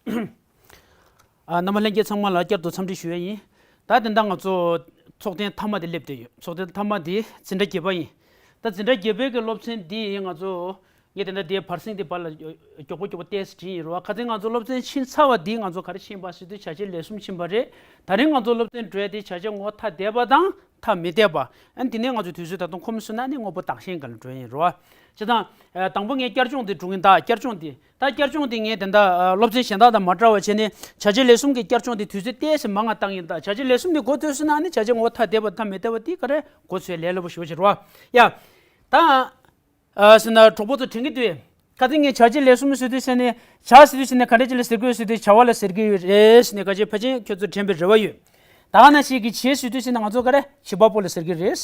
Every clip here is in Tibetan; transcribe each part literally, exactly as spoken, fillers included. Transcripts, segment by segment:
ཨ། རྣམ་པ་ལྷན་རྒྱས་ཚང་མ་ལ་བསྐྱར་དུ་འཚམས་འདྲི་ཞུ་ཡ་ཡིན། ད་དེ་འདྲ་ང་ཚོ་ཚོགས་ཐེངས་མཐའ་མ་དེ་སླེབས་བསྡད་ཡོད། ཚོགས་ཐེངས་མཐའ་མ་དེ་འཛིན་གྲྭ་བརྒྱད་པ་ཡིན། ད་འཛིན་གྲྭ་བརྒྱད་པའི་གི་སློབ་ཚན་འདི་ཡིན། ང་ཚོ་ངས་དེ་འདྲ་དེའི་བར་གསེང་དེ་བར་ལ་མགྱོགས་པོ་མགྱོགས་པོ་ཏོག་ཙམ་བྲིས་ཡིན་རོ། ཁ་སང་ང་ཚོ་སློབ་ཚན་ཕྱིན་ཚར་བ་འདི་ང་ཚོ་ག་རེ་ཕྱིན་པ་ཟེར་དུས་བྱ་བྱེད་ལས་གསུམ་ཕྱིན་པ་རེད། ད་རིང་ང་ཚོ་སློབ་ཚན་འགྲོ་ཡ་དེ་བྱ་བྱེད་ངོ་བོ་ཐ་དད་པ་དང་ཐ་མི་དད་པ། ཨ་ནི་དེ་ནས་ང་ཚོ་དུས་ཚོད་ད་དུང་ཁོམ་སོང་ན་ནི་དངོས་པོ་བདག་གཞན་སྒང་ལ་འགྲོ་ཡ་ཡིན་རོ། བྱས་ཙང་། ཨ། དང་པོ་ངས་བསྐྱར་སྦྱོང་དེ་སྒྲུབ་གིན། ད་བསྐྱར་སྦྱོང་དེ། ད་བསྐྱར་སྦྱོང་དེ་ངས་དེ་འདྲ་སློབ་ཚན་གཞན་དག་དང་མ་འདྲ་བ་བྱས་ནས་བྱ་བྱེད་ལས་གསུམ་གྱི་བསྐྱར་སྦྱོང་དེ་དུས་ཚོད་ཏོག་ཙམ་མང་ང་བཏང་ཡིན། ད་བྱ་བྱེད་ལས་གསུམ་དེ་འགོ་ཚུགས་སོང་ན་ནི་བྱ་བྱེད་ངོ་བོ་ཐ་དད་པ་ཐ་མི་དད་པ་དེ་ག་རེ་འགོ་ཚུགས་ལས་སླ་པོ་ཞེ་པོ་ཅིག་རེད་བ། ཡ། ད། ཨ། ཟེར་ན་གྲོགས་པོ་ཚོ་དྲན་གྱི་འདུག་གས། ཁ་སང་ངས་བྱ་བྱེད་ལས་གསུམ་ཟེར་དུས་ཟེར་ནས་བྱ་ཟེར་དུས་ཟེར་ནས་ག་འདྲ་ཅིག་ལ་ཟེར་གྱི་ཡོད་ཟེར་དུས་བྱ་བ་ལ་ཟེར་གྱི་ཡོད་རེད་ཟེར་ནས་ག་ཅིག་ཕལ་ཆེར་ཁྱོད་ཚོ་དྲན་པའི་རེ་བ་ཡོད། ད་ག་ནང་བཞིན་གྱི་བྱེད་ཟེར་དུས་ཟེར་ནས་ང་ཚོ་ག་རེ་བྱེད་པ་པོ་ལ་ཟེར་གྱི་རེད།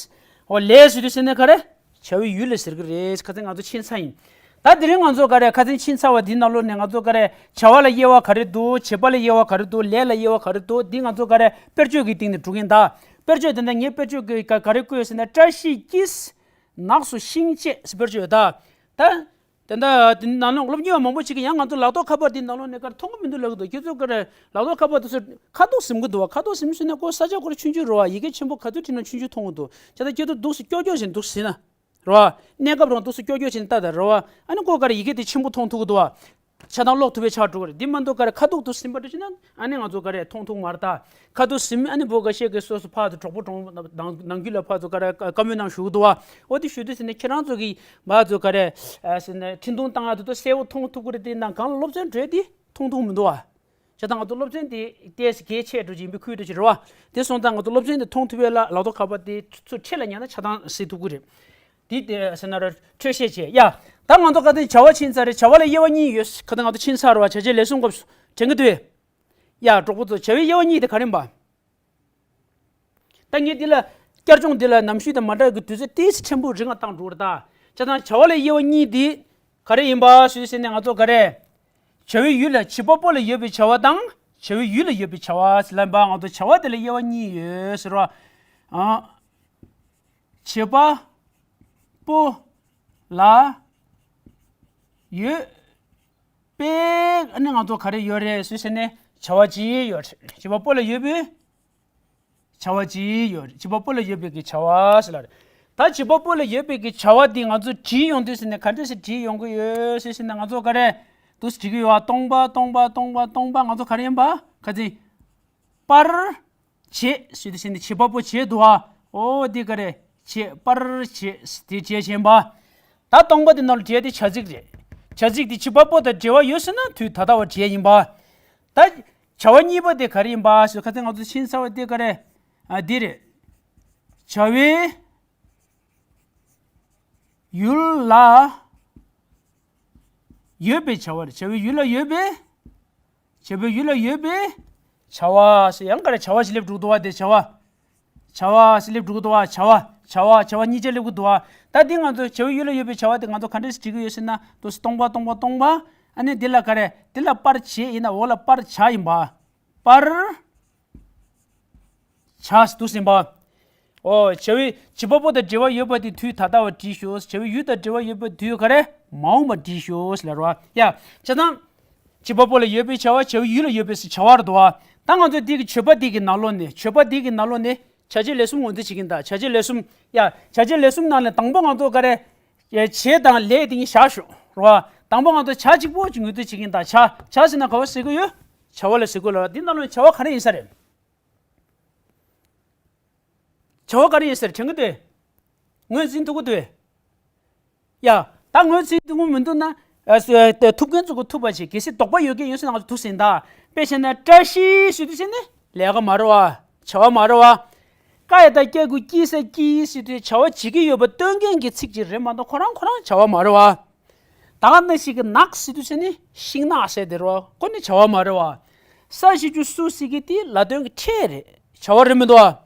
འོ། ལས་ཟེར་དུས་ཟེར་ནས་ག་རེ་བྱ་བའི་ཡུལ་ལ་ཟེར་གྱི་རེད། ཁ་སང་ང་ཚོ་ཕྱིན་ཚར་ཡིན། ད་དེ་རིང་ང་ཚོ་ག་རེ་ཁ་སང་ཕྱིན་ཚར་བ་འདིའི་ནང་ལོགས་ནས་ང་ཚོ་ག་རེ་བྱ་བ་ལ་དབྱེ་བ་ག་རེ་འདུག་བྱེད་པ་ལ་དབྱེ་བ་ག་རེ་འདུག་ལས་ལ་དབྱེ་བ་ག་རེ་འདུག་འདི་ང་ཚོ་ག་རེ་དཔེར་བརྗོད་ཀྱི་སྟེང་ནས་སྒྲུབ་གིན། ད་དཔེར་བརྗོད་དེ་འདྲ་ངས་དཔེར་བརྗོད་ཀྱི་ག་ག་རེ་བཀོད་ཟེར་ན། བཀྲ་ཤིས་ཀྱིས་ནགས་སུ་ཤིང་བཅད་ཟེར། དཔེར་བརྗོད་ད། ད། དེ་འདྲ་དེ་ནང་ལོགས་སློབ་གཉེར་བ་མང་པོ་ཅིག་གིས་ཡང་ང་ཚོ་ལག་ཐོག་ཁ་པར་འདི་ནང་ལོགས་ནས་ག་རེ་མཐོང་གི་མི་འདུག་ལབ་ཀྱི་འདུག་ཁྱེད་ཚོ་ག་རེ་ལག་ཐོག་ཁ་པར་དེ་ཚོ་ཁ་དོག་ཟིན་གྱི་འདུག་བ། ཁ་དོག་ཟིན་ཟིན་ནས་ཁོ་ས་ཆ་ཁོ་རང་ཆུང་ཆུང་རེད་བ། ཡི་གེ་ཆེན་པོ་ག་ཚོད་བྲིས་ན་ཆུང་ཆུང་མཐོང་གི་འདུག་བྱས་ཙང་ཁྱེད་ཚོ་འདུག་སེ་ཀྱོག་ཀྱོག་བྱས་ནས་འདུག་སེ་ཟིན་ན་རེད་བ། གནས་སྐབས་རང་འདུག་སེ་ཀྱོག་ཀྱོག་བྱས་ནས་ལྟ་དང་རེད་བ། ཨ་ནི་ཁོ་ག་རེ་ཡི་གེ་དེ་ཆེན་པོ་མཐོང་ཐུབ་ཀྱི་འདུག་བ། ཆ་ཚང་ཀློག་ཐུབ་པའི་ཆགས་འགྲོ་གི་རེད། འདི་མ་གཏོགས་ག་རེ་ཁ་དོག་ཏུ་ཟིན་པ་འདྲ་བྱས་ན་ཨ་ནི་ང་ཚོ་ག་རེ་མཐོང་ཐུབ་མ་རེད། ད་ཁ་དོག་ཟིན། ཨ་ནི་བོད་འགའ་ཤས་ཀྱིས་སོ་སོ་ཕར་ཚུར་གྲོགས་པོ་གྲོགས་ནང་ནང་ཁུལ་ལ་ཕར་ཚུར་ག་རེ་བཀའ་མོལ་གནང་ཞུ་གི་འདུག་བ། འོ་དེ་ཞུ་དུས་ཟེར་ནས་ཁྱེད་རང་ཚོ་གིས་མར་ཚུར་ག་རེ་ཟེར་ནས་འཕྲིན་ཐུང་བཏང་ཡ་དེ་ཚོ་གསལ་པོ་མཐོང་ཐུབ་ཀྱི་རེད། དེ་ནང་གང་ལ་སློབ་ཚན་འགྲོ་ཡ་དེ་མཐོང་ཐུབ་མི་འདུག་བ། བྱས་ཙང་ང་ཚོ་སློབ་ཚན་དེ་ཏོག་ཙམ་གལ་ཆེ་འགྲོ་གི་ཡིན་པའི་ཁུལ་འགྲོ་གི་རེད་བ། དེ་སོང་ཙང་ང་ཚོ་སློབ་ཚན་དེ་མཐོང་ཐུབ་ཡ་ལ་ལག་ཐོག་ཁ་པར་དེ་ཚུར་འཕྲེད་ལ་ཉར་ན་ཆ་ཚང་གཟིགས་ཐུབ་ཀྱི་རེད། དེ་དེ་ཟེར་ན་ར་འཕྲོས་བཤད་བྱས། ཡ། ད་ང་ཚོ་ཁ་སང་བྱ་བ་ཕྱིན་ཚར་རེད། བྱ་བ་ལ་དབྱེ་བ་གཉིས་ཡོད། ཁ་སང་ང་ཚོ་ཕྱིན་ཚར་རེད་བ། བྱ་བྱེད་ལས་གསུམ་སྐབས་སུ་དྲན་གྱི་འདུག་གས། ཡ། གྲོགས་པོ་ཚོ་བྱ་བའི་དབྱེ་བ་གཉིས་དེ་ག་རེ་ཡིན་པ། ད་ངས་འདི་ལ་བསྐྱར་སྦྱོང་འདི་ལ་ནམ་ཞུས་དང་མ་འདྲ་གི་དུས་ཚོད་ཏོག་ཙམ་ཕྲན་བུ་རིང་ང་བཏང་འགྲོ་གི་རེད་ད། བྱས་ཙང་བྱ་བ་ལ་དབྱེ་བ་གཉིས་འདི་ག་རེ་ཡིན་པ་ཞུས་ཟེར་ནས་ང་ཚོ་ག་རེ། བྱ་བའི་ཡུལ་ལ་བྱེད་པ་པོ་ལ་ཡོད་པའི་བྱ་བ་དང་བྱ་བའི་ཡུལ་ལ་ཡོད་པའི་བྱ་བ་ཟེར་ལབ་པ། ང་ཚོ་བྱ་བ་དེ་ལ་དབྱེ་བ་གཉིས་ཡོད་ཟེར་བ། ཨ། བྱེད་པ་པོ་ལ་ཡོད་པའི། ཨ་ནི་ང་ཚོ་ག་རེ་ཡོད་རེད་ཟེར་ཟེར་ནས་བྱ་བ་གཅིག་ཡོད་རེད། བྱེད་པ་པོ་ལ་ཡོད་པའི་བྱ་བ་གཅིག་ཡོད་རེད། བྱེད་པ་པོ་ལ་ཡོད་པའི་གི་བྱ་བ་ཟེར་ལ་རེད། ད་བྱེད་པ་པོ་ལ་ཡོད་པའི་གི་བྱ་བ་འདི་ང་ཚོ་བྲིས་ཡོང་དུས་ཟེར་ནས་ག་འདྲ་ཞིག་བྲིས་ཡོང་གི་ཡོད་ཟེར་ཟེར་ནས་ང་ཚོ་ག་རེ་འདུག་སེ་བྲིས་གི་ཡོད་པ། སྟོང་པ་སྟོང་པ་སྟོང་པ་སྟོང་པ། ང་ཚོ་ག་རེ་ཡིན་པ། ཁ་སང་པར་བྱེད་ཟེར་དུས་ཟེར་ནས་བྱེད་པ་པོ་བྱེད་འདུག་པ། འོ་འདི་ག་རེ་བྱེད། པར་བྱེད་དེ་བྱེད་བྱེད་ཡིན་པ། ད་སྟོང་པ་དེ་ནང་ལ་བྲིས་ཡ་དེ་བྱ་ཚིག་རེད། བྱ་ཚིག་དེ་བྱེད་པ་པོ་དང་འབྲེལ་བ་ཡོད་ཟེར་ན་དུས་ད་ལྟ་བ་བྲིས་ཡ་ཡིན་པ། ད་བྱ་བ་གཉིས་པ་དེ་ག་རེ་ཡིན་པ་ཞུ། ཁ་སང་ང་ཚོ་ཕྱིན་ཚར་བ་དེ་ག་རེ། ཨ། འདི་རེད། བྱ་བའི་ཡུལ་ལ་ཡོད་པའི་བྱ་བ་རེད། བྱ་བའི་ཡུལ་ལ་ཡོད་པའི། བྱ་བའི་ཡུལ་ལ་ཡོད་པའི་བྱ་བ་ཞེས། ཡང་ག་རེ་བྱ་བ་ཞིག་སླེབས་འགྲོ་གི་འདུག་པ། དེ་བྱ་བ། བྱ་བ་ཞིག་སླེབས་འགྲོ་གི་འདུག་པ། བྱ་བ། བྱ་བ། བྱ་བ་གཉིས་ཆ་སླེབས་ཀྱི་འདུག་པ། ད་འདི་ང་ཚོ་བྱ་བའི་ཡུལ་ལ་ཡོད་པའི་བྱ་བ་དེ་ང་ཚོ་ག་འདྲ་ཞིག་བྲིས་ཀྱི་ཡོད་ཟེར་ན། འདུག་སེ་སྟོང་པ་སྟོང་པ་སྟོང་པ། ཨ་ནི་འདི་ལ་ག་རེ། འདི་ལ་པར་བྱེད་ཡིན་ན་འོག་ལ་པར་བྱ་ཡིན་པ། པར་བྱ་ཟེར་འདུག་སེ་ཡིན་པ། འོ། བྱ་བའི། བྱེད་པ་པོ་དང་འབྲེལ་བ་ཡོད་པ་དེ་དུས་ད་ལྟ་བ་བྲིས་ཤོག་བྱ་བའི་ཡུལ་དང་འབྲེལ་བ་ཡོད་པ་དུས་ག་རེ། མ་འོངས་པ་བྲིས་ཤོག་ཟེར་ལབ་རེད་བ། ཡ། བྱས་ཙང་། བྱེད་པ་པོ་ལ་ཡོད་པའི་བྱ་བ། བྱ་བའི་ཡུལ་ལ་ཡོད་པའི་བྱ་བ་རེད་འདུག་པ། ད་ང་ཚོ་འདི་གི་བྱེད་པ་འདི་གི་ནང་ལོགས་ནས། བྱེད་པ་འདི་གི་ནང་ལོགས་ནས་བྱ་བྱེད་ལས་གསུམ་ངོས་འཛིན་བྱེད་ཀྱི་ཡིན་ད། བྱ་བྱེད་ལས་གསུམ། ཡ། བྱ་བྱེད་ལས་གསུམ་ནང་ནས་དང་པོ་ང་ཚོ་ག་རེ། ཡ། བྱེད་དང་ལས་དེ་གཉིས་བཞག་ཤོག་རེད་བ། དང་པོ་ང་ཚོ་བྱ་གཅིག་པོ་ཅིག་ངོས་འཛིན་བྱེད་ཀྱི་ཡིན་ད། བྱ། བྱ་ཟེར་ན་ག་པར་ཟེར་གྱི་ཡོད། བྱ་བ་ལ་ཟེར་གྱི་ཡོད་ལ། འདི་ནང་ལོགས་ནས་བྱ་བ་ག་རེ་ཡིན་ས་རེད། བྱ་བ་ག་རེ་ཡིན་ཟེར་དྲན་གྱི་འདུག་ངོས་འཛིན་ཐུབ་ཀྱི་འདུག་ཡ། ད་ངོས་འཛིན་ཐུབ་ཀྱི་མི་འདུག་ན། ཨ། སུ། ཨ། ཐུབ་མཁན་ཚོ་གིས་ཐུབ་པ་བྱེད། གལ་སྲིད་དོགས་པ་ཡོད་མཁན་ཡོད་ཟེར་ན་ང་ཚོ་ཐུགས་ཟིན་ད། དཔེ་བྱས་ན་བཀྲ་ཤིས་ཞུ་དུས་ཟེར་ནས་ལས་ཀ་མ་རེད་བ། བྱ་བ་མ་རེད་བ། ཀ་ཡ་བཏགས་ཀྱ་གི་ཀྱི་ས་ཀྱིས་ཟེར་དུས་བྱ་བ་བྱེད་ཀྱི་ཡོད་པ་སྟོན་མཁན་གྱི་ཚིག་ཅིག་རེད་མ་གཏོགས་ཁོ་རང་ཁོ་རང་བྱ་བ་མ་རེད་བ། ད་ག་ནང་བཞིན་གྱི་ནགས་ཟེར་དུས་ཟེར་ནས་ཤིང་ནགས་ཟེར་དེ་རེད་བ། ཁོ་ནི་བྱ་བ་མ་རེད་བ། ས་ཞེས་བྱ་སུ་ཟེར་མཁན་དེ་ལ་དོན་གྱི་ཕྲད་རེད། བྱ་བ་རེད་མི་འདུག་བ།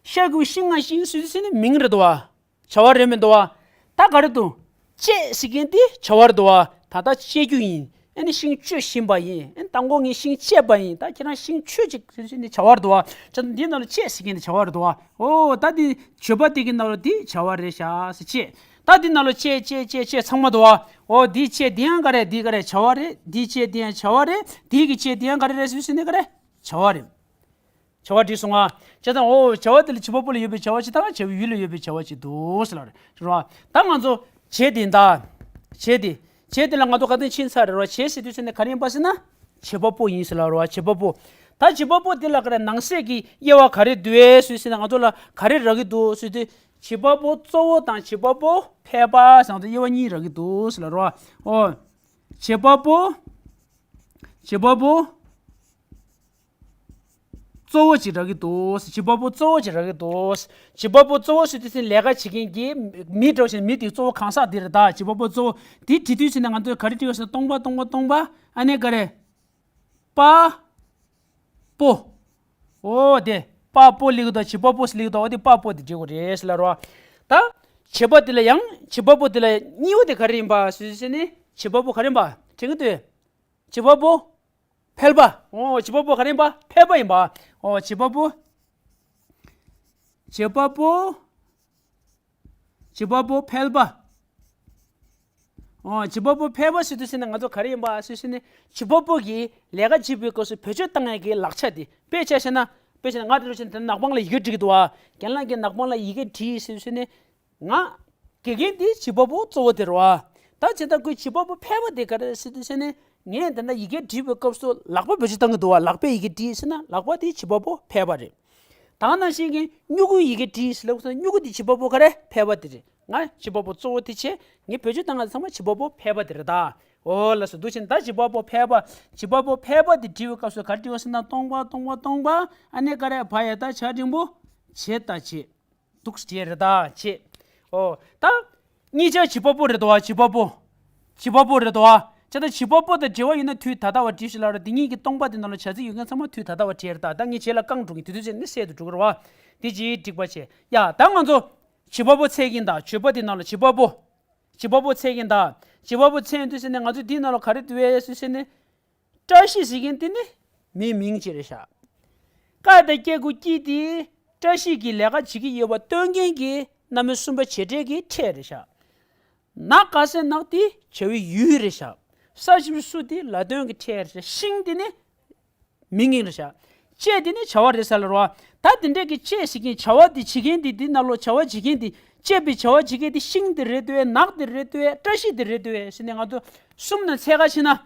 ཤ་གི་ཤིང་ང་ཤིང་ཟེར་དུས་ཟེར་ནས་མིང་རེད་འདུག་བ། བྱ་བ་རེད་མི་འདུག་བ། ད་ག་རེ་འདུག་བཅད་ཟེར་མཁན་དེ་བྱ་བ་རེད་འདུག་བ། ད་ལྟ་བཅད་རྒྱུ་ཡིན། ཨ་ནི་ཤིང་གཅོད་བཞིན་པ་ཡིན། ཨ་ནི་དང་པོ་ངས་ཤིང་བཅད་པ་ཡིན། ད་ཁྱེད་རང་ཤིང་གཅོད་ཅིག་ཟེར་ནས་བྱ་བ་རེད་འདུག་བ། བྱས་ཙང་འདིའི་ནང་ལ་བཅད་ཟེར་མཁན་དེ་བྱ་བ་རེད་འདུག་བ། འོ། ད་འདི་བརྗོད་པ་དེ་གི་ནང་ལ་འདི་བྱ་བ་རེད་ཤག་ཟེར་བཅད། ད་འདི་ནང་ལ་བཅད་བཅད་བཅད་བཅད་ཚང་མ་འདུག་བ། འོ་འདིའི་བཅད་འདི་ཡང་ག་རེ། འདི་ག་རེ། བྱ་བ་རེད། འདིའི་བཅད་འདི་ཡང་བྱ་བ་རེད། འདིའི་གི་བཅད་འདི་ཡང་ག་རེ་རེད་ཟེར་ཟེར་ནས་ག་རེ། བྱ་བ་རེད། བྱ་བ་བྲིས་སོང་ང་། བྱས་ཙང་འོ་བྱ་བ་དེ་ལ་བྱེད་པ་པོ་ལ་ཡོད་པའི་བྱ་བ་ཅིག་དང་བྱ་བའི་ཡུལ་ལ་ཡོད་པའི་བྱ་བ་ཅིག་འདུག་ཟེར་ལབ་རེད། རེད་བ། ད་ང་ཚོ་བྱེད་དེ་ད། བྱེད་དེ། བྱེད་དེ་ལ་ང་ཚོ་ག་དེ་ཕྱིན་ཚར་རེད་བ། བྱེད་ཟེར་དུས་ཙམ་ནས་ག་རེ་ཡིན་པ་ཟེར་ན། བྱེད་པ་པོ་ཡིན་ཟེར་ལབ་རེད་བ། བྱེད་པ་པོ། ད་བྱེད་པ་པོ་དེ་ལ་ག་རེ་ནང་གསེས་ཀྱི་དབྱེ་བ་ག་རེ་འདུག་ཟེར་ཟེར་ན། ང་ཚོ་ལ་ག་རེ་རག་གི་འདུག་ཟེར་དུས། བྱེད་པ་པོ་གཙོ་བོ་དང་བྱེད་པ་པོ་ཕལ་པ་ཟེར་ང་ཚོ་དབྱེ་བ་གཉིས་རག་གི་འདུག་ཟེར་ལབ་རེད་བ། འོ། བྱེད་པ་པོ། བྱེད་པ་པོ། གཙོ་བོ་ཅིག་རག་གི་འདུག་བྱེད་པ་པོ་གཙོ་བོ་ཅིག་རག་གི་འདུག་བྱེད་པ་པོ་གཙོ་བོ་ཟེར་དུས་ཙམ་ལས་ཀ་བྱེད་མཁན་གྱི་མི་འདྲ་བ་ཞིག་མི་དེའི་གཙོ་བོ་གང་ཟག་དེ་རེད། ད་བྱེད་པ་པོ་གཙོ་བོ་དེ་བྲིས་དུས་ཙམ་ནས་ང་ཚོས་ག་རེ་བྲིས་པ་ཟེར་ན། སྟོང་པ། སྟོང་པ། སྟོང་པ། ཨ་ནི་ག་རེ། པ། པོ། འོ་དེ། པ་པོ་ལབ་ཀྱི་འདུག་བྱེད་པ་པོ་ཟེར་ལབ་ཀྱི་འདུག་འོ་དེ་པ་པོ་དེ་བྲིས་དགོས་རེད་ཟེར་ལབ་རེད་བ། ད། བྱེད་པ་དེ་ལ་ཡང་། བྱེད་པ་པོ་དེ་ལ་གཉིས་པ་དེ་ག་རེ་ཡིན་པ་ཟེར་ཟེར་ནས། བྱེད་པ་པོ་ག་རེ་ཡིན་པ་དྲན་གྱི་འདུག་བྱེད་པ་པོ། ཕལ་པ། འོ་བྱེད་པ་པོ་ག་རེ་ཡིན་པ། ཕལ་པ་ཡིན་པ། འོ་བྱེད་པ་པོ། བྱེད་པ་པོ། བྱེད་པ་པོ་ཕལ་པ། འོ་བྱེད་པ་པོ་ཕལ་པ་ཟེར་དུས་ཙམ་ནས་ང་ཚོ་ག་རེ་ཡིན་པ་ཟེར་ཟེར་ནས། བྱེད་པ་པོ་གིས་ལས་ཀ་བྱེད་པའི་སྐབས་སུ་བེད་སྤྱོད་བཏང་ཡས་ཀྱི་ལག་ཆ་དེ། དཔེ་ཆ་བཤད་ན། དཔེ་བཤད་ན་ང་དེ་འདྲ་བྱས་ན་ནག་པང་ལ་ཡི་གེ་འབྲི་གི་འདུག་བ། རྒན་ལགས་ཀྱིས་ནག་པང་ལ་ཡི་གེ་བྲིས་ཟེར་ཟེར་ནས། ང་། དགེ་རྒན་དེ་བྱེད་པ་པོ་གཙོ་བོ་དེ་རེད་བ། ད་བྱས་ཙང་ཁོས་བྱེད་པ་པོ་ཕལ་པ་དེ་ག་རེ་ཟེར་དུས་ཙམ་ནས། ངས་དེ་འདྲ་ཡི་གེ་བྲིས་པའི་སྐབས་སུ་ལག་པ་བེད་སྤྱོད་བཏང་གི་འདུག་བ། ལག་པས་ཡི་གེ་བྲིས་ཟེར་ན་ལག་པ་དེ་བྱེད་པ་པོ་ཕལ་པ་རེད། ད་ནང་བཞིན་གྱི་སྨྱུ་གུས་ཡི་གེ་བྲིས་ཟེར་ལབ་སོང་། སྨྱུ་གུ་དེ་བྱེད་པ་པོ་ག་རེ། ཕལ་པ་དེ་རེད། ང་བྱེད་པ་པོ་གཙོ་བོ་དེ་བྱས། ངས་བེད་སྤྱོད་བཏང་ཡ་ཚང་མ་བྱེད་པ་པོ་ཕལ་པ་དེ་རེད་ད། འོ་ལགས་སོ། འདུག་བྱས་ད་བྱེད་པ་པོ་ཕལ་པ། བྱེད་པ་པོ་ཕལ་པ་དེ་བྲིས་པའི་སྐབས་སུ་ག་རེ་བྲིས་པ་ཟེར་ན། སྟོང་པ། སྟོང་པ། སྟོང་པ། ཨ་ནི་ག་རེ། བ་ཡ་བཏགས་བྱ་འགྲེང་བུ། བྱེད་དང་བྱེད། འདུག་སེ་བྲིས་རེད་ད། བྱེད། འོ། ད། གཉིས་ཆ་བྱེད་པ་པོ་རེད་དོ། བྱེད་པ་པོ། བྱེད་པ་པོ་རེད་དོ། བྱས་ཙང་བྱེད་པ་པོ་དང་འབྲེལ་བ་ཡོད་ན་དུས་ད་ལྟ་བ་བྲིས་ཤིག་ལབ་རེད། དེ་གཉིས་ཀྱི་སྟོང་པ་དེ་ནང་ལ་བྱ་ཚིག་ཡོད་མཁན་ཚང་མ་དུས་ད་ལྟ་བ་བྲིས་རེད་ད། ད་ངས་རྗེས་ལ་རྐང་བྲུག་གི་དུས་ཚོད་ནི་གསལ་དུ་འགྲོ་གི་རེད་བ། དེ་ཅིག་འགྲིག་པ་བྱས། ཡ། ད་ང་ཚོ་བྱེད་པ་པོ་འཚོལ་གྱིན་ད། བྱེད་པ་དེ་ནང་ལ་བྱེད་པ་པོ། བྱེད་པ་པོ་འཚོལ་གྱིན་ད། བྱེད་པ་པོ་འཚོལ་དུས་ཙམ་ནས་ང་ཚོ་དེའི་ནང་ལ་ག་རེ་འདུག་ཟེར་ཟེར་ནས། བཀྲ་ཤིས་ཟེར་མཁན་དེ་ནི་མིའི་མིང་ཅིག་རེད་ཤག་ཀ་དང་སྐྱེ་དགུ་སྐྱིད་དེ་བཀྲ་ཤིས་ཀྱིས་ལས་ཀ་བྱེད་ཀྱི་ཡོད་པ་སྟོན་མཁན་གྱི་རྣམ་སྨིན་གསུམ་པ་བྱེད་སྒྲའི་གི་ཕྲད་རེད་ཤག་ནགས། དཀར་གསལ་ནགས་དེ་བྱ་བའི་ཡུལ་རེད་ཤག་ས་བཞིན་སུ་དེ་ལ་དོན་གྱི་ཕྲད་རེད་ཤག་ཤིང་དེ་ནི་མིང་ཡིན་རེད་ཤག་བཅད་དེ་ནི་བྱ་བ་རེད་ཟེར་ལབ་རེད་བ། ད་དེ་འདྲས་ཀྱི་བཅད་ཟེར་མཁན་བྱ་བ་དེ་བྱེད་མཁན་དེ། དེ་ནང་ལོགས་བྱ་བ་བྱེད་མཁན་དེ། བཅད་པའི་བྱ་བ་བྱེད་མཁན་དེ་ཤིང་དེ་རེད་དོ། ནགས་དེ་རེད་དོ། བཀྲ་ཤིས་དེ་རེད་དོ་ཟེར་ནས་ང་ཚོ་གསུམ་ནང་འཚོལ་ག་ཕྱིན་ན།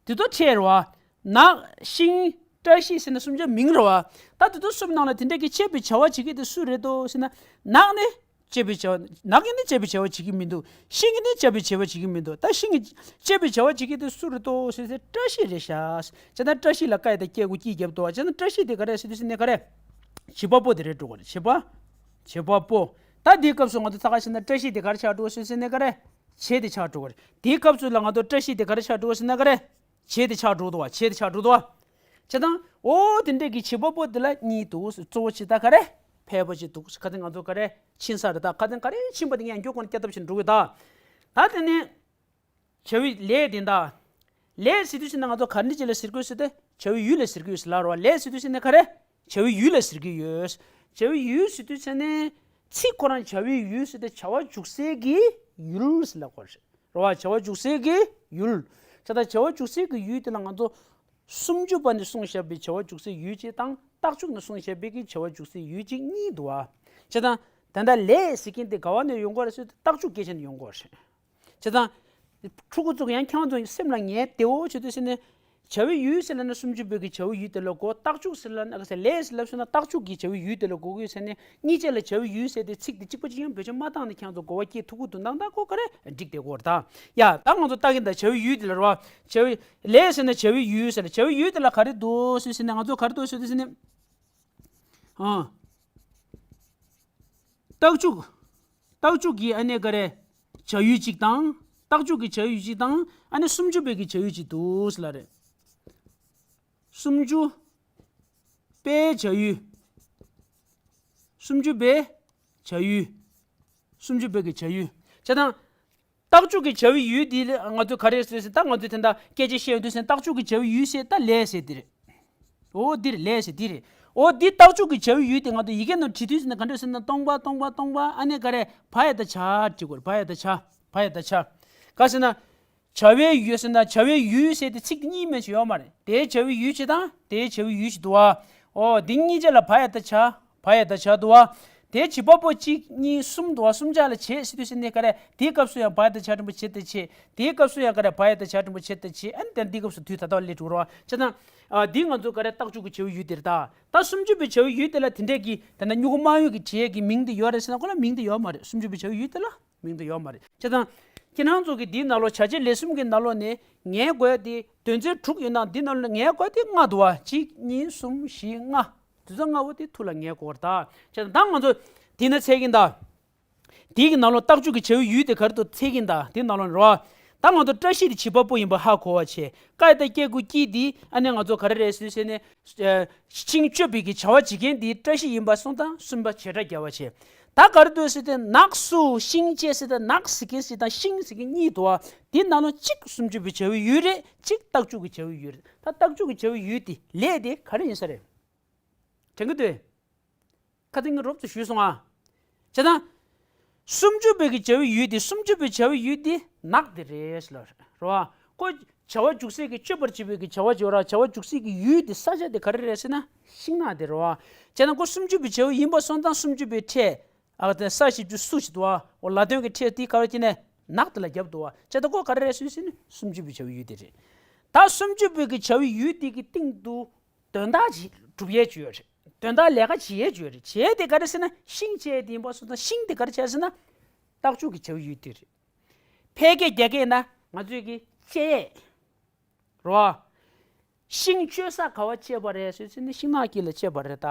དེ་ཚོ་ཕྲད་རེད་བ། ནགས། ཤིང་། བཀྲ་ཤིས་ཟེར་ན་གསུམ་ཆ་མིང་རེད་བ། ད་དེ་ཚོ་གསུམ་ནང་ལ་དེ་འདྲ་གི་བཅད་པའི་བྱ་བ་བྱེད་མཁན་དེ་སུ་རེད་དོ་ཟེར་ན། ནགས་ནི་བཅད་པའི་བྱ་བ། ནགས་ཀྱིས་ནི་བཅད་པའི་བྱ་བ་བྱེད་ཀྱི་མི་འདུག་ཤིང་གིས་ནི་བཅད་པའི་བྱ་བ་བྱེད་ཀྱི་མི་འདུག་ད་ཤིང་གིས་བཅད་པའི་བྱ་བ་བྱེད་མཁན་དེ་སུ་རེད་དོ་ཟེར་ཟེར། བཀྲ་ཤིས་རེད་ཤག་བྱས་ཙང་བཀྲ་ཤིས་ལ་ཀ་ཡ་བཏགས་སྐྱེ་དགུ་སྐྱིད་རྒྱབ་འདུག་བ། བྱས་ཙང་བཀྲ་ཤིས་དེ་ག་རེ་ཟེར་དུས་ཟེར་ནས་ག་རེ། བྱེད་པ་པོ་དེ་རེད་འགྲོ་གི་རེད། བྱེད་པ། བྱེད་པ་པོ། ད་དེའི་སྐབས་སུ་ང་ཚོ་ཚ་ག་ཕྱིན་ན་བཀྲ་ཤིས་དེ་ག་རེ་ཆགས་འགྲོ་ཟེར་ཟེར་ནས་ག་རེ། བྱེད་དེ་ཆགས་འགྲོ་གི་རེད། དེའི་སྐབས་སུ་ལ་ང་ཚོ་བཀྲ་ཤིས་དེ་ག་རེ་ཆགས་འགྲོ་ཟེར་ན་ག་རེ། བྱེད་དེ་ཆགས་འགྲོ་འདུག་བ། བྱེད་དེ་ཆགས་འགྲོ་འདུག་བ། བྱས་ཙང་འོ་དེ་འདྲས་ཀྱི་བྱེད་པ་པོ་དེ་ལ་གཉིས་འདུག་གཙོ་བོ་ཅིག་ད་ག་རེ། ཕལ་པ་ཅིག་འདུག་ཁ་སང་ང་ཚོ་ག་རེ་ཕྱིན་ས་རེད། ད་ཁ་སང་ག་རེ་ཕྱིན་པ་དེ་ངས་མགྱོགས་ཀྱི་སྐྱ་ཐབས་ཤིག་འགྲོ་གི་ད། ད་དེ་ནས། བྱ་བའི་ལས་དེ་འདྲ། ལས་ཟེར་དུས་ཙམ་ནས་ང་ཚོ་ག་འདྲ་ཅིག་ལ་ཟེར་གྱི་ཡོད་ཟེར་ཏེ། བྱ་བའི་ཡུལ་ལ་ཟེར་གྱི་ཡོད་ཟེར་ལབ་རེད་བ། ལས་ཟེར་དུས་ཙམ་ནས་ག་རེ། བྱ་བའི་ཡུལ་ལ་ཟེར་གྱི་ཡོད། བྱ་བའི་ཡུལ་ཟེར་དུས་ཙམ་ནས། ཚིག་ཁོ་རང་བྱ་བའི་ཡུལ་ཟེར་ཏེ་བྱ་བ་འཇུག་སའི་གི་ཡུལ་ཟེར་ལབ་དགོས་རེད། རེད་བ། བྱ་བ་འཇུག་སའི་གི་ཡུལ། བྱས་ཙང་བྱ་བ་འཇུག་སའི་གི་ཡུལ་དེ་ལ་ང་ཚོ། སུམ་ཅུ་པ་ནས་གསུངས་བཞག་པའི་བྱ་བ་འཇུག་སའི་ཡུལ་གཅིག་དང་། རྟགས་འཇུག་ནས་གསུངས་བཞག་པའི་གི་བྱ་བ་འཇུག་སའི་ཡུལ་གཅིག་གཉིས་འདུག་བ། བྱས་ཙང་། ད་ལྟ་ལས་ཟེར་མཁན་དེ་ག་བ་ནས་ཡོང་གི་རེད་ཟེར་དུས་རྟགས་འཇུག་སྐད་ཆ་ནས་ཡོང་གི་རེད། བྱས་ཙང་། ཕྲུ་གུ་ཚོ་ཡང་ཁྱེད་རང་ཚོ་སེམས་ལ་ངེས་བདེ་བོ་བྱེད་དུས་ཟེར་ནས། བྱ་བའི་ཡུལ་ཟེར་ལབ་ན་སུམ་ཅུ་པའི་གི་བྱ་བའི་ཡུལ་དེ་ལ་གོ། རྟགས་འཇུག་ཟེར་ལབ་ན། ལས་ཟེར་ལབ་སོང་ན་རྟགས་འཇུག་གི་བྱ་བའི་ཡུལ་དེ་ལ་གོ་གི་ཡོད་ཟེར་ནས། གཉིས་ཆ་ལ་བྱ་བའི་ཡུལ་ཟེར་ཏེ་ཚིག་དེ་གཅིག་པ་གཅིག་རྐྱང་བེད་སྤྱོད་མ་བཏང་ནས་ཁྱེད་རང་ཚོ་གོ་བ་སྐྱེ་ཐུབ་ཀྱི་འདུག་ན། ད་ཁོ་ག་རེ་འགྲིག་བསྡད་ཀྱི་ཡོད་རེད་ད། ཡ། ད་ང་ཚོ་ལྟ་གིན་ད་བྱ་བའི་ཡུལ་དེ་ལ་རེད་བ། བྱ་བའི་ལས་ཟེར་ན་བྱ་བའི་ཡུལ་ཟེར་ལ། བྱ་བའི་ཡུལ་དེ་ལ་ག་རེ་འདུག་ཟེར་ཟེར་ནས། ང་ཚོ་ག་རེ་འདུག་ཟེར་དུས་ཟེར་ནས། ཨང་། རྟགས་འཇུག་རྟགས་འཇུག་གི་ཨ་ནི་ག་རེ། བྱ་ཡུལ་གཅིག་དང་། རྟགས་འཇུག་གི་བྱ་ཡུལ་གཅིག་དང་། ཨ་ནི་སུམ་ཅུ་པའི་གི་བྱ་ཡུལ་གཅིག་འདུག་ཟེར་ལབ་རེད། སུམ་ཅུ་པའི་བྱ་ཡུལ། སུམ་ཅུ་པའི་བྱ་ཡུལ། སུམ་ཅུ་པའི་གི་བྱ་ཡུལ། བྱས་ཙང་། རྟགས་འཇུག་གི་བྱ་བའི་ཡུལ་འདི་ལ་ང་ཚོས་ག་རེ་ཟེར་ཟེར། ད་ང་ཚོས་དེ་འདྲ་སྐད་ཆ་བཤད་ཡོང་དུས་ཟེར། རྟགས་འཇུག་གི་བྱ་བའི་ཡུལ་ཟེར་ད་ལས་ཟེར་འདི་རེད། འོ་འདི་རེད། ལས་ཟེར་འདི་རེད། འོ་འདི་རྟགས་འཇུག་གི་བྱ་བའི་ཡུལ་དེ་ང་ཚོ་ཡི་གེ་ནང་བྲིས་དུས་ཟེར་ན་ག་འདྲ་ཟེར་ན་སྟོང་པ་སྟོང་པ་སྟོང་པ་ཨ་ནི་ག་རེ་བ་ཡ་བཏགས་བྱ་བྲིས་དགོས་རེད། བ་ཡ་བཏགས་བྱ། བ་ཡ་བཏགས་བྱ། ག་ཟེར་ན། བྱ་བའི་ཡུལ་ཟེར་ན་བྱ་བའི་ཡུལ་ཟེར་དེ་ཚིག་དེ་གཉིས་མེད་ཅིག་ཡོད་མ་རེད། དེའི་བྱ་བའི་ཡུལ་གཅིག་དང་དེའི་བྱ་བའི་ཡུལ་གཅིག་འདུག་བ། འོ་འདི་གཉིས་ཆ་ལ་བ་ཡ་བཏགས་བྱ། བ་ཡ་བཏགས་བྱ་འདུག་བ། དེའི་བྱེད་པ་པོ་གཅིག་གཉིས་གསུམ་འདུག་བ། གསུམ་ཆ་ལ་བྱེད་ཟེར་དུས་ཟེར་ནས་ག་རེ་དེའི་སྐབས་སུ་ཡང་བ་ཡ་བཏགས་བྱ་འགྲེང་བུ་བྱེད་དེ་བྱེད། དེའི་སྐབས་སུ་ཡང་ག་རེ་བ་ཡ་བཏགས་བྱ་འགྲེང་བུ་བྱེད་དེ་བྱེད། ཨ་ནི་དེ་འདིའི་སྐབས་སུ་དུས་ད་ལྟ་བ་སླེབས་འགྲོ་གི་རེད་བ། བྱས་ཙང་། ཨ་འདི་ང་ཚོ་ག་རེ་རྟགས་འཇུག་གི་བྱ་བའི་ཡུལ་དེ་རེད་ད། ད་སུམ་ཅུ་པའི་བྱ་བའི་ཡུལ་དེ་ལ་དེ་འདྲས་ཀྱི་ད་ལྟ་སྨྱུ་གུ་དམར་ཡོལ་གྱི་བྲིས་ཡས་ཀྱི་མིང་དེ་ཡོད་རེད་ཟེར་ན་ཁོ་ལ་མིང་དེ་ཡོད་མ་རེད། སུམ་ཅུ་པའི་བྱ་བའི་ཡུལ་དེ་ལ་མིང་དེ་ཡོད་མ་རེད། བྱས་ཙང་། ཁྱེད་རང་ཚོ་གི་འདིའི་ནང་ལོགས་བྱ་བྱེད་ལས་གསུམ་གྱི་ནང་ལོགས་ནས་ངེས་དགོས་ཡ་དེ་དོན་ཚན་དྲུག་ཡོད་ན་འདི་ནང་ལོགས་ནས་ངེས་དགོས་ཡ་དེ་ལྔ་འདུག་བ། གཅིག་གཉིས་གསུམ་བཞི་ལྔ། དེ་ཚོ་ལྔ་བོ་དེ་ཐུགས་ལ་ངེས་དགོས་རེད་ད། བྱས་ཙང་ད་ང་ཚོ་འདི་ན་འཚོལ་གྱིན་གདའ། དེའི་གི་ནང་ལོགས་རྟགས་འཇུག་གི་བྱ་བའི་ཡུལ་དེ་ག་རེ་འདུག་འཚོལ་གྱིན་གདའ། དེའི་ནང་ལོགས་ནས་རོ། ད་ང་ཚོ་བཀྲ་ཤིས་དེ་བྱེད་པ་པོ་ཡིན་པ་ཧ་གོ་བ་བྱས། ཀ་ཡ་བཏགས་ཀྱེ་གུ་ཀྱི་དེ་ཨ་ནི་ང་ཚོ་ག་རེ་རེད་ཟེར་ཟེར་ནས། ཨ་ཤིང་གཅོད་པའི་གི་བྱ་བ་བྱེད་མཁན་དེ་བཀྲ་ཤིས་ཡིན་པ་སོང་ཙང་གསུམ་པ་བྱེད་སྒྲ་བརྒྱབ་པ་བྱས། ད་ག་རེ་འདུག་ཟེར་ཏེ་ནགས་སུ་ཤིང་བཅད་ཟེར་ཏེ་ནགས་ཟེར་མཁན་ཞིག་དང་ཤིང་ཟེར་མཁན་གཉིས་འདུག་བ། དེའི་ནང་ལོགས་གཅིག་སུམ་ཅུ་པའི་བྱ་བའི་ཡུལ་རེད། གཅིག་རྟགས་འཇུག་གི་བྱ་བའི་ཡུལ་རེད། ད་རྟགས་འཇུག་གི་བྱ་བའི་ཡུལ་དེ་ལས་དེ་ག་རེ་ཡིན་ས་རེད། དྲན་གྱི་འདུག་ཁ་སང་ངས་རོབ་ཙམ་ཞུས་སོང་ཨ། བྱས་ཙང་། སུམ་ཅུ་པའི་གི་བྱ་བའི་ཡུལ་དེ་སུམ་ཅུ་པའི་བྱ་བའི་ཡུལ་དེ་ནགས་དེ་རེད་ལ་རེད་བ། ཁོ་བྱ་བ་འཇུག་སའི་གི་གཅོད་པར་བྱེད་པའི་གི་བྱ་བ་བྱེད་ར་བྱ་བ་འཇུག་སའི་གི་ཡུལ་དེ་ས་ཆ་དེ་ག་རེ་རེད་ཟེར་ན་ཤིང་ནགས་དེ་རེད་བ། བྱས་ན་ཁོ་སུམ་ཅུ་པའི་བྱ་བའི་ཡིན་པ་སོང་ཙང་སུམ་ཅུ་པའི་ཕྲད། ཨ་ད་ས་བཞི་བཅུ་སུ་ཞིག་འདུག་བ། འོ་ལ་དོན་གྱི་ཕྲད་དེ་ག་རེ་བྱས་ནས་ནགས་དེ་ལ་བརྒྱབ་འདུག་བ། བྱས་ད་ཁོ་ག་རེ་རེད་ཟེར་ན་སུམ་ཅུ་པའི་བྱ་བའི་ཡུལ་དེ་རེད། ད་སུམ་ཅུ་པའི་གི་བྱ་བའི་ཡུལ་དེ་གི་སྟེང་དུ། དོན་དག་ཅིག་སྒྲུབ་ཡས་ཅིག་ཡོད་རེད། དོན་དག་ལས་ཀ་བྱེད་ཡས་ཅིག་ཡོད་རེད། བྱས་དེ་ག་རེ་ཟེར་ན་ཤིང་བཅད་དེ་ཡིན་པ་སོང་ཙང་ཤིང་དེ་ག་རེ་བྱས་ཟེར་ན། རྟགས་འཇུག་གི་བྱ་བའི་ཡུལ་དེ་རེད། ཕལ་སྐད་རྒྱ་སྐད་ན་ང་ཚོས་ཀྱི་བཅད་ཡས། རོ། ཤིང་གཅོད་ས་ག་བ་བཅད་པ་རེད་ཟེར་ཟེར་ན་ཤིང་ནགས་དཀྱིལ་ལ་བཅད་པ་རེད་ད།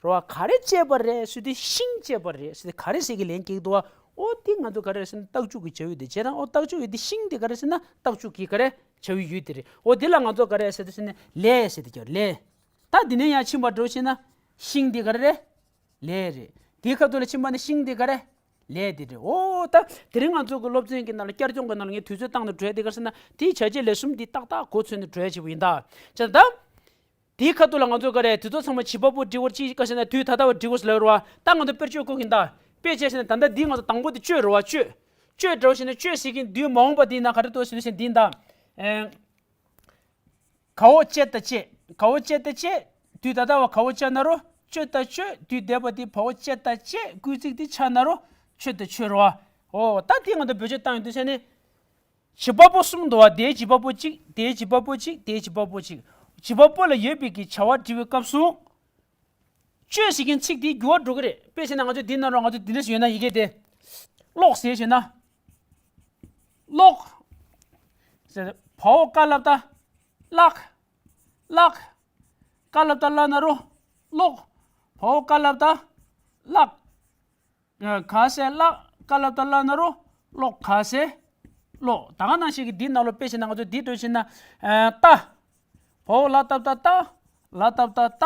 རོ། ག་རེ་བཅད་པ་རེད་ཟེར་དུས་ཤིང་བཅད་པ་རེད་ཟེར་དུས་ག་རེ་ཟེར་གི་ལན་སྐྱེལ་གི་འདུག་བ། འོ་དེ་ང་ཚོ་ག་རེ་ཟེར་ན་རྟགས་འཇུག་གི་བྱ་བའི་ཡུལ་དེ་བྱས་དང་འོ་རྟགས་འཇུག་ཡུལ་དེ་ཤིང་དེ་ག་རེ་ཟེར་ན་རྟགས་འཇུག་གི་ག་རེ་བྱ་བའི་ཡུལ་དེ་རེད། འོ་དེ་ལ་ང་ཚོ་ག་རེ་ཟེར་དུས་ཟེར་ན་ལས་ཟེར་དུས་ཀྱང་ལས། ད་འདི་ནས་ཡང་ཕྱིན་པ་འགྲོ་ཕྱིན་ན་ཤིང་འདི་ག་རེ་རེད། ལས་རེད། དེའི་ཁ་ཐུག་ལ་ཕྱིན་པ་ནི་ཤིང་འདི་ག་རེ། ལས་འདི་རེད། འོ་ད་དེ་རིང་ང་ཚོ་གི་སློབ་ཚན་གྱི་ནང་ལ་བསྐྱར་སྦྱོང་གི་ནང་ལ་ངས་དུས་ཚོད་བཏང་ནས་འགྲོ་ཡ་འདི་ག་རེ་ཟེར་ན་དེའི་བྱ་བྱེད་ལས་གསུམ་འདི་ཏག་ཏག་གོ་ཚོད་ནས་འགྲོ་ཡ་ཅིག་ཡིན་ད། བྱས་ཙང་ད། དེའི་ཁ་ཐུག་ལ་ང་ཚོ་ག་རེ་དེ་ཚོ་ཚང་མ་བྱེད་པ་པོ་འབྲི་བར་ཅི་ག་ཟེར་ན་དུས་ད་ལྟ་བ་འབྲི་དགོས་ཟེར་ལབ་རེད་བ། ད་ང་ཚོ་དཔེར་བརྗོད་བཀོད་ཀྱིན་ད། དཔེ་བྱས་ཟེར་ན་ད་ལྟ་འདི་ང་ཚོ་དང་པོ་དེ་གཅོད་རེད་བ། གཅོད། གཅོད་འདྲ་བོ་ཞིག་ན་གཅོད་ཟེར་གྱིན་དུས་མ་འོངས་པ་འདི་ན་ག་རེ་འདུག་ཟེར་ཟེར་འདི་ད། ཨེ། ག་བོ་བཅད་ད་བཅད། ག་བོ་བཅད་ད་བཅད། དུས་ད་ལྟ་བ་ག་བོ་བཅད་ན་རོ། གཅོད་ད་གཅོད། དུས་འདས་པ་འདི་བ་བོ་བཅད་ད་བཅད། སྐུལ་ཚིག་འདི་ཆགས་ན་རོ། གཅོད་ད་གཅོད་རོ། འོ་ད་འདི་ང་ཚོ་བེད་སྤྱོད་བཏང་ཡོང་དུས་ཟེར་ནས། བྱེད་པ་པོ་གསུམ་འདུག་བ། དེའི་བྱེད་པ་པོ་གཅིག་དེའི་བྱེད་པ་པོ་གཅིག་དེའི་བྱེད་པ་པོ་གཅིག་བྱེད་པ་པོ་ལ་ཡོད་པའི་གི་བྱ་བ་འབྲི་བའི་སྐབས་སུ། གཅོད་ཟེར་མཁན་ཚིག་དེའི་འགྱུར་བ་འགྲོ་གི་རེད། དཔེ་བྱས་ན་ང་ཚོ་འདི་ན་རོ་ང་ཚོ་འདི་འདྲ་ཞིག་ཡོད་ན་ཡི་གེ་དེ། ཀློག་ཟེར་བྱས་ན། ཀློག་ཟེར། བ་འོག་ཀ་ལ་བཏགས། ཀླག་ཀླག་ཀ་ལ་བཏགས་ཀླ་ན་རོ། ཀློག་བ་འོག་ཀ་ལ་བཏགས། ཀླག་ག་ས་ཀླག་ཀ་ལ་བཏགས་ཀླ་ན་རོ། ཀློག་ག་ས་ཀློག་ད་ག་ནང་བཞིན་གྱི་འདི་ནང་ལོགས་དཔེ་བྱས་ན་ང་ཚོ་འདི་འགྲོ་བྱས་ན། ཨ་ལྟ། བ་འོག་ལ་བཏགས་ལྟ་ལྟ། ལ་བཏགས་ལྟ་ལྟ།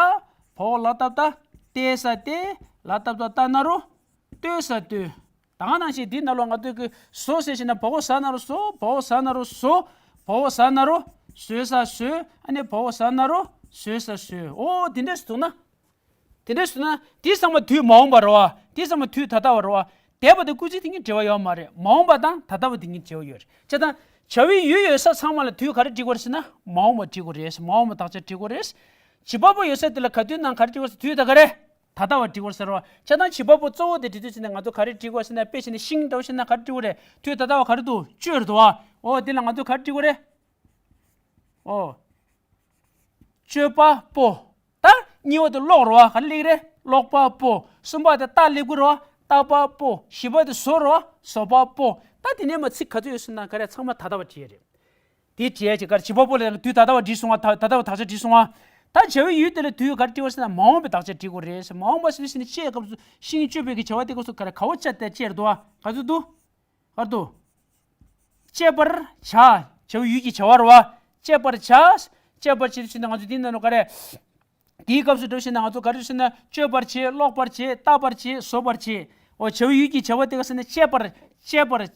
བ་འོག་ལ་བཏགས་ལྟ། ལྟས་ལྟ། ལ་བཏགས་ལྟ་ལྟ་ན་རོ། ལྟོས་ལྟོས། ད་ག་ནང་བཞིན་འདི་ནང་ལོགས་ང་ཚོས་ཀྱི་བཟོ་ཟེར་བྱས་ན་བ་འོག་ཟ་ན་རོ་བཟོ། བ་འོག་ཟ་ན་རོ་བཟོ། བ་འོག་ཟ་ན་རོ། བཟོས་ས་བཟོས། ཨ་ནི་བ་འོག་ཟ་ན་རོ། བཟོས་ས་བཟོས། འོ་དེ་འདྲས་སུ་འདུག་ན། དེ་འདྲ་སོང་ན་དེ་ཚང་མ་དུས་མ་འོངས་པ་རེད་བ། དེ་ཚང་མ་དུས་ད་ལྟ་བ་རེད་བ། འདས་པ་དང་སྐུལ་ཚིག་དེ་གཉིས་འབྲེལ་བ་ཡོད་མ་རེད། མ་འོངས་པ་དང་ད་ལྟ་བ་དེ་གཉིས་འབྲེལ་བ་ཡོད་རེད། བྱས་ཙང་བྱ་བའི་ཡུལ་ཡོད་ས་ཚང་མ་ལ་དུས་ག་རེ་འབྲི་དགོས་རེད་ཟེར་ན་མ་འོངས་པ་འབྲི་དགོས་རེད། མ་འོངས་པ་དག་ཆ་འབྲི་དགོས་རེད། བྱེད་པ་པོ་ཡོད་ས་དེ་ལ་ག་དུས་ནང་ག་རེ་འབྲི་དགོས་ཟེར། དུས་ད་ག་རེ། ད་ལྟ་བ་འབྲི་དགོས་ཟེར་བ། བྱས་ཙང་བྱེད་པ་པོ་གཙོ་བོ་དེ་འབྲི་དུས་ཟེར་ན་ང་ཚོ་ག་རེ་འབྲི་དགོས་ཟེར་ན། དཔེ་བྱས་ན་ཤིང་འདྲ་བོ་ཟེར་ན་ག་རེ་འབྲི་དགོས་རེད། དུས་ད་ལྟ་བ་ག་རེ་འདུག་གཅོད་རེད་འདུག་བ། འོ་དེ་ལ་ང་ཚོ་ག་རེ་འབྲི་དགོས་རེད། འོ། གཅོད་པ་པོ། ད་གཉིས་པ་དེ་ཀློག་རེད་བ། ག་རེ་སླེབས་རེད། ཀློག་པ་པོ། གསུམ་པ་དེ་ལྟ་སླེབས་ཀྱི་རེད་བ། ལྟ་པ་པོ། བཞི་པ་དེ་བཟོ་རེད་བ། བཟོ་པ་པོ། ད་དེ་ནས་མ་ཚིག་ག་ཚོད་ཡོད་ཟེར་ན་ག་རེ་ཚང་མ་ད་ལྟ་བ་བྲིས་ཡས་རེད། དེ་བྲིས་ཡས་ཀྱི་ག་རེ་བྱེད་པ་པོ་ལ་དུས་ད་ལྟ་བ་བྲིས་སོང་བ། ད་ད་ལྟ་བ་དག་ཆ་བྲིས་སོང་བ། ད་བྱ་བའི་ཡུལ་དེ་ལ་དུས་ག་རེ་བྲིས་པ་ཟེར་ན་མ་འོངས་པའི་དག་ཆ་བྲིས་དགོས་རེད་ཟེར། མ་འོངས་པ་ཟེར་ཟེར་ནས་བཤད་སྐབས་སུ་ཤིང་གཅོད་པའི་གི་བྱ་བ་དེ་སྐབས་སུ་ག་རེ་ག་བོ་བཅད་དེ་བཅད་རེད་འདུག་བ། ག་ཚོད་འདུག་ག་རེ་འདུག་བཅད་པར་བྱ། བྱ་བའི་ཡུལ་གྱི་བྱ་བ་རེད་བ། བཅད་པར་བྱ། བཅད་པར་བྱེད་དུས་ན་ང་ཚོ་འདི་ན་ནོ་ག་རེ། དེའི་སྐབས་སུ་འགྲོ་བཞིན་ན་ང་ཚོ་ག་རེ་ཟེར་ན་གཅོད་པར་བྱེད། ཀློག་པར་བྱེད། ལྟ་བར་བྱེད། བཟོ་བར་བྱེད། འོ་བྱ་བའི་ཡུལ་གྱི་བྱ་བ་དེ་ག་ཟེར་ན་བཅད་པར། བཅད་པར་བྱ།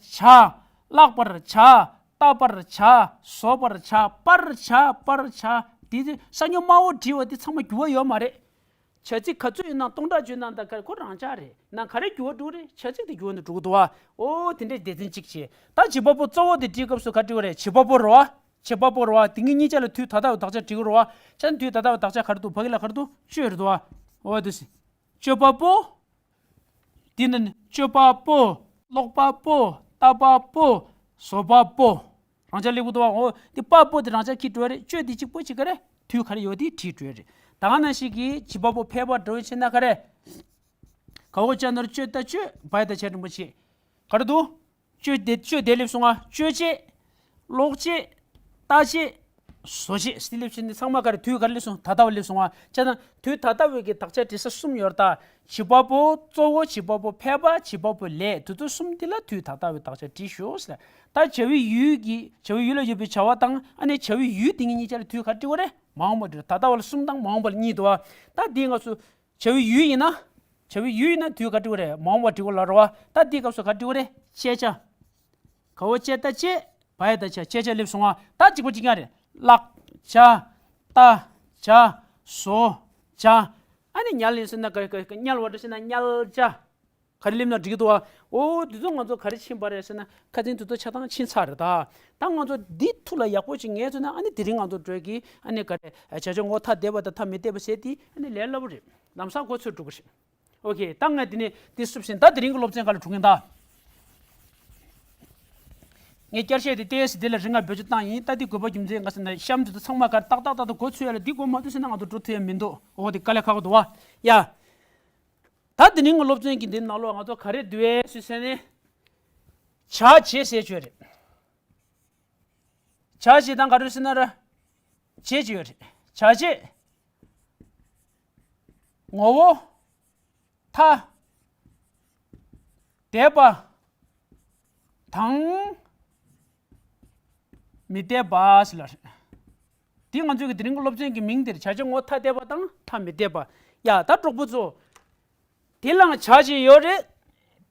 བཀླག་པར་བྱ། ལྟ་བར་བྱ། བཟོ་བར་བྱ། པར་བྱ། པར་བྱ། དེ་དེ་ས་སྨྱུག་དམར་པོ་བྲིས་པ་དེ་ཚང་མ་འགྱུར་བ་ཡོད་མ་རེད། བྱ་ཚིག་ག་ཚོད་ཡིན་ནའང་སྟོང་ཕྲག་བརྗོད་ན་ད་ག་ཁོ་རང་འཇགས་རེད། ན་ག་རེ་འགྱུར་བ་འགྲོ་རེད། བྱ་ཚིག་དེ་འགྱུར་བ་འགྲོ་གི་འདུག་བ། ཨོ་དེ་འདྲའི་སྡེ་ཚན་གཅིག་བྱས། ད་བྱེད་པ་པོ་གཙོ་བོ་དེ་བྲིས་སྐབས་སུ་ག་བྲིས་པ་རེད། བྱེད་པ་པོ་རེད་བ། བྱེད་པ་པོ་རེད་བ། དེ་གཉིས་གཉིས་ཆ་ལ་དུས་ད་ལྟ་བའི་དག་ཆ་འབྲི་གི་རེད་བ། ཆ་དུས་ད་ལྟ་བའི་དག་ཆ་ག་རེ་འདུག་ཕ་གི་ལ་ག་རེ་འདུག་སྤྱོད་རེད་བ། ཨོ་དེ་སྤྱོད་པ་པོ། དེ་ནི་སྤྱོད་པ་པོ། ཀློག་པ་པོ། ལྟ་བ་པོ། བཟོ་བ་པོ། རང་འཇགས་སླེབས་ཀྱི་འདུག་བ། འོ་དེ་པ་པོ་དེ་རང་འཇགས་ཁྱེར་འགྲོ་རེད། སྤྱོད་དེ་གཅིག་པོ་གཅིག་ག་རེ། དུས་ག་རེ་ཡོད་དེ་བྲིས་འགྲོ་རེད། ད་ག་ནང་བཞིན་གྱི་བྱེད་པ་པོ་ཕལ་པ་འགྲོ་བྱེད་ན་ག་རེ། ག་འོ་ཅ་ནོར་སྤྱོད་ད་སྤྱོད་བ་ཡ་ད་བྱ་འགྲེང་བུ་བྱེད། ག་རེ་འདུག་སྤྱོད་དེ་སྤྱོད་དེ་སླེབས་སོང་ང་། སྤྱོད་བྱེད། ཀློག་བྱེད། ལྟ་བྱེད། བཟོ་བྱེད་སྟེ་སླེབས་ཕྱིན་ནི་ཚང་མ་ག་རེ། དུས་ག་རེ་སླེབས་སོང་། ད་ལྟ་བ་སླེབས་སོང་ང་། བྱས་ཙང་དུས་ད་ལྟ་བའི་གི་དག་ཆ་འབྲི་ས་གསུམ་ཡོད་རེད་ད། བྱེད་པ་པོ་གཙོ་བོ། བྱེད་པ་པོ་ཕལ་པ། བྱེད་པ་པོ་ལས། དེ་ཚོ་གསུམ་དེ་ལ་དུས་ད་ལྟ་བའི་དག་ཆ་བྲིས་ཤོག་ཟེར། ད་བྱ་བའི་ཡུལ་གྱི་བྱ་བའི་ཡུལ་ལ་ཡོད་པའི་བྱ་བ་དང་ཨ་ནི་བྱ་བའི་ཡུལ་དེ་གཉིས་གཉིས་ཆ་ལ་དུས་ག་རེ་འབྲི་དགོས་རེད། མ་འོངས་པ་འབྲི། ད་ལྟ་བ་ལ་གསུམ་དང་མ་འོངས་པ་ལ་གཉིས་འདུག་བ། ད་འདིའི་སྐབས་སུ་བྱ་བའི་ཡུལ་ཡིན་ན། བྱ་བའི་ཡུལ་ཡིན་ན་དུས་ག་རེ་འབྲི་དགོས་རེད། མ་འོངས་པ་འབྲི་དགོས་ལ་རེད་བ། ད་འདིའི་སྐབས་སུ་ག་རེ་འབྲི་དགོས་རེད། བྱས་བྱ། ག་འོ་བྱས་ད་བྱེད། བ་ཡ་ད་བྱ། བྱས་བྱ་སླེབས་སོང་ང་། ད་གཅིག་པ་གཅིག་རྐྱང་རེད། བཀླག་བྱ། ལྟ་བྱ། བཟོ་བྱ། ཨ་ནི་ཉལ་ཡིན་ཟེར་ན་ག་ག་ག་དམྱལ་བ་འགྲོ་ཟེར་ན་དམྱལ་བྱ། ག་རེ་སླེབས་ན་འགྲིག་གི་འདུག་བ། ཨོ་དེ་ཚོ་ང་ཚོ་ག་རེ་ཕྱིན་པ་རེད་ཟེར་ན་ཁ་སང་དེ་ཚོ་ཆ་ཚང་ཕྱིན་ཚར་རེད་ད། ད་ང་ཚོ་འདི་ཐུགས་ལ་ཡག་པོ་ཅིག་ངེས་ཚོད་ན་ཨ་ནི་དེ་རིང་ང་ཚོ་འགྲོ་གི་ཨ་ནི་ག་རེ། བྱ་བྱེད་ངོ་ཐ་དད་པ་དང་ཐ་མི་དད་པ་ཟེར་དེ་ཨ་ནི་ལས་སླ་པོ་རེད། ལམ་སང་གོ་ཚོད་འགྲོ་གི་རེད། ཨོ་ཁེ། ད་ངས་དེ་ནས་དེ་བསུབ་ཟིན། ད་དེ་རིང་གི་སློབ་ཚན་ག་ལ་འགྲོ་གིན་ད། ངས་བསྐྱར་བཤད་དེ་ཏོག་ཙམ་དེ་ལ་རིང་ང་བེད་སྤྱོད་བཏང་ཡིན། ད་དེ་དགོས་པ་རྒྱུ་མཚན་ག་ཟེར་ན་གཤམ་དེ་ཚོ་ཚང་མ་ག་རེ་ཏག་ཏག་ཏག་ཏག་གོ་ཚུད་ཡ་ལ་འདི་གོ་མ་ཐུབ་ཟེར་ན་ང་ཚོ་འགྲོ་ཐུབ་ཡ་མི་འདུག་ཨོ་དེ་དཀའ་ལས་ཁག་པོ་འདུག་བ། ཡ། ད་དེ་རིང་གི་སློབ་ཚན་གྱི་འདི་ནང་ལོགས་ང་ཚོ་ག་རེ་འདུག་ཨེ་ཟེར་ཟེར་ནས། བྱ་བྱེད་ཟེར་བྱོས་རེད། བྱ་བྱེད་དང་ག་རེ་ཟེར་ན་ར། བྱེད་ཀྱི་ཡོད་རེད། བྱ་བྱེད། ངོ་བོ། ཐ། དད་པ། དང་། མི་དད་པ་ཟེར་ལ་རེད། འདི་ང་ཚོའི་གི་དེ་རིང་གི་སློབ་ཚན་གྱི་མིང་དེར་བྱ་བྱེད་ངོ་བོ་ཐ་དད་པ་དང་ཐ་མི་དད་པ། ཡ་ད་གྲོགས་པོ་ཚོ། དེ་ལའང་བྱ་བྱེད་ཡོད་རེད།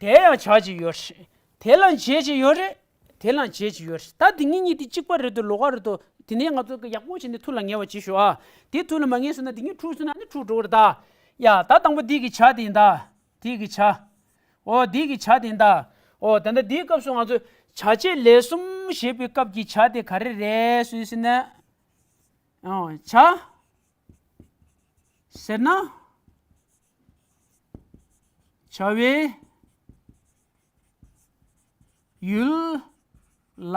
དེ་ཡང་བྱ་བྱེད་ཡོད་རེད། དེ་ལའང་བྱེད་བྱེད་ཡོད་རེད། དེ་ལའང་བྱེད་བྱེད་ཡོད་རེད། ད་དེ་གཉིས་གཉིས་དེ་གཅིག་པ་རེད་དོ། ལོགས་ཀ་རེད་དོ། དེ་ནས་ང་ཚོ་གི་ཡག་པོ་བྱས་ནས་ཐུགས་ལ་ངེས་པ་བྱེད་ཤོག་ཨ། དེ་ཐུགས་ལ་མ་ངེས་སོང་ན་དེ་གཉིས་འཁྲུག་སོང་ན་ནི་འཁྲུག་འགྲོ་གི་རེད་ད། ཡ་ད་དང་པོ་འདི་གི་བྱ་དེ་ཡིན་ད། འདི་གི་བྱ། ཨོ་འདི་གི་བྱ་དེ་ཡིན་ད། ཨོ་ད་ལྟ་འདིའི་སྐབས་སུ་ང་ཚོས་བྱ་བྱེད་ལས་གསུམ་ཞེས་པའི་སྐབས་ཀྱི་བྱ་དེ་ག་རེ་རེད་ཟེར་ན། ཨོ་བྱ། ཟེར་ན། བྱ་བའི་ཡུལ་ལ་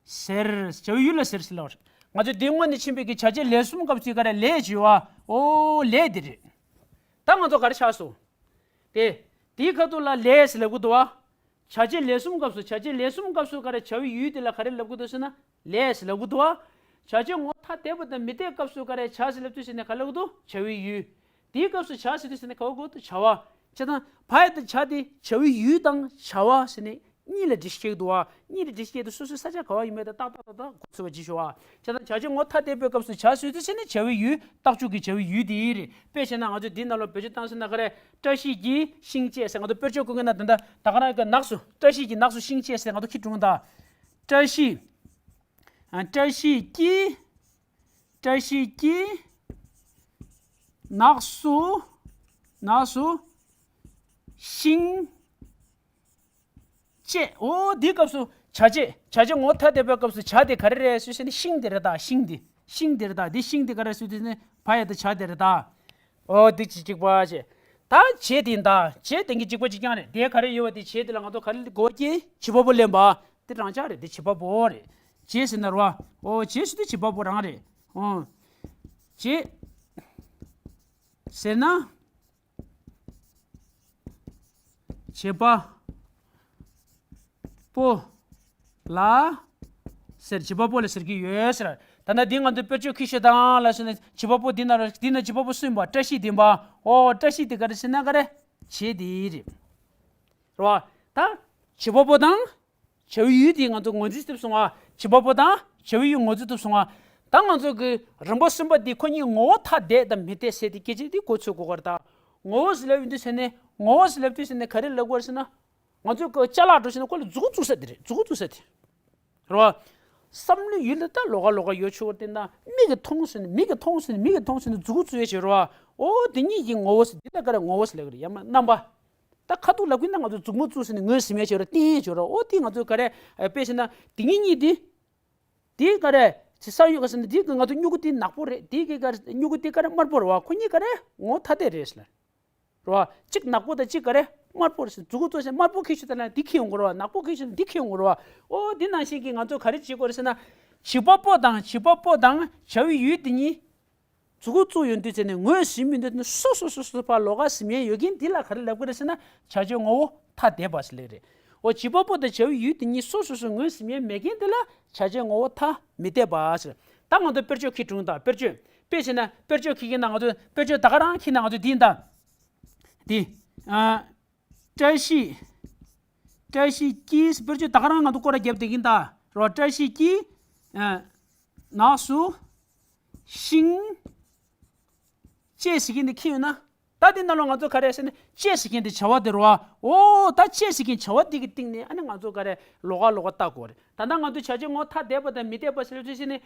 ཟེར། བྱ་བའི་ཡུལ་ལ་ཟེར་ཟེར་ལ། ང་ཚོས་འདི་སྔོན་ནས་ཕྱིན་པའི་གི་བྱ་བྱེད་ལས་གསུམ་སྐབས་སུ་ག་རེ་ལས་བྱེད་པ། ཨོ་ལས་འདི་རེད། ད་ང་ཚོ་ག་རེ་ཆགས་སོང་། དེ། དེའི་ཁ་ཐུག་ལ་ལས་ཟེར་ལབ་གི་འདུག་བ། བྱ་བྱེད་ལས་གསུམ་སྐབས་སུ། བྱ་བྱེད་ལས་གསུམ་སྐབས་སུ་ག་རེ། བྱ་བའི་ཡུལ་དེ་ལ་ག་རེ་ལབ་གི་འདུག་ཟེར་ན། ལས་ཟེར་ལབ་གི་འདུག་བ། བྱ་བྱེད་ངོ་བོ་ཐ་དད་པ་དང་མི་དད་སྐབས་སུ་ག་རེ། བྱ་ཟེར་ལབ་དུས་ཟེར་ནས་ག་ལབ་གི་འདུག་བྱ་བའི་ཡུལ། དེའི་སྐབས་སུ་བྱ་ཟེར་དུས་ཟེར་ནས་ག་ལབ་གི་འདུག་བྱ་བ། བྱས་ཙང་བ་ཡ་དང་བྱ་དེ་བྱ་བའི་ཡུལ་དང་བྱ་བ་ཟེར་ནས་གཉིས་ལ་སྒྲིག་གཞི་འདུག་བ། གཉིས་ལ་སྒྲིག་གཞི་དེ་སོ་སོའི་ས་ཆ་ག་བ་ཡིན་མིན་དང་ཏག་ཏག་ཏག་ཏག་གོ་ཚོད་པ་བྱེད་ཤོག་བ། བྱས་ཙང་བྱ་བྱེད་ངོ་བོ་ཐ་དད་པའི་སྐབས་སུ་བྱ་ཟེར་དུས་ཟེར་ནས་བྱ་བའི་ཡུལ། རྟགས་འཇུག་གི་བྱ་བའི་ཡུལ་དེ་རེད། དཔེ་བྱས་ན་ང་ཚོས་འདི་ནང་ལ་བེད་སྤྱོད་བཏང་ཟེར་ན་ག་རེ། བཀྲ་ཤིས་ཀྱིས་ཤིང་བཅད་ཟེར། ང་ཚོ་དཔེར་བརྗོད་བཀོད་མཁན་ན་ད་ལྟ་ད་ག་རང་གི་ནགས་སུ། བཀྲ་ཤིས་ཀྱིས་ནགས་སུ་ཤིང་བཅད་ཟེར་ང་ཚོ་ཁྱི་སྒྲུང་ད། བཀྲ་ཤིས། ཨ། བཀྲ་ཤིས་ཀྱིས། བཀྲ་ཤིས་ཀྱིས། ནགས་སུ། ནགས་སུ། ཤིང་། བཅད། ཨོ་འདིའི་སྐབས་སུ་བྱ་བྱེད། བྱ་བྱེད་ངོ་བོ་ཐ་དད་པའི་སྐབས་སུ་བྱ་དེ་ག་རེ་རེད་ཟེར་ན་ཤིང་དེ་རེད་ད། ཤིང་དེ། ཤིང་དེ་རེད་ད། འདི་ཤིང་དེ་ག་རེ་ཟེར་དུས་ནི་བ་ཡ་དང་བྱ་དེ་རེད་ད། ཨོ་འདི་གཅིག་གཅིག་པ་བྱས། ད་བྱེད་དེ་ཡིན་ད། བྱེད་དེ་གི་གཅིག་པ་གཅིག་རྐྱང་རེད། དེ་ག་རེ་ཡོད་པ་དེ་བྱེད་དེ་ལ་ང་ཚོ་ག་རེ་གོ་གི། བྱེད་པ་པོ་ལེན་པ། དེ་རང་འཇགས་རེད། དེ་བྱེད་པ་པོ་རེད། བྱེད་ཟེར་ན་རེད་བ། ཨོ་བྱེད་ཟེར་དུས་བྱེད་པ་པོ་རང་རེད། ཨོ། བྱེད་ཟེར་ན། བྱེད་པ་པོ་ལ་ཟེར། བྱེད་པ་པོ་ལ་ཟེར་གྱི་ཡོད་ཟེར། ད་ལྟ་འདི་ང་ཚོ་དཔེར་བརྗོད་ཁྱི་ཤོད་དང་ལ་ཟེར་ནས་བྱེད་པ་པོ་འདི་ན་ར། འདི་ན་བྱེད་པ་པོ་སུ་ཡིན་པ། བཀྲ་ཤིས་དེ་ཡིན་པ། ཨོ་བཀྲ་ཤིས་དེ་ག་རེ་ཟེར་ན་ག་རེ། བྱེད་དེ་རེད། རེད་བ། ད་བྱེད་པ་པོ་དང་བྱ་བའི་ཡུལ་དེ་ང་ཚོ་ངོས་འཛིན་ཐུབ་སོང་ང་། བྱེད་པ་པོ་དང་བྱ་བའི་ཡུལ་ངོས་འཛིན་ཐུབ་སོང་ང་། ད་ང་ཚོ་གི་རིམ་པ་གསུམ་པ་འདི་ཁོ་གཉིས་ངོ་བོ་ཐ་དད་དང་མི་དད་ཟེར་དེ་སྐད་ཆ་འདི་གོ་ཚོད་དགོས་ཀ་རེད་ད། ངོ་བོ་ཟེར་ལབ་ཡོང་དུས་ཟེར་ནས། ངོ་བོ་ཟེར་ལབ་དུས་ཟེར་ནས་ག་རེ་ལབ་དགོས་རེད་ཟེར་ན། ང་ཚོས་ཀྱི་ཅ་ལག་འདྲ་བྱས་ན་ཁོ་ལ་མཛུབ་གུ་བཙུགས་ས་དེ་རེད། མཛུབ་གུ་བཙུགས་ས་དེ། རེད་བ། བསམ་བློའི་ཡུལ་ལ་ད་ལོགས་ཀ་ལོགས་ཀ་ཡོད་ཆོག་དེ་ན་མིག་གིས་མཐོང་ཟེར་ནས་མིག་གིས་མཐོང་ཟེར་ནས་མིག་གིས་མཐོང་ཟེར་ནས་མཛུ་གུ་བཙུགས་ཡས་བྱེད་རོགས། འོ་དེ་གཉིས་ཀྱི་ངོ་བོ་ཟེར་དེ་ལ་ག་རེ་ངོ་བོ་ཟེར་ལབ་ཀྱི་རེད། ཡང་མ་རྣམ་པ། ད་ཁ་ཐུག་ལབ་ཀྱི་ན་ང་ཚོ་མཛུབ་མོ་བཙུགས་ཟེར་ནས་ངོས་ཟིན་ཡས་བྱེད་རོགས་བསྟན་ཡས་བྱེད་རོགས། འོ་དེ་ང་ཚོ་ག་རེ་དཔེ་བྱས་ན་དེ་གཉིས་གཉིས་དེ། དེ་ག་རེ། ཅི་ས་ཡོད་ག་ཟེར་ན་དེ་གི་ང་ཚོ་སྨྱུ་གུ་དེ་ནག་པོ་རེད། དེ་གི་ག་རེ་སྨྱུ་གུ་དེ་ག་རེ་དམར་པོ་རེད་བ། ཁོ་གཉིས་ག་རེ་ངོ་བོ་ཐ་དད་རེད་ཟེར། རེད་བ། གཅིག་ནག་པོ་དང་གཅིག་ག་རེ་དམར་པོ་རེད་ཟེར། མཛུ་གུ་བཙུགས་ཟེར་དམར་པོ་འཁྱེར་ཤོག་དང་ལ་འདི་འཁྱེར་ཡོང་དགོས་རེད་བ། ནག་པོ་འཁྱེར་ཤོག་འདི་འཁྱེར་ཡོང་དགོས་རེད་བ། ཨོ་འདི་ནང་བཞིན་གྱི་ང་ཚོ་ག་རེ་བྱེད་དགོས་རེད་ཟེར་ན། བྱེད་པ་པོ་དང་བྱེད་པ་པོ་དང་བྱ་བའི་ཡུལ་དེ་གཉིས། མཛུ་གུ་བཙུགས་ཡོང་དུས་ཚེ་ནས་ངོས་ཟིན་མི་འདུག་ནི་སོ་སོ་སོ་སོ་ཕར་ལོགས་ཀ་ཟིན་ཡས་ཡོད་མཁན་འདི་ལ་ག་རེ་ལབ་དགོས་རེད་ཟེར་ན་བྱ་བྱེད་ངོ་བོ་ཐ་དད་པ་ཟེར་ལེ་རེད། འོ་བྱེད་པ་པོ་དང་བྱ་བའི་ཡུལ་དེ་གཉིས་སོ་སོ་སོ་ངོས་ཟིན་ཡས་མེད་མཁན་དེ་ལ་བྱ་བྱེད་ངོ་བོ་ཐ་མི་དད་པ་ཟེར། ད་ང་ཚོ་དཔེར་བརྗོད་ཁྱེར་བྱུང་དང་དཔེར་བརྗོད། དཔེ་བྱས་ན་དཔེར་བརྗོད་ཁྱེར་མཁན་ན་ང་ཚོ་དཔེར་བརྗོད་ད་ག་རང་ཁྱེར་ན་ང་ཚོ་འདི་ཡིན་ད། འདི། ཨ། བཀྲ་ཤིས། བཀྲ་ཤིས་ཀྱིས་དཔེར་བརྗོད་ད་ག་རང་ང་ཚོ་སྐོར་ར་རྒྱབ་བསྡད་ཀྱིན་ད། རོ་བཀྲ་ཤིས་ཀྱིས། ཨ། ནགས་སུ། ཤིང་། ཅེས་ཟེར་མཁན་དེ་ཁྱེར་ཡོད་ན། ད་དེ་ནང་ལོགས་ང་ཚོ་ག་རེ་ཟེར་ན་ཅེས་ཟེར་མཁན་དེ་བྱ་བ་དེ་རེད་བ། འོ་ད་ཅེས་ཟེར་མཁན་བྱ་བ་དེ་གི་སྟེང་ནས་ཨ་ནི་ང་ཚོ་ག་རེ་ལོགས་ཀ་ལོགས་ཀ་ལྟ་དགོས་རེད། ད་ལྟ་ང་ཚོ་བྱ་བྱེད་ངོ་བོ་ཐ་དད་པ་དང་མི་དད་པ་ཟེར་ལབ་དུས་ཟེར་ནས།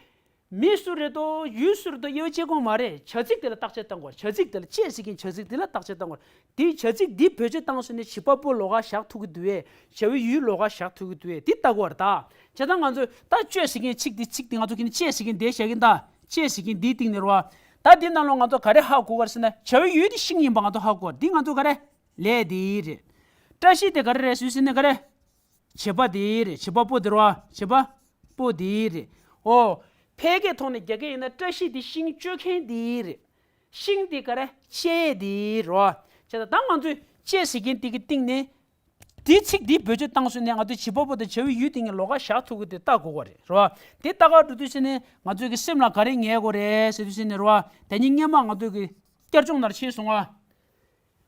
མི་སུ་རེད་དོ་ཡུལ་སུ་རེད་དོ་དབྱེ་བ་ཕྱེ་གོ་མ་རེད། བྱ་ཚིག་དེ་ལ་བརྟག་དཔྱད་བཏང་དགོས་རེད། བྱ་ཚིག་དེ་ལ་ཅེས་ཟེར་མཁན་བྱ་ཚིག་དེ་ལ་བརྟག་དཔྱད་བཏང་དགོས་རེད། དེའི་བྱ་ཚིག་འདི་བེད་སྤྱོད་བཏང་སོང་ནས་བྱེད་པ་པོ་ལོགས་ཀ་བཞག་ཐུབ་ཀྱི་འདུག་བས། བྱ་བའི་ཡུལ་ལོགས་ཀ་བཞག་ཐུབ་ཀྱི་འདུག་བས། འདི་ལྟ་དགོས་རེད་ད། བྱས་ཙང་ང་ཚོས་ད་བཅོས་ཟེར་མཁན་ཚིག་འདི་ཚིག་འདི་ང་ཚོ་གི་ནི་ཅེས་ཟེར་མཁན་འདི་བཞག་གིན་ད། ཅེས་ཟེར་མཁན་འདིའི་སྟེང་ནས་རེད་བ། ད་འདི་ནང་ལོགས་ང་ཚོ་ག་རེ་ཧ་གོ་ག་རེད་ཟེར་ན་བྱ་བའི་ཡུལ་འདི་ཤིང་ཡིན་པ་ང་ཚོ་ཧ་གོ་ག་རེད། འདི་ང་ཚོ་ག་རེ། ལས་འདི་རེད། བཀྲ་ཤིས་དེ་ག་རེ་རེད་ཟེར་ཟེར་ན་ག་རེ། བྱེད་པ་འདི་རེད། བྱེད་པ་པོ་འདི་རེད་བ། བྱེད་པ་པོ་འདི་རེད། ཨོ། ཕལ་སྐད་ཐོག་ནས་རྒྱག་གི་ཡིན་ན་བཀྲ་ཤིས་འདི་ཤིང་གཅོད་མཁན་འདི་རེད། ཤིང་འདི་ག་རེ་བཅད་འདི་རེད་བ། བྱས་ཙང་ད་ང་ཚོས་བཅད་ཟེར་མཁན་འདི་གི་སྟེང་ནས། འདི་ཚིག་འདི་བེད་སྤྱོད་བཏང་སོང་ནས་ང་ཚོས་བྱེད་པ་པོ་དང་བྱ་བའི་ཡུལ་དེ་གཉིས་ལོགས་ཀ་བཞག་ཐུབ་ཀྱི་དེ་ལྟ་དགོས་པ་རེད་རེད་བ། དེ་ལྟ་ག་འགྲོ་དུས་ཟེར་ནས་ང་ཚོའི་གི་སེམས་ལ་ག་རེ་ངེས་དགོས་རེད་ཟེར་དུས་ཟེར་ནས་རེད་བ། ད་ཉིན་སྔོན་མ་ང་ཚོའི་གི་བསྐྱར་སྦྱོང་ནང་ཕྱིན་སོང་ང་།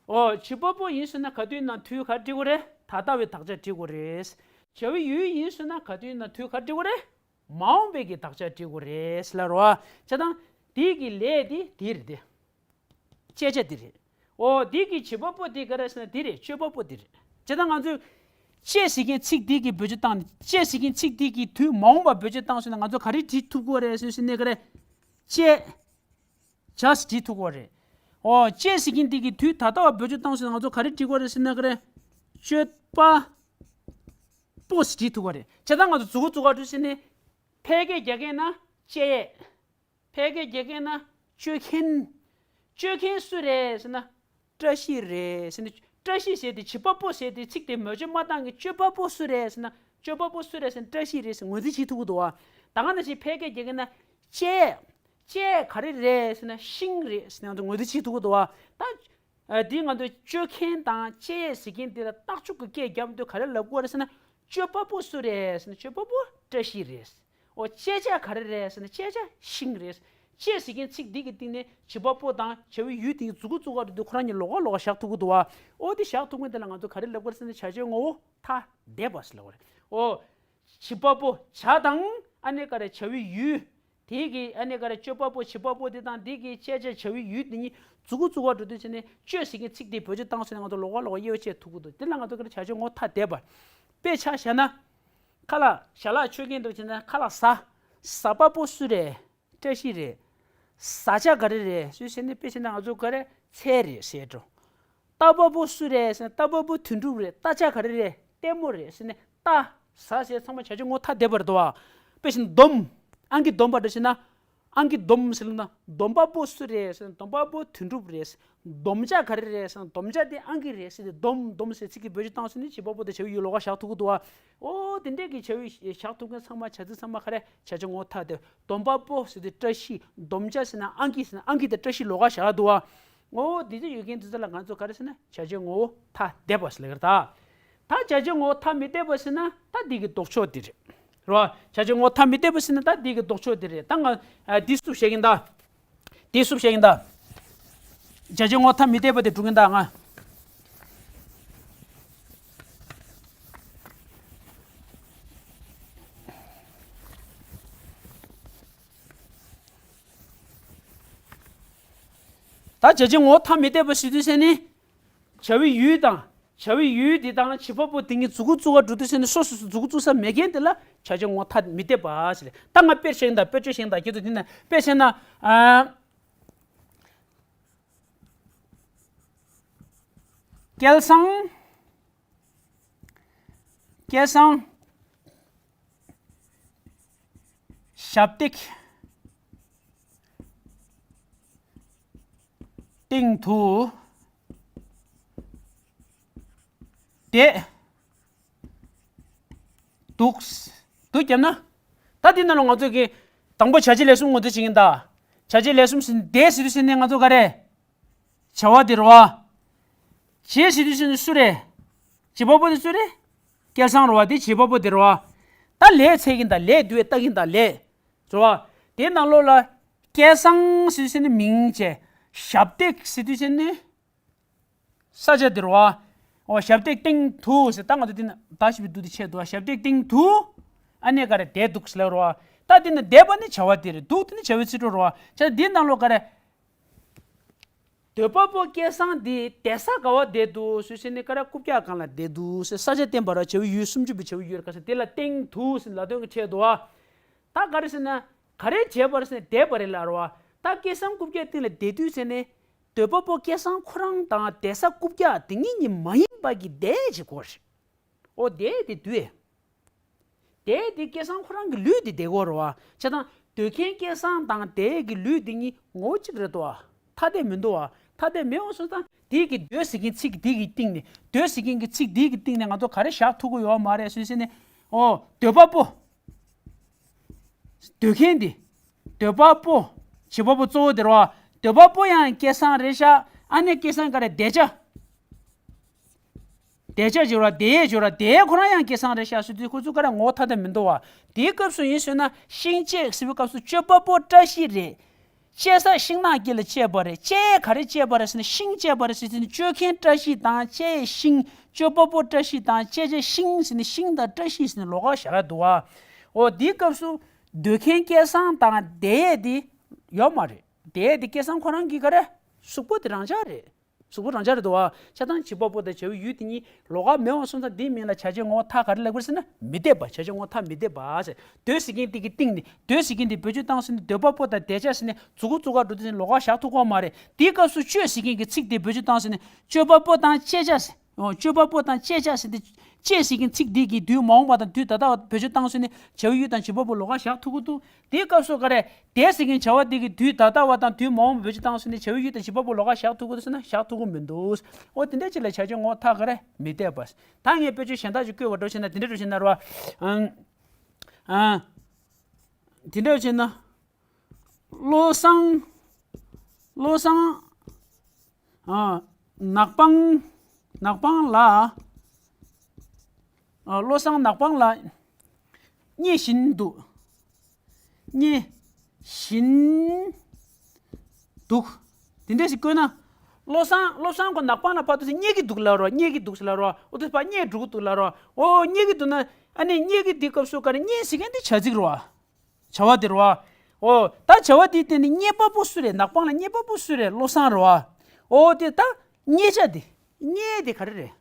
ཨོ། བྱེད་པ་པོ་ཡིན་ཟེར་ན་ག་དུས་ན་དུས་ག་འབྲི་དགོས་རེད། ད་ལྟ་བའི་དག་ཆ་འབྲི་དགོས་རེད། བྱ་བའི་ཡུལ་ཡིན་ཟེར་ན་ག་དུས་ན་དུས་ག་འབྲི་དགོས་རེད། མ་འོངས་པའི་གི་དག་ཆ་འབྲི་དགོས་རེད་ལབ་རོ། བྱས་ཙང་། དེ་གི་ལས་དེ་དེ་རེད་དེ། བཅད་བྱ་དེ་རེད། ཨོ། དེ་གི་བྱེད་པ་པོ་དེ་ག་རེ་ཟེར་ན་དེ་རེད། སྤྱོད་པ་པོ་དེ་རེད། བྱས་ཙང་ང་ཚོས། བཅད་ཟེར་མཁན་ཚིག་དེ་གི་བེད་སྤྱོད་བཏང་ནས་བཅད་ཟེར་མཁན་ཚིག་དེ་གི་དུས་མ་འོངས་པ་བེད་སྤྱོད་བཏང་སོང་ན་ང་ཚོ་ག་རེ་བྲིས་ཐུབ་ཀྱི་ཡོད་རེད་ཟེར་ཟེར་ནས་ག་རེ། བཅད། བྱ་ཟེར་བྲིས་ཐུབ་ཀྱི་ཡོད་རེད། ཨོ། བཅད་ཟེར་མཁན་དེ་གི་དུས་ད་ལྟ་བ་བེད་སྤྱོད་བཏང་སོང་ན་ང་ཚོ་ག་རེ་བྲིས་ཀྱི་ཡོད་རེད་ཟེར་ན་ག་རེ། སྤྱོད་པ། པོ་ཟེར་བྲིས་ཐུབ་ཀྱི་ཡོད་རེད། བྱས་ཙང་ང་ཚོ་མཛུ་གུ་བཙུགས་ག་འགྲོ་ཟེར་ནས། ཕལ་སྐད་རྒྱག་མཁན་ན་བཅད་ཡས། ཕལ་སྐད་རྒྱག་མཁན་ན་གཅོད་མཁན། གཅོད་མཁན་སུ་རེད་ཟེར་ན། བཀྲ་ཤིས་རེད་ཟེར་ན། བཀྲ་ཤིས་ཟེར་དེ་བྱེད་པ་པོ་ཟེར་དེ་ཚིག་དེ་མོ་བཅོས་མ་བཏང་གི་སྤྱོད་པ་པོ་སུ་རེད་ཟེར་ན། སྤྱོད་པ་པོ་སུ་རེད་ཟེར་ན་བཀྲ་ཤིས་རེད་ཟེར་ངོས་འཛིན་བྱེད་ཐུབ་ཀྱི་འདུག་བ། ད་ག་ནང་བཞིན་ཕལ་སྐད་རྒྱག་མཁན་ན། བཅད། བཅད་ག་རེ་རེད་ཟེར་ན་ཤིང་རེད་ཟེར་ནས་ང་ཚོ་ངོས་འཛིན་བྱེད་ཐུབ་ཀྱི་འདུག་བ། ད། ཨ། འདི་ང་ཚོས་གཅོད་མཁན་དང་བཅད་ཡས་ཟེར་མཁན་འདི་ལ་རྟགས་འཇུག་གི་སྐད་རྒྱབ་དུས་ག་རེ་ལབ་དགོས་རེད་ཟེར་ན། སྤྱོད་པ་པོ་སུ་རེད་ཟེར་ན་སྤྱོད་པ་པོ་བཀྲ་ཤིས་རེད། འོ། བཅད་བྱ་ག་རེ་རེད་ཟེར་ན་བཅད་བྱ་ཤིང་རེད། བཅད་ཟེར་མཁན་ཚིག་འདི་གི་སྟེང་ནས་བྱེད་པ་པོ་དང་བྱ་བའི་ཡུལ་དེའི་མཛུ་གུ་བཙུགས་ག་འགྲོ་དུས་ཁོ་རང་གཉིས་ལོགས་ཀ་ལོགས་ཀ་བཞག་ཐུབ་ཀྱི་འདུག་བ། འོ། དེ་བཞག་ཐུབ་མཁན་དེ་ལ་ང་ཚོ་ག་རེ་ལབ་དགོས་རེད་ཟེར་ན་བྱ་བྱེད་ངོ་བོ་ཐ་དད་པ་ཟེར་ལབ་དགོས་རེད། འོ། བྱེད་པ་པོ་བྱ་དང་ཨ་ནི་ག་རེ་བྱ་བའི་ཡུལ། དེ་གི་ཨ་ནི་ག་རེ་སྤྱོད་པ་པོ་བྱེད་པ་པོ་དེ་དང་དེ་གི་བཅད་བྱ་བྱ་བའི་ཡུལ་དེ་གཉིས་མཛུ་གུ་བཙུགས་ག་འགྲོ་དུས་ཙམ་ནས་བཅད་ཟེར་མཁན་ཚིག་དེ་བེད་སྤྱོད་བཏང་སོང་ན་ང་ཚོ་ལོགས་ཀ་ལོགས་ཀ་དབྱེ་བ་ཕྱེ་ཐུབ་ཀྱི་འདུག་དེ་ལ་ང་ཚོ་ག་རེ་བྱ་བྱེད་ངོ་བོ་ཐ་དད་པ། དཔེ་ཆ་བཞག་ན། ཁ་ལག་ཞལ་ལག་མཆོད་མཁན་འདུག་བྱས་ན་ཁ་ལག་ཟ། ཟ་བ་པོ་སུ་རེད། བཀྲ་ཤིས་རེད། ཟ་བྱ་ག་རེ་རེད་ཟེར་ནས་དཔེ་བྱས་ན་ང་ཚོ་ག་རེ་ཚལ་རེད་ཟེར་འགྲོ། ལྟ་བ་པོ་སུ་རེད་ཟེར་ན་ལྟ་བ་པོ་དོན་གྲུབ་རེད། ལྟ་བྱ་ག་རེ་རེད་ལྟད་མོ་རེད་ཟེར་ནས་ལྟ། ཟ་ཟེར་ཚང་མ་བྱ་བྱེད་ངོ་བོ་ཐ་དད་པ་རེད་དོ། དཔེ་བྱས་ན་སྡོམ། ཨང་ཀི་སྡོམ་པ་འདྲ་བྱས་ན། ཨང་ཀི་སྡོམ་ཟེར་ན་སྡོམ་པ་པོ་སུ་རེད་ཟེར་ན་སྡོམ་པ་པོ་དོན་གྲུབ་རེད། སྡོམ་བྱ་ག་རེ་རེད་ཟེར་ན་སྡོམ་བྱ་དེ་ཨང་ཀི་རེད་ཟེར་ཏེ་སྡོམ་སྡོམ་ཟེར་ཚིག་གི་བེད་སྤྱོད་བཏང་སོང་ནས་བྱེད་པ་པོ་དང་བྱ་བའི་ཡུལ་ལོགས་ཀ་བཞག་ཐུབ་ཀྱི་འདུག་བ། ཨོ་དེ་འདྲས་ཀྱི་བྱ་བའི་བཞག་ཐུབ་མཁན་ཚང་མ་བྱ་ཚིག་ཚང་མ་ག་རེ་བྱ་བྱེད་ངོ་བོ་ཐ་དད། སྡོམ་པ་པོ་ཟེར་ཏེ་བཀྲ་ཤིས། སྡོམ་བྱ་ཟེར་ན་ཨང་ཀི་ཟེར་ན་ཨང་ཀི་དང་བཀྲ་ཤིས་ལོགས་ཀ་བཞག་འདུག་བ། ངོ་བོ་འདི་ཚོ་ཡོད་མཁན་འདི་ཚོ་ལ་ང་ཚོ་ག་རེ་ཟེར་ན་བྱ་བྱེད་ངོ་བོ་ཐ་དད་པ་ཟེར་ལབ་ཀྱི་རེད་ད། ད་བྱ་བྱེད་ངོ་བོ་ཐ་མི་དད་པ་ཟེར་ན་ད་འདི་གི་ལྡོག་ཕྱོགས་འདི་རེད། རེད་བ། བྱ་བྱེད་ངོ་བོ་ཐ་མི་དད་པ་ཟེར་ན་ད་འདི་གི་ལྡོག་ཕྱོགས་འདི་རེད། ད་ང་ཨ་འདི་སུབ་བཤད་ཀྱིན་ད། འདི་སུབ་བཤད་ཀྱིན་ད། བྱ་བྱེད་ངོ་བོ་ཐ་མི་དད་པ་དེ་སྒྲུབ་ཀྱིན་ད་ང་། ད་བྱ་བྱེད་ངོ་བོ་ཐ་མི་དད་པ་ཟེར་དུས་ཟེར་ནི། བྱ་བའི་ཡུལ་དང་ བྱ་བའི་ཡུལ་དེ་དང་བྱེད་པ་པོ་དེ་གཉིས་མཛུབ་གུ་བཙུགས་པ་འགྲོ་དུས་ཟེར་ནས་སོ་སོ་སོ་མཛུབ་གུ་བཙུགས་ས་མེད་མཁན་དེ་ལ་བྱ་བྱེད་ངོ་བོ་ཐ་མི་དད་པ་ཟེར། ད་ང་དཔེར་བཤད་ཡིན་ད། དཔེར་བརྗོད་བཤད་ཡིན་ད། ཁྱེད་ཚོ་དེ་ན་དཔེར་བཤད་ན། ཨ། སྐལ་བཟང་། སྐལ་བཟང་། ཞབས་སྟེགས་སྟེང་དུ་བསྡད་འདུག་འདུག་བརྒྱབ་ན། ད་འདི་ནང་ལ་ང་ཚོ་གི་དང་པོ་བྱ་བྱེད་ལས་གསུམ་ངོ་སྤྲོད་བྱེད་ཀྱིན་གདའ། བྱ་བྱེད་ལས་གསུམ་ཟེར་ནས་བསྡད་ཟེར་དུས་ཟེར་ནས་ང་ཚོ་ག་རེ། བྱ་བ་དེ་རེད་བ། བྱེད་ཟེར་དུས་ཟེར་ནས་སུ་རེད། བྱེད་པ་པོ་དེ་སུ་རེད། སྐལ་བཟང་རེད་བ། དེ་བྱེད་པ་པོ་དེ་རེད་བ། ད་ལས་འཚོལ་གྱིན་གདའ། ལས་འདུལ་བའི་ལྟ་གིན་གདའ། ལས། རེད་བ། དེའི་ནང་ལོགས་ལ། སྐལ་བཟང་ཟེར་དུས་ཟེར་ནས་མིང་བྱས། ཞབས་སྟེགས་ཟེར་དུས་ཟེར་ནས། ས་ཆ་དེ་རེད་བ། འོ་ཞབས་སྟེགས་སྟེང་དུ་ཟེར། ད་ང་ཚོ་འདི་ན་ད་ཞིབ་པའི་འདུག་དེ་ཆད་འདུག་བ། ཞབས་སྟེགས་སྟེང་དུ། ཨ་ནེ་ག་རེ་བསྡད་འདུག་ཟེར་ལབ་རེད་བ། ད་འདི་ན་བསྡད་པ་ནི་བྱ་བ་དེ་རེད། འདུག་དེ་ནི་བྱ་བའི་ཚིག་གྲོགས་རེད་བ། བྱས་ཙང་འདིའི་ནང་ལོགས་ག་རེ། འདོད་པ་པོ་སྐལ་བཟང་འདི་བསྡད་ས་ག་བ་བསྡད་འདུག་ཟེར་ཟེར་ནས་ག་རེ། རྐུབ་བཀྱག་སྒང་ལ་བསྡད་འདུག་ཟེར། ས་ཆ་བསྟན་པ་རེད་བ། བྱ་བའི་ཡུལ་སུམ་ཅུ་པའི་བྱ་བའི་ཡུལ་རེད། ག་ཟེར་དེ་ལ་སྟེང་དུ་ཟེར་ལབ་དོན་གྱི་ཆེད་དུ་བ། ད་ག་རེ་ཟེར་ན། ག་རེ་བྱས་པ་རེད་ཟེར་ན་བསྡད་པ་རེད་ལབ་རེད་བ། ད་སྐལ་བཟང་རྐུབ་བཀྱག་སྟེང་ལ་བསྡད་དུས་ཟེར་ནས། འདོད་པ་པོ་སྐལ་བཟང་ཁོ་རང་དང་བསྡད་ས་རྐུབ་བཀྱག་དེ་གཉིས་གཉིས་མ་ཡིན་པ་གི་བསྡད་ཅིག་གོ་རེད། འོ་བསྡད་དེ་འདུག་ཨེ། བསྡད་དེ་སྐལ་བཟང་ཁོ་རང་གི་ལུས་དེ་བསྡད་གོ་རེད་བ། བྱས་ཙང་སྡོད་མཁན་སྐལ་བཟང་དང་བསྡད་ཀྱི་ལུས་དེ་གཉིས་ངོ་བོ་གཅིག་རེད་དོ། ཐ་དད་མི་འདུག་བ། ཐ་དད་མེད་པ་སོང་ཙང་དེ་གི་འདོད་ཟེར་མཁན་ཚིག་དེ་གི་སྟེང་ནས། འདོད་ཟེར་མཁན་གྱི་ཚིག་དེ་གི་སྟེང་ནས་ང་ཚོ་ག་རེ་བཞག་ཐུབ་ཀྱི་ཡོད་མ་རེད་ཟེར་ཟེར་ནས། འོ་འདོད་པ་པོ། འདོད་མཁན་དེ། འདོད་པ་པོ། བྱེད་པ་པོ་གཙོ་བོ་དེ་རེད་བ། འདོད་པ་པོ་ཡང་སྐལ་བཟང་རེད་ཤག་ཨ་ནེ་སྐལ་བཟང་ག་རེ། བསྡད་བྱ། བསྡད་བྱ་སྦྱོར་བ། བསྡད་ཡས་སྦྱོར་བ། བསྡད་ཡས་ཁོ་རང་ཡང་སྐལ་བཟང་རེད་ཤག་ཟེར་དུས་ཁོ་ཚོ་ག་རེ་ངོ་བོ་ཐ་དད་མི་འདུག་བ། དེའི་སྐབས་སུ་ཡིན་ཟེར་ན་ཤིང་བཅད་ཟེར་བའི་སྐབས་སུ་སྤྱོད་པ་པོ་བཀྲ་ཤིས་རེད། བཅད་ས་ཤིང་ནགས་དཀྱིལ་ལ་བཅད་པ་རེད། བཅད་ཡས་ག་རེ་བཅད་པ་རེད་ཟེར་ན་ཤིང་བཅད་པ་རེད་ཟེར་དུས་ནི་སྤྱོད་མཁན་བཀྲ་ཤིས་དང་བཅད་ཡས་ཤིང་། སྤྱོད་པ་པོ་བཀྲ་ཤིས་དང་བཅད་བྱ་ཤིང་ཟེར་ནས་ཤིང་དང་བཀྲ་ཤིས་ཟེར་ནས་ལོགས་ཀ་བཞག་ཡ་འདུག་བ། འོ་དེའི་སྐབས་སུ་འདོད་མཁན་སྐལ་བཟང་དང་བསྡད་ཡས་དེ་ཡོད་མ་རེད། བསྡད་ཡས་དེ་སྐལ་བཟང་ཁོ་རང་གི་ག་རེ། གཟུགས་པོ་དེ་རང་ཆ་རེད། གཟུགས་པོ་རང་ཆ་རེད་འདུག་བ། བྱས་ཙང་བྱེད་པ་པོ་དང་བྱ་བའི་ཡུལ་དེ་གཉིས་ལོགས་ཀ་མེད་པ་སོང་ཙང་དེའི་མིང་ལ་བྱ་བྱེད་ངོ་བོ་ཐ་ག་རེ་ལབ་དགོས་ཟེར་ན་མི་དད་པ། བྱ་བྱེད་ངོ་བོ་ཐ་མི་དད་པ་ཟེར། འདོད་ཟེར་མཁན་དེ་གི་སྟེང་ནས། འདོད་ཟེར་མཁན་དེ་བེད་སྤྱོད་བཏང་ཟེར་ནས་འདོད་པ་པོ་དང་བསྡད་བྱ་ཟེར་ནས་མཛུབ་གུ་བཙུགས་ག་འགྲོ་དུས་ཟེར་ནས་ལོགས་ཀ་བཞག་ཐུབ་ཀྱི་ཡོད་མ་རེད། དེའི་སྐབས་སུ་སྤྱོད་ཟེར་མཁན་གྱི་ཚིག་དེ་བེད་སྤྱོད་བཏང་ཟེར་ནས་སྤྱོད་པ་པོ་དང་བཅད་བྱ་ཟེར། འོ་སྤྱོད་པ་པོ་དང་བཅད་བྱ་ཟེར་ཏེ། བཅད་ཟེར་མཁན་ཚིག་འདི་གི་དུས་མ་འོངས་པ་དང་དུས་ད་ལྟ་བ་བེད་སྤྱོད་བཏང་ཟེར་ནས་བྱ་བའི་ཡུལ་དང་བྱེད་པ་པོ་ལོགས་ཀ་བཞག་ཐུབ་ཀྱི་འདུག་དེའི་སྐབས་སུ་ག་རེ། བསྡད་ཟེར་མཁན་བྱ་བ་འདི་གི་དུས་ད་ལྟ་བ་དང་དུས་མ་འོངས་པ་བེད་སྤྱོད་བཏང་ཟེར་ནས་བྱ་བའི་ཡུལ་དང་བྱེད་པ་པོ་ལོགས་ཀ་བཞག་ཐུབ་ཀྱི་འདུག་ཟེར་ན་བཞག་ཐུབ་ཀྱི་མི་འདུག་འོ་དེ་འདྲ་ཅིག་ལ་བྱ་བྱེད་ངོ་བོ་ཐ་ག་རེ་མི་བསྡད་པ། ད་ངས་དཔེ་ཆ་གཞན་དག་ཅིག་བཀོད་པ་འདྲ་བྱས་ན་དེ་འདྲ་འདྲ་བྱས་ན་རེད་བ། ཨང་། ཨང་། དེ་འདྲ་བྱས་ན། བློ་བཟང་། བློ་བཟང་། ཨ། ནག་པང་། ནག་པང་ལ། ཨ། བློ་བཟང་ནག་པང་ལ་བརྙས་བཞིན་འདུག་བརྙས་བཞིན་འདུག་དེ་འདྲ་ཞིག་བཀོད་ན། བློ་བཟང་། བློ་བཟང་ཁོ་ནག་པང་ལ་ཕར་འདུག་ཟེར་བརྙས་ཀྱི་འདུག་ལབ་རོགས། བརྙས་ཀྱི་འདུག་ཟེར་ལབ་རོགས། འོ་དེ་ཕར་བརྙས་འགྲོ་གི་འདུག་ལབ་རོགས། འོ་བརྙས་ཀྱི་འདུག་ན། ཨ་ནི་བརྙས་ཀྱི་འདི་སྐབས་སུ་ག་རེ། བརྙས་ཟེར་མཁན་འདི་བྱ་ཚིག་རོ། བྱ་བ་དེ་རེད་བ། འོ། ད་བྱ་བ་དེའི་སྟེང་ནས་བརྙས་པ་པོ་སུ་རེད། ནག་པང་ལ་བརྙས་པ་པོ་སུ་རེད། བློ་བཟང་རེད་བ། འོ་དེ་ད་བརྙས་བྱ་དེ། བརྙས་དེ་ག་རེ་རེད།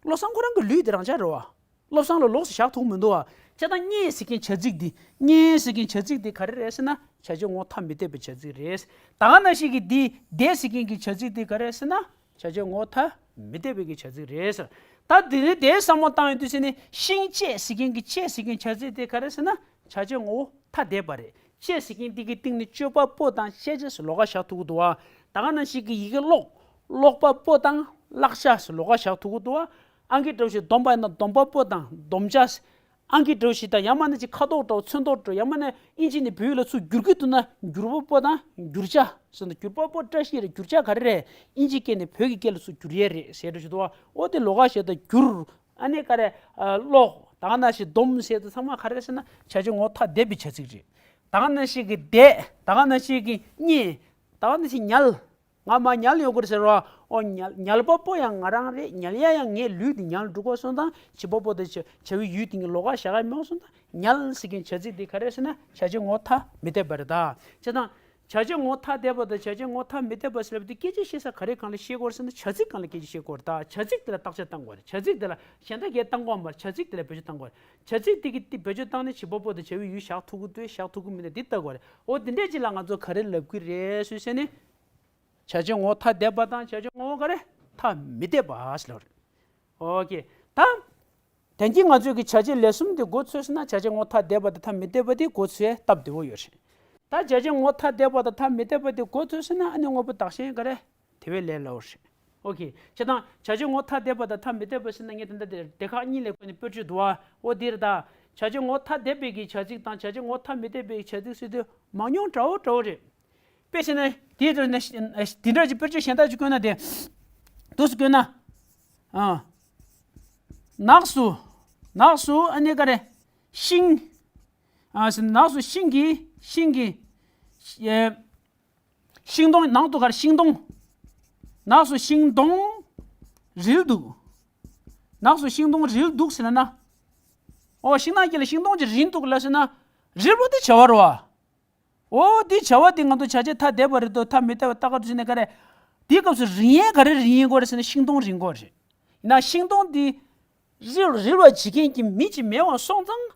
བློ་བཟང་ཁོ་རང་གི་ལུས་དེ་རང་ཆ་རེད་བ། བློ་བཟང་ལ་ལོགས་སུ་བཞག་ཐུབ་མི་འདུག་བ། བྱས་ཙང་བརྙས་ཟེར་མཁན་བྱ་ཚིག་དེ། བརྙས་ཟེར་མཁན་བྱ་ཚིག་དེ་ག་རེ་རེད་ཟེར་ན་བྱ་བྱེད་ངོ་བོ་ཐ་མི་དད་པའི་བྱ་ཚིག་རེད། ད་ག་ནང་བཞིན་གྱི་དེ་བསྡད་ཟེར་མཁན་གྱི་བྱ་ཚིག་དེ་ག་རེ་རེད་ཟེར་ན། བྱ་བྱེད་ངོ་བོ་ཐ་མི་དད་པའི་གི་བྱ་ཚིག་རེད་ཟེར། ད་དེ་ནི་དེའི་བསམ་བློ་བཏང་ཡོང་དུས་ཟེར་ནས་ཤིང་བཅད་ཟེར་མཁན་གྱི་བཅད་ཟེར་མཁན་བྱ་ཚིག་དེ་ག་རེ་ཟེར་ན་བྱ་བྱེད་ངོ་བོ་ཐ་དད་པ་རེད། བཅད་ཟེར་མཁན་དེ་གི་སྟེང་ནས་སྤྱོད་པ་པོ་དང་བཅད་བྱ་ཟེར་ལོགས་ཀ་བཞག་ཐུབ་ཀྱི་འདུག་བ། ད་ག་ནང་བཞིན་གྱི་ཡི་གེ་ཀློག་ཀློག་པ་པོ་དང་བཀླག་བྱ་ཟེར་ལོགས་ཀ་བཞག་ཐུབ་ཀྱི་འདུག་བ། ཨང་ཀི་འདྲ་བོ་ཞིག་འདོམས་པ་ཡིན་ན་འདོམས་པ་པོ་དང་འདོམས་བྱ། ཨང་ཀི་འདྲ་བོ་ཞིག་དང་ཡང་མིན་ན་ཅིག་ཁ་དོག་འདྲ་བོ་ཚོན་མདོག་འདྲ་བོ་ཡང་མིན་ན་ཨིན་ཇི་ནས་བོད་ཡིག་ལ་ཚུར་བསྒྱུར་གྱི་འདུག་ན་བསྒྱུར་པ་པོ་དང་བསྒྱུར་བྱ་ཟེར་ན་བསྒྱུར་པ་པོ་བཀྲ་ཤིས་རེད། བསྒྱུར་བྱ་ག་རེ་རེད། ཨིན་ཇི་སྐད་ནས་བོད་ཀྱི་སྐད་ལ་ཚུར་བསྒྱུར་ཡས་རེད་ཟེར་འདྲ་ཞིག་འདུག་བ། འོ་དེ་ལོགས་ཀ་བྱས་དང་བསྒྱུར། ཨ་ནི་ག་རེ། ཀློག་ད་ག་ནང་བཞིན་འདོམས་ཟེར་དུས་ཚང་མ་ག་རེ་ཟེར་ན་བྱ་བྱེད་ངོ་བོ་ཐ་དད་པའི་བྱ་ཚིག་རེད། ད་ག་ནང་བཞིན་གྱི་བསྡད། ད་ག་ནང་བཞིན་གྱི་བརྙས། ད་ག་ནང་བཞིན་ཉལ། ང་མར་ཉལ་ཡོང་གི་རེད་ཟེར་བ། ཨོ་ཉལ་ཉལ་པ་པོ་ཡང་ང་རང་རེད། ཉལ་ཡ་ཡང་ངའི་ལུས་འདི་ཉལ་འགྲོ་གི་སོང་ཙང་བྱེད་པ་པོ་དེ་བྱ་བྱ་བའི་ཡུལ་དེ་ངས་ལོགས་ཀ་བཞག་ཡ་མེད་སོང་ཙང་ཉལ་ཟེར་མཁན་བྱ་ཚིག་དེ་ག་རེ་ཟེར་ན་བྱ་བྱེད་ངོ་བོ་ཐ་མི་དད་པ་རེད་ད། བྱས་ཙང་ བྱ་བྱེད་ངོ་བོ་ཐ་དད་པ་དང་བྱ་བྱེད་ངོ་བོ་ཐ་མི་དད་པ་ཟེར་བ་དེ་སྐད་ཆ་བཤད་ས་ག་རེ་སྒང་ལ་བཤད་དགོས་རེད་ཟེར་ན། བྱ་ཚིག་སྒང་ལ་སྐད་ཆ་བཤད་དགོས་རེད། ད་བྱ་ཚིག་དེ་ལ་བརྟག་དཔྱད་བཏང་དགོས་རེད། བྱ་ཚིག་དེ་ལ་གཞན་དག་གས་བཏང་དགོས་མ་རེད། བྱ་ཚིག་དེ་ལ་བེད་སྤྱོད་བཏང་དགོས་རེད། བྱ་ཚིག་དེ་གི་དེ་བེད་སྤྱོད་བཏང་ནས་བྱེད་པ་པོ་དང་བྱ་བའི་ཡུལ་བཞག་ཐུབ་ཀྱི་འདུག་བཞག་ཐུབ་ཀྱི་མི་འདུག་འདི་ལྟ་དགོས་རེད། འོ་དེ་འདྲས་ཅིག་ལ་ང་ཚོ་ག་རེ་ལབ་ཀྱི་རེད་ཟེར་ན། བྱ་བྱེད་ངོ་བོ་ཐ་དད་པ་དང་བྱ་བྱེད་ངོ་བོ་ག་རེ་ཐ་མི་དད་པ་ཟེར་ལབ་རེད། ཨོ་ཀེ། ད། དོན་གྱིས་ང་ཚོས་ཀྱི་བྱ་བྱེད་ལས་གསུམ་དེ་མགོ་ཚོས་ན་བྱ་བྱེད་ངོ་བོ་ཐ་དད་པ་དང་ཐ་མི་དད་པ་དེ་མགོ་ཚོས་སྟབས་བདེ་བོ་ཡོད་རེད། ད་བྱ་བྱེད་ངོ་བོ་ཐ་དད་པ་དང་ཐ་མི་དད་པ་དེ་མགོ་ཚོས་ན་ཨ་ནི་དངོས་པོ་བདག་གཞན་ག་རེ་དེ་བས་ལས་སླ་བོ་རེད། ཨོ་ཀེ། བྱས་ཙང་བྱ་བྱེད་ངོ་བོ་ཐ་དད་པ་དང་ཐ་མི་དད་པ་ཟེར་ན་ངས་དེ་འདྲ་དེ་དེ་ཁག་གཉིས་ལས་བརྒལ་ནས་དཔེར་བརྗོད་འདུག་བ། འོ་དེ་རེད། ད་བྱ་བྱེད་ངོ་བོ་ཐ་དད་པའི་གི་བྱ་ཚིག་དང་བྱ་བྱེད་ངོ་བོ་ཐ་མི་དད་པའི་བྱ་ཚིག་ཟེར་དུས་མང་ཉུང་འདྲ་བོ་འདྲ་བོ་རེད། དཔེ་བྱས་ན་དེའི་དོན་ནས་འདི་འདྲ་ཅིག་དཔེར་བརྗོད་གཞན་དག་ཅིག་བཀོད་ན་དེ། འདུག་སེ་བཀོད་ན། ཨ། ནགས་སུ། ནགས་སུ་ཨ་ནི་ག་རེ། ཤིང་། ཨ་ནགས་སུ་ཤིང་གི་ཤིང་གི། ཨེ། ཤིང་སྡོང་ནང་དུ་ག་རེ་ཤིང་སྡོང་། ནགས་སུ་ཤིང་སྡོང་རིལ་འདུག་ནགས་སུ་ཤིང་སྡོང་རིལ་འདུག་ཟེར་ན། ཨོ་ཤིང་ནགས་དཀྱིལ་ལ་ཤིང་སྡོང་ཅིག་རིལ་འདུག་ལབ་ཟེར་ན། རིལ་བ་དེ་བྱ་བ་རེད་བ། འོ་འདི་བྱ་བ་འདི་ང་ཚོ་བྱ་བྱེད་ཐ་དད་པ་རེད་དོ། ཐ་མི་དད་པ་ལྟ་ག་དུས་ནས་ག་རེ། འདིའི་སྐབས་སུ་རིལ་ཡས་ག་རེ་རིལ་ཡས་དགོས་རེད་ཟེར་ན་ཤིང་སྡོང་རིལ་དགོས་རེད། ཡིན་ན་ཤིང་སྡོང་འདི་རིལ་རིལ་བ་བྱེད་མཁན་གྱི་མི་ཅིག་མེད་པ་སོང་ཙང་།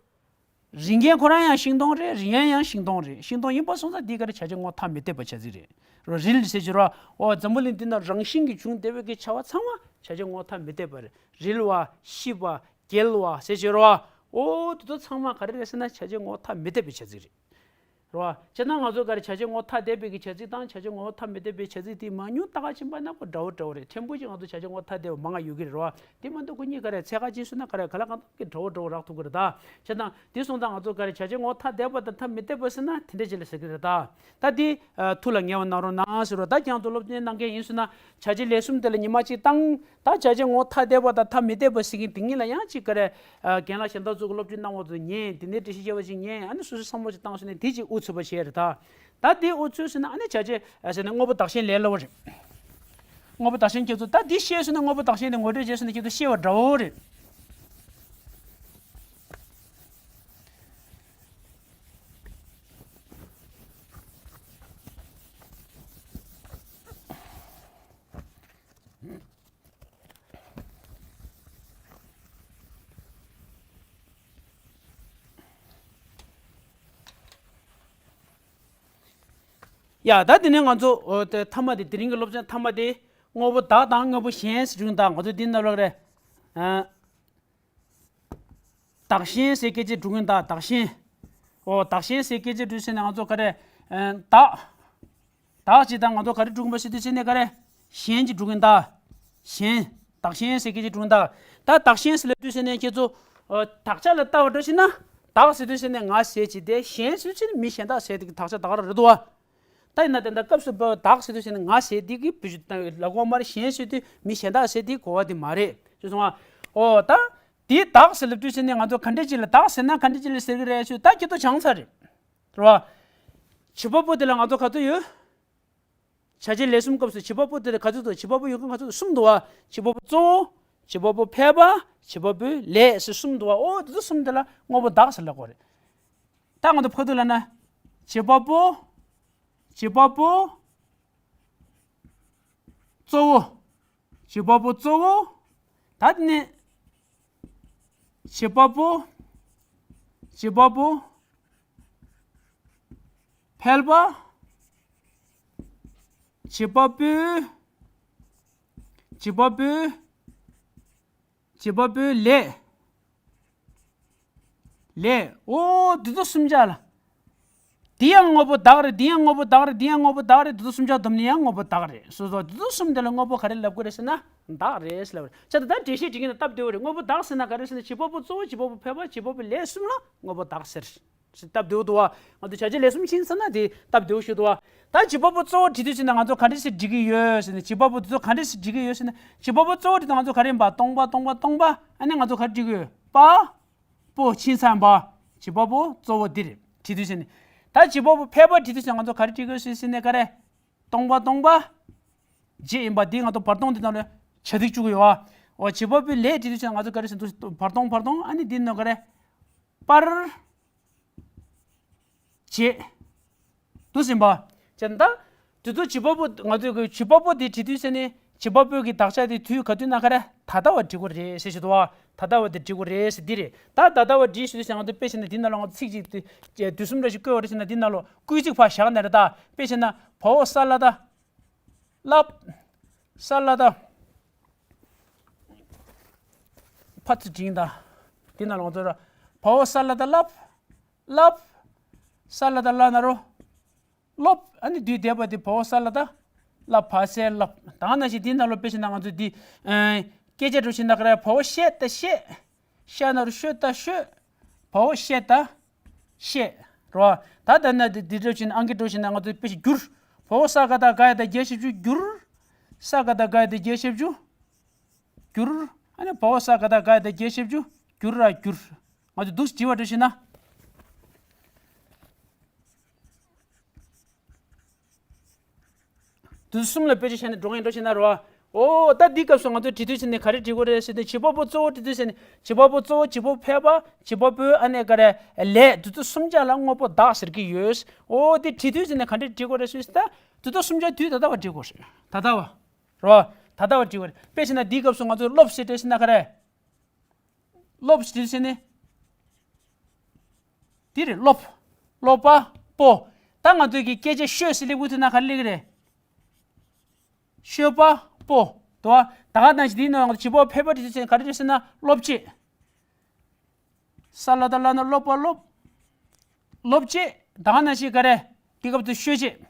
རིལ་མཁན་ཁོ་རང་ཡང་ཤིང་སྡོང་རེད། རིལ་ཡས་ཡང་ཤིང་སྡོང་རེད། ཤིང་སྡོང་ཡིན་པ་སོང་ཙང་འདི་ག་རེ་བྱ་བྱེད་ངོ་བོ་ཐ་མི་དད་པ་བྱ་ཚིག་རེད། རིལ་ཟེར་གྱི་རོ། འོ་འཛམ་བུ་གླིང་འདི་ན་རང་བཞིན་གྱིས་བྱུང་བསྡད་པའི་གི་བྱ་བ་ཚང་མ་བྱ་བྱེད་ངོ་བོ་ཐ་མི་དད་པ་རེད། རིལ་བ་ཤི་བ་འགྱེལ་བ་ཟེར་གྱི་རོ། འོ་དེ་ཚོ་ཚང་མ་ག་རེ་རེད་ཟེར་ན་བྱ་བྱེད་ངོ་བོ་ཐ་མི་དད་པའི་བྱ་ཚིག་རེད། རེད་བ། བྱས་ན་ང་ཚོ་ག་རེ་བྱ་བྱེད་ངོ་བོ་ཐ་དད་པའི་གི་བྱ་ཚིག་དང་བྱ་བྱེད་ངོ་བོ་ཐ་མི་དད་པའི་བྱ་ཚིག་དེ་མང་ཉུང་ལྟ་ག་ཕྱིན་པ་ན་ཁོ་འདྲ་བོ་འདྲ་བོ་རེད། ཕྲན་བུ་ཅིག་ང་ཚོ་བྱ་བྱེད་ངོ་བོ་ཐ་དད་པ་མང་ང་ཡོད་ཀྱི་རེད་བ། དེ་མ་གཏོགས་ཁོ་གཉིས་ག་རེ་ཚད་ག་ཅིག་སོང་ན་ག་རེ་ག་ལ་གང་འདྲ་བོ་འདྲ་བོ་རག་ཐུབ་ཀྱི་རེད་ད། བྱས་ཙང་དེ་སོང་ཙང་ང་ཚོ་ག་རེ་བྱ་བྱེད་ངོ་བོ་ཐ་དད་པ་དང་ཐ་མི་དད་པ་ཟེར་ན་དེ་འདྲ་ཅིག་ལ་ཟེར་གྱི་རེད་ད། ད་དེ་ཐུགས་ལ་ངེས་པ་གནང་རོགས་གནང་ཟེར་རོ། ད་ཁྱེད་རང་ཚོ་སློབ་ཚན་གནང་མཁན་ཡིན་སོང་ན་བྱ་བྱེད་ལས་གསུམ་དེ་ལ་ཉི་མ་གཅིག་བཏང་། ད་བྱ་བྱེད་ངོ་བོ་ཐ་དད་པ་དང་ཐ་མི་དད་པ་ཟེར་མཁན་དེ་གཉིས་ལ་ཡང་གཅིག་ག་རེ། རྒན་ལགས་གཞན་དག་ཚོ་གི་སློབ་ཁྲིད་གནང་བ་ཚོ་ཉན། དེ་ནས་འགྲེལ་བཤད་བྱས་པ་ཅིག་ཉན། ཨ་ནི་སོ་སོའི་བསམ་བློ་ཅིག་བཏང་སོང་ནས་དེ་ཅིག་འུ་ཚུད་པ་བྱས་རེད་ད། ད་དེ་འུ་ཚུད་ཟེར་ན་ཨ་ནི་བྱ་བྱེད་ཟེར་ན་དངོས་པོ་བདག་གཞན་ལས་སླ་བོ་རེད། དངོས་པོ་བདག་གཞན་ཁྱེད་ཚོ་ད་འདི་ཤེས་སོང་ན་དངོས་པོ་བདག་གཞན་དེ་ངོ་སྤྲོད་བྱས་སོང་ན་ཁྱེད་ཚོ་ཤེས་པ་འདྲ་བོ་རེད། ཡ་ད་དེ་ནས་ང་ཚོ་ཨོ་དེ་མཐའ་མ་དེ་དེ་རིང་གི་སློབ་ཚན་མཐའ་མ་དེ་དངོས་པོ་བདག་དང་དངོས་པོ་གཞན་ཟེར་བྱུང་། ད་ང་ཚོ་འདི་ནང་ལོགས་རེད། ཨ། བདག་གཞན་ཟེར་སྐད་ཆ་འགྲོ་གིན་ད། བདག་གཞན། ཨོ་བདག་གཞན་ཟེར་སྐད་ཆ་འགྲོ་ཟེར་ནས་ང་ཚོ་ག་རེ། ཨ། བདག་བདག་ཅིག་དང་ང་ཚོ་ག་རེ་འགྲོ་གིན་པ་ཟེར་དུས་ཟེར་ནས་ག་རེ། གཞན་ཅིག་འགྲོ་གིན་ད། གཞན། བདག་གཞན་ཟེར་སྐད་ཆ་འགྲོ་གིན་ད། ད་བདག་གཞན་ཟེར་ལབ་དུས་ཟེར་ནས་ཁྱེད་ཚོ། ཨ། དག་ཆ་ལ་ལྟ་བ་འགྲོ་ཟེར་ན། བདག་ཟེར་དུས་ཟེར་ནས་ང་ཟེར་གྱི་དེ། གཞན་ཟེར་དུས་ཟེར་ནས་མི་གཞན་དག་ཟེར་དེ་གི་དག་ཆ་དག་ར་རེད་དོ། ད་ཡིན་ན་དེ་འདྲ་སྐབས་སུ་བབ་བདག་ཟེར་དུས་ཟེར་ནས་ང་ཟེར་དེ་གི་བུ་ལ་གོ་མར་གཞན་ཟེར་དུས་མི་གཞན་དག་ཟེར་དེ་གོ་བ་དེ་མ་རེད་ཅེས་གསུངས་པ། ཨོ་ད། དེ་བདག་ཟེར་ལབ་དུས་ཟེར་ནས་ང་ཚོ་ག་འདྲས་ཅིག་ལ་བདག་ཟེར་ན་ག་འདྲས་ཅིག་ལ་ཟེར་གི་རེད་ཞུ། ད་ཁྱེད་ཚོ་སྦྱངས་ཚར་རེད། རེད་བ། བྱེད་པ་པོ་དེ་ལ་ང་ཚོ་ག་ཚོད་ཡོད། བྱ་བྱེད་ལས་གསུམ་སྐབས་སུ་བྱེད་པ་པོ་དེ་ལ་ག་ཚོད་འདུག་བྱེད་པ་པོ་ཡོད་མཁན་ག་ཚོད་འདུག་གསུམ་འདུག་བ། བྱེད་པ་པོ་གཙོ་བོ། བྱེད་པ་པོ་ཕལ་པ། བྱེད་པ་པོའི་ལས་ཟེར་གསུམ་འདུག་བ། ཨོ་དེ་ཚོ་གསུམ་དེ་ལ་དངོས་པོ་བདག་ཟེར་ལབ་དགོས་རེད། ད་ང་ཚོ་ཕར་ཚུར་ལབ་ན། བྱེད་པ་པོ། བྱེད་པ་པོ། གཙོ་བོ། བྱེད་པ་པོ་གཙོ་བོ། ད་དེ་ནས། བྱེད་པ་པོ། བྱེད་པ་པོ། ཕལ་པ། བྱེད་པ་པོའི། བྱེད་པ་པོའི། བྱེད་པ་པོའི་ལས། ལས། ཨོ་འདི་ཚོ་གསུམ་ཆ་ལ། འདི་ཡང་དངོས་པོ་བདག་རེད། འདི་ཡང་དངོས་པོ་བདག་རེད། འདི་ཡང་དངོས་པོ་བདག་རེད། འདི་ཚོ་གསུམ་ཆ་བསྡོམས་ནས་ཡང་དངོས་པོ་བདག་རེད། སོ་སོ་འདི་ཚོ་གསུམ་དེ་ལ་དངོས་པོ་ག་རེ་ལབ་དགོས་རེད་ཟེར་ན་བདག་རེད་ཟེར་ལབ་རེད། བྱས་ཙང་ད་འགྲེལ་བཤད་བྲིས་མཁན་ལ་སྟབས་བདེ་བོ་རེད། དངོས་པོ་བདག་ཟེར་ན་ག་རེ་ཟེར་ན་བྱེད་པ་པོ་གཙོ་བོ། བྱེད་པ་པོ་ཕལ་པ། བྱེད་པ་པོ་ལས་གསུམ་ལ་དངོས་པོ་བདག་ཟེར། སྟབས་བདེ་བོ་འདུག་བ། ང་ཚོ་བྱ་བྱེད་ལས་གསུམ་ཕྱིན་ཚར་ན་དེ་སྟབས་བདེ་བོ་ཞིག་འདུག་བ། ད་བྱེད་པ་པོ་གཙོ་བོ་བྲིས་དུས་ཙམ་ན་ང་ཚོ་ག་འདྲ་ཞིག་བྲིས་ཀྱི་ཡོད་ཟེར་ན། བྱེད་པ་པོ་དེ་ཚོ་ག་འདྲ་ཞིག་བྲིས་ཀྱི་ཡོད་ཟེར་ན། བྱེད་པ་པོ་གཙོ་བོ་བྲིས་དུས་ང་ཚོ་ག་རེ་ཡིན་པ། སྟོང་པ། སྟོང་པ། སྟོང་པ། ཨ་ནི་ང་ཚོ་ག་རེ་བྲིས་ཀྱི་ཡོད། པ། པོ་ཕྱིན་ཚར་ཡིན་པ། བྱེད་པ་པོ་གཙོ་བོ་འདི་རེད། བྲིས་དུས་ཙམ་ནས། ད་བྱེད་པ་པོ་ཕལ་པ་བྲིས་དུས་ཙམ་ན་ང་ཚོ་ག་རེ་བྲིས་ཀྱི་ཡོད་ཟེར་ཟེར་ནས་ག་རེ། སྟོང་པ། སྟོང་པ། རྗེས་ཡིན་པ་འདི་ང་ཚོ་བར་སྟོང་འདི་ནང་ལ་བྱ་ཚིག་བཅུག་གི་ཡོད་བ། འོ་བྱེད་པ་པོའི་ལས་བྲིས་དུས་ཙམ་ན་ང་ཚོ་ག་རེ་ཟེར་འདུག་བར་སྟོང་བར་སྟོང་། ཨ་ནི་འདི་ནང་ག་རེ། པར། བྱེད། དུ་ཟིན་པ། བྱས་ན་ད། དེ་ཚོ་བྱེད་པ་པོ་ང་ཚོས་གི་བྱེད་པ་པོ་དེ་བྲིས་དུས་ཟེར་ནས་བྱེད་པ་པོའི་གི་དག་ཆ་དེ་དུས་ག་དུས་ན་ག་རེ་ད་ལྟ་བ་བྲིས་དགོས་རེད་ཟེར་ཞིག་འདུག་བ། ད་ལྟ་བ་དེ་བྲིས་དགོས་རེད་ཟེར་འདི་རེད། ད་ད་ལྟ་བ་བྲིས་ཞུ་དུས་ཟེར་ང་ཚོ་དཔེ་བྱས་ན་འདི་ནང་ལ་ང་ཚོ་ཚིག་ཅིག་དུས་དུས་གསུམ་འདྲ་ཞིག་བཀོད་པ་རེད་ཟེར་ན་འདི་ནང་ལ་སྐུལ་ཚིག་ཕར་བཞག་ནས་རེད། ད་དཔེ་བྱས་ན་བའོ་ས་ལ་ད། ལབ། ས་ལ་ད། ཕ་ཚུ་འབྲིང་ད། འདི་ནང་ལ་ང་ཚོ་ར། བའོ་ས་ལ་ད་ལབ། ལབ། ས་ལ་ད་ལ་ན་རོ། ལོབ། ཨ་ནི་དུས་འདས་པ་དེ་བའོ་ས་ལ་ད། ལ་བ་སའི་ལབ། ད་ནང་བཞིན་འདི་ནང་ལ་དཔེ་བྱས་ན་ང་ཚོ་འདི། ཨེ། སྐད་ཆ་འགྲོ་བཞིན་ན་ག་རེ་བའོ་ཤད་ད་ཤད། ཤ་ན་རོ་ཤོད་ད་ཤོད། བའོ་ཤད་ད། ཤད། རོ། ད་ལྟ་ན་འདི་འདི་འགྲོ་བཞིན་ཨང་ཀི་འགྲོ་བཞིན་ན་ང་ཚོ་དཔེ་ཞིག་བསྒྱུར། བའོ་ས་ག་ད་ག་ཡ་ད་བརྒྱད་བཞི་བཅུ་བསྒྱུར། ས་ག་ད་ག་ཡ་ད་བརྒྱད་བཞི་བཅུ། བསྒྱུར། ཨ་ནི་བའོ་ས་ག་ད་ག་ཡ་ད་བརྒྱད་བཞི་བཅུ། བསྒྱུར་ར་བསྒྱུར། ང་ཚོ་འདུག་སེ་བྲིས་པ་འགྲོ་བཞིན་ན། དུས་གསུམ་ལ་དཔེ་ཆ་བཤད་ནས་འགྲོ་ངེས་འགྲོ་བཞིན་ན་རོ། ཨོ་ད་འདི་སྐབས་སུ་ང་ཚོས་བྲིས་དུས་ཟེར་ནས་ག་རེ་བྲིས་དགོས་རེད་ཟེར་ནས་བྱེད་པ་པོ་གཙོ་བོ་བྲིས་དུས་ཟེར་ནས་བྱེད་པ་པོ་གཙོ་བོ་བྱེད་པ་པོ་ཕལ་པ་བྱེད་པ་པོའི་ཨ་ནེ་ག་རེ་ལས་དུས་ཚོད་གསུམ་ཆ་ལ་དངོས་པོ་བདག་ཟེར་གྱི་ཡོད། ཨོ་དེ་བྲིས་དུས་ཟེར་ནས་ག་འདྲས་བྲིས་དགོས་རེད་ཟེར་ད་དུས་ཚོད་གསུམ་ཆ་དུས་ད་ལྟ་བ་བྲིས་དགོས་རེད། ད་ལྟ་བ་རོ། ད་ལྟ་བ་བྲིས་དགོས་རེད། དཔེ་བྱས་ན་འདིའི་སྐབས་སུ་ང་ཚོས་སློབ་ཟེར་བྲིས་ཟེར་ན་ག་རེ། སློབ་ཟེར་ཟེར་ནས། འདི་རེད་སློབ། སློབ་པ་པོ། ད་ང་ཚོས་ཀྱི་སྐད་ཆ་ཤོད་ཟེར་སླེབས་དུས་ན་ག་རེ་སླེབས་ཀྱི་རེད། ཤོད་པ་པོ། དོ། ད་ག་ནང་བཞིན་འདིའི་ནང་ང་ཚོ་བྱེད་པ་ཕལ་པ་འདྲ་ཟེར་ན་ག་རེ་རེད་ཟེར་ན་སློབ་ཆེད། ས་ལ་ད་ལ་ན་སློབ་པ་སློབ། སློབ་ཆེད། ད་ག་ནང་བཞིན་ག་རེ། འདི་སྐབས་སུ་ཤོད་ཆེད།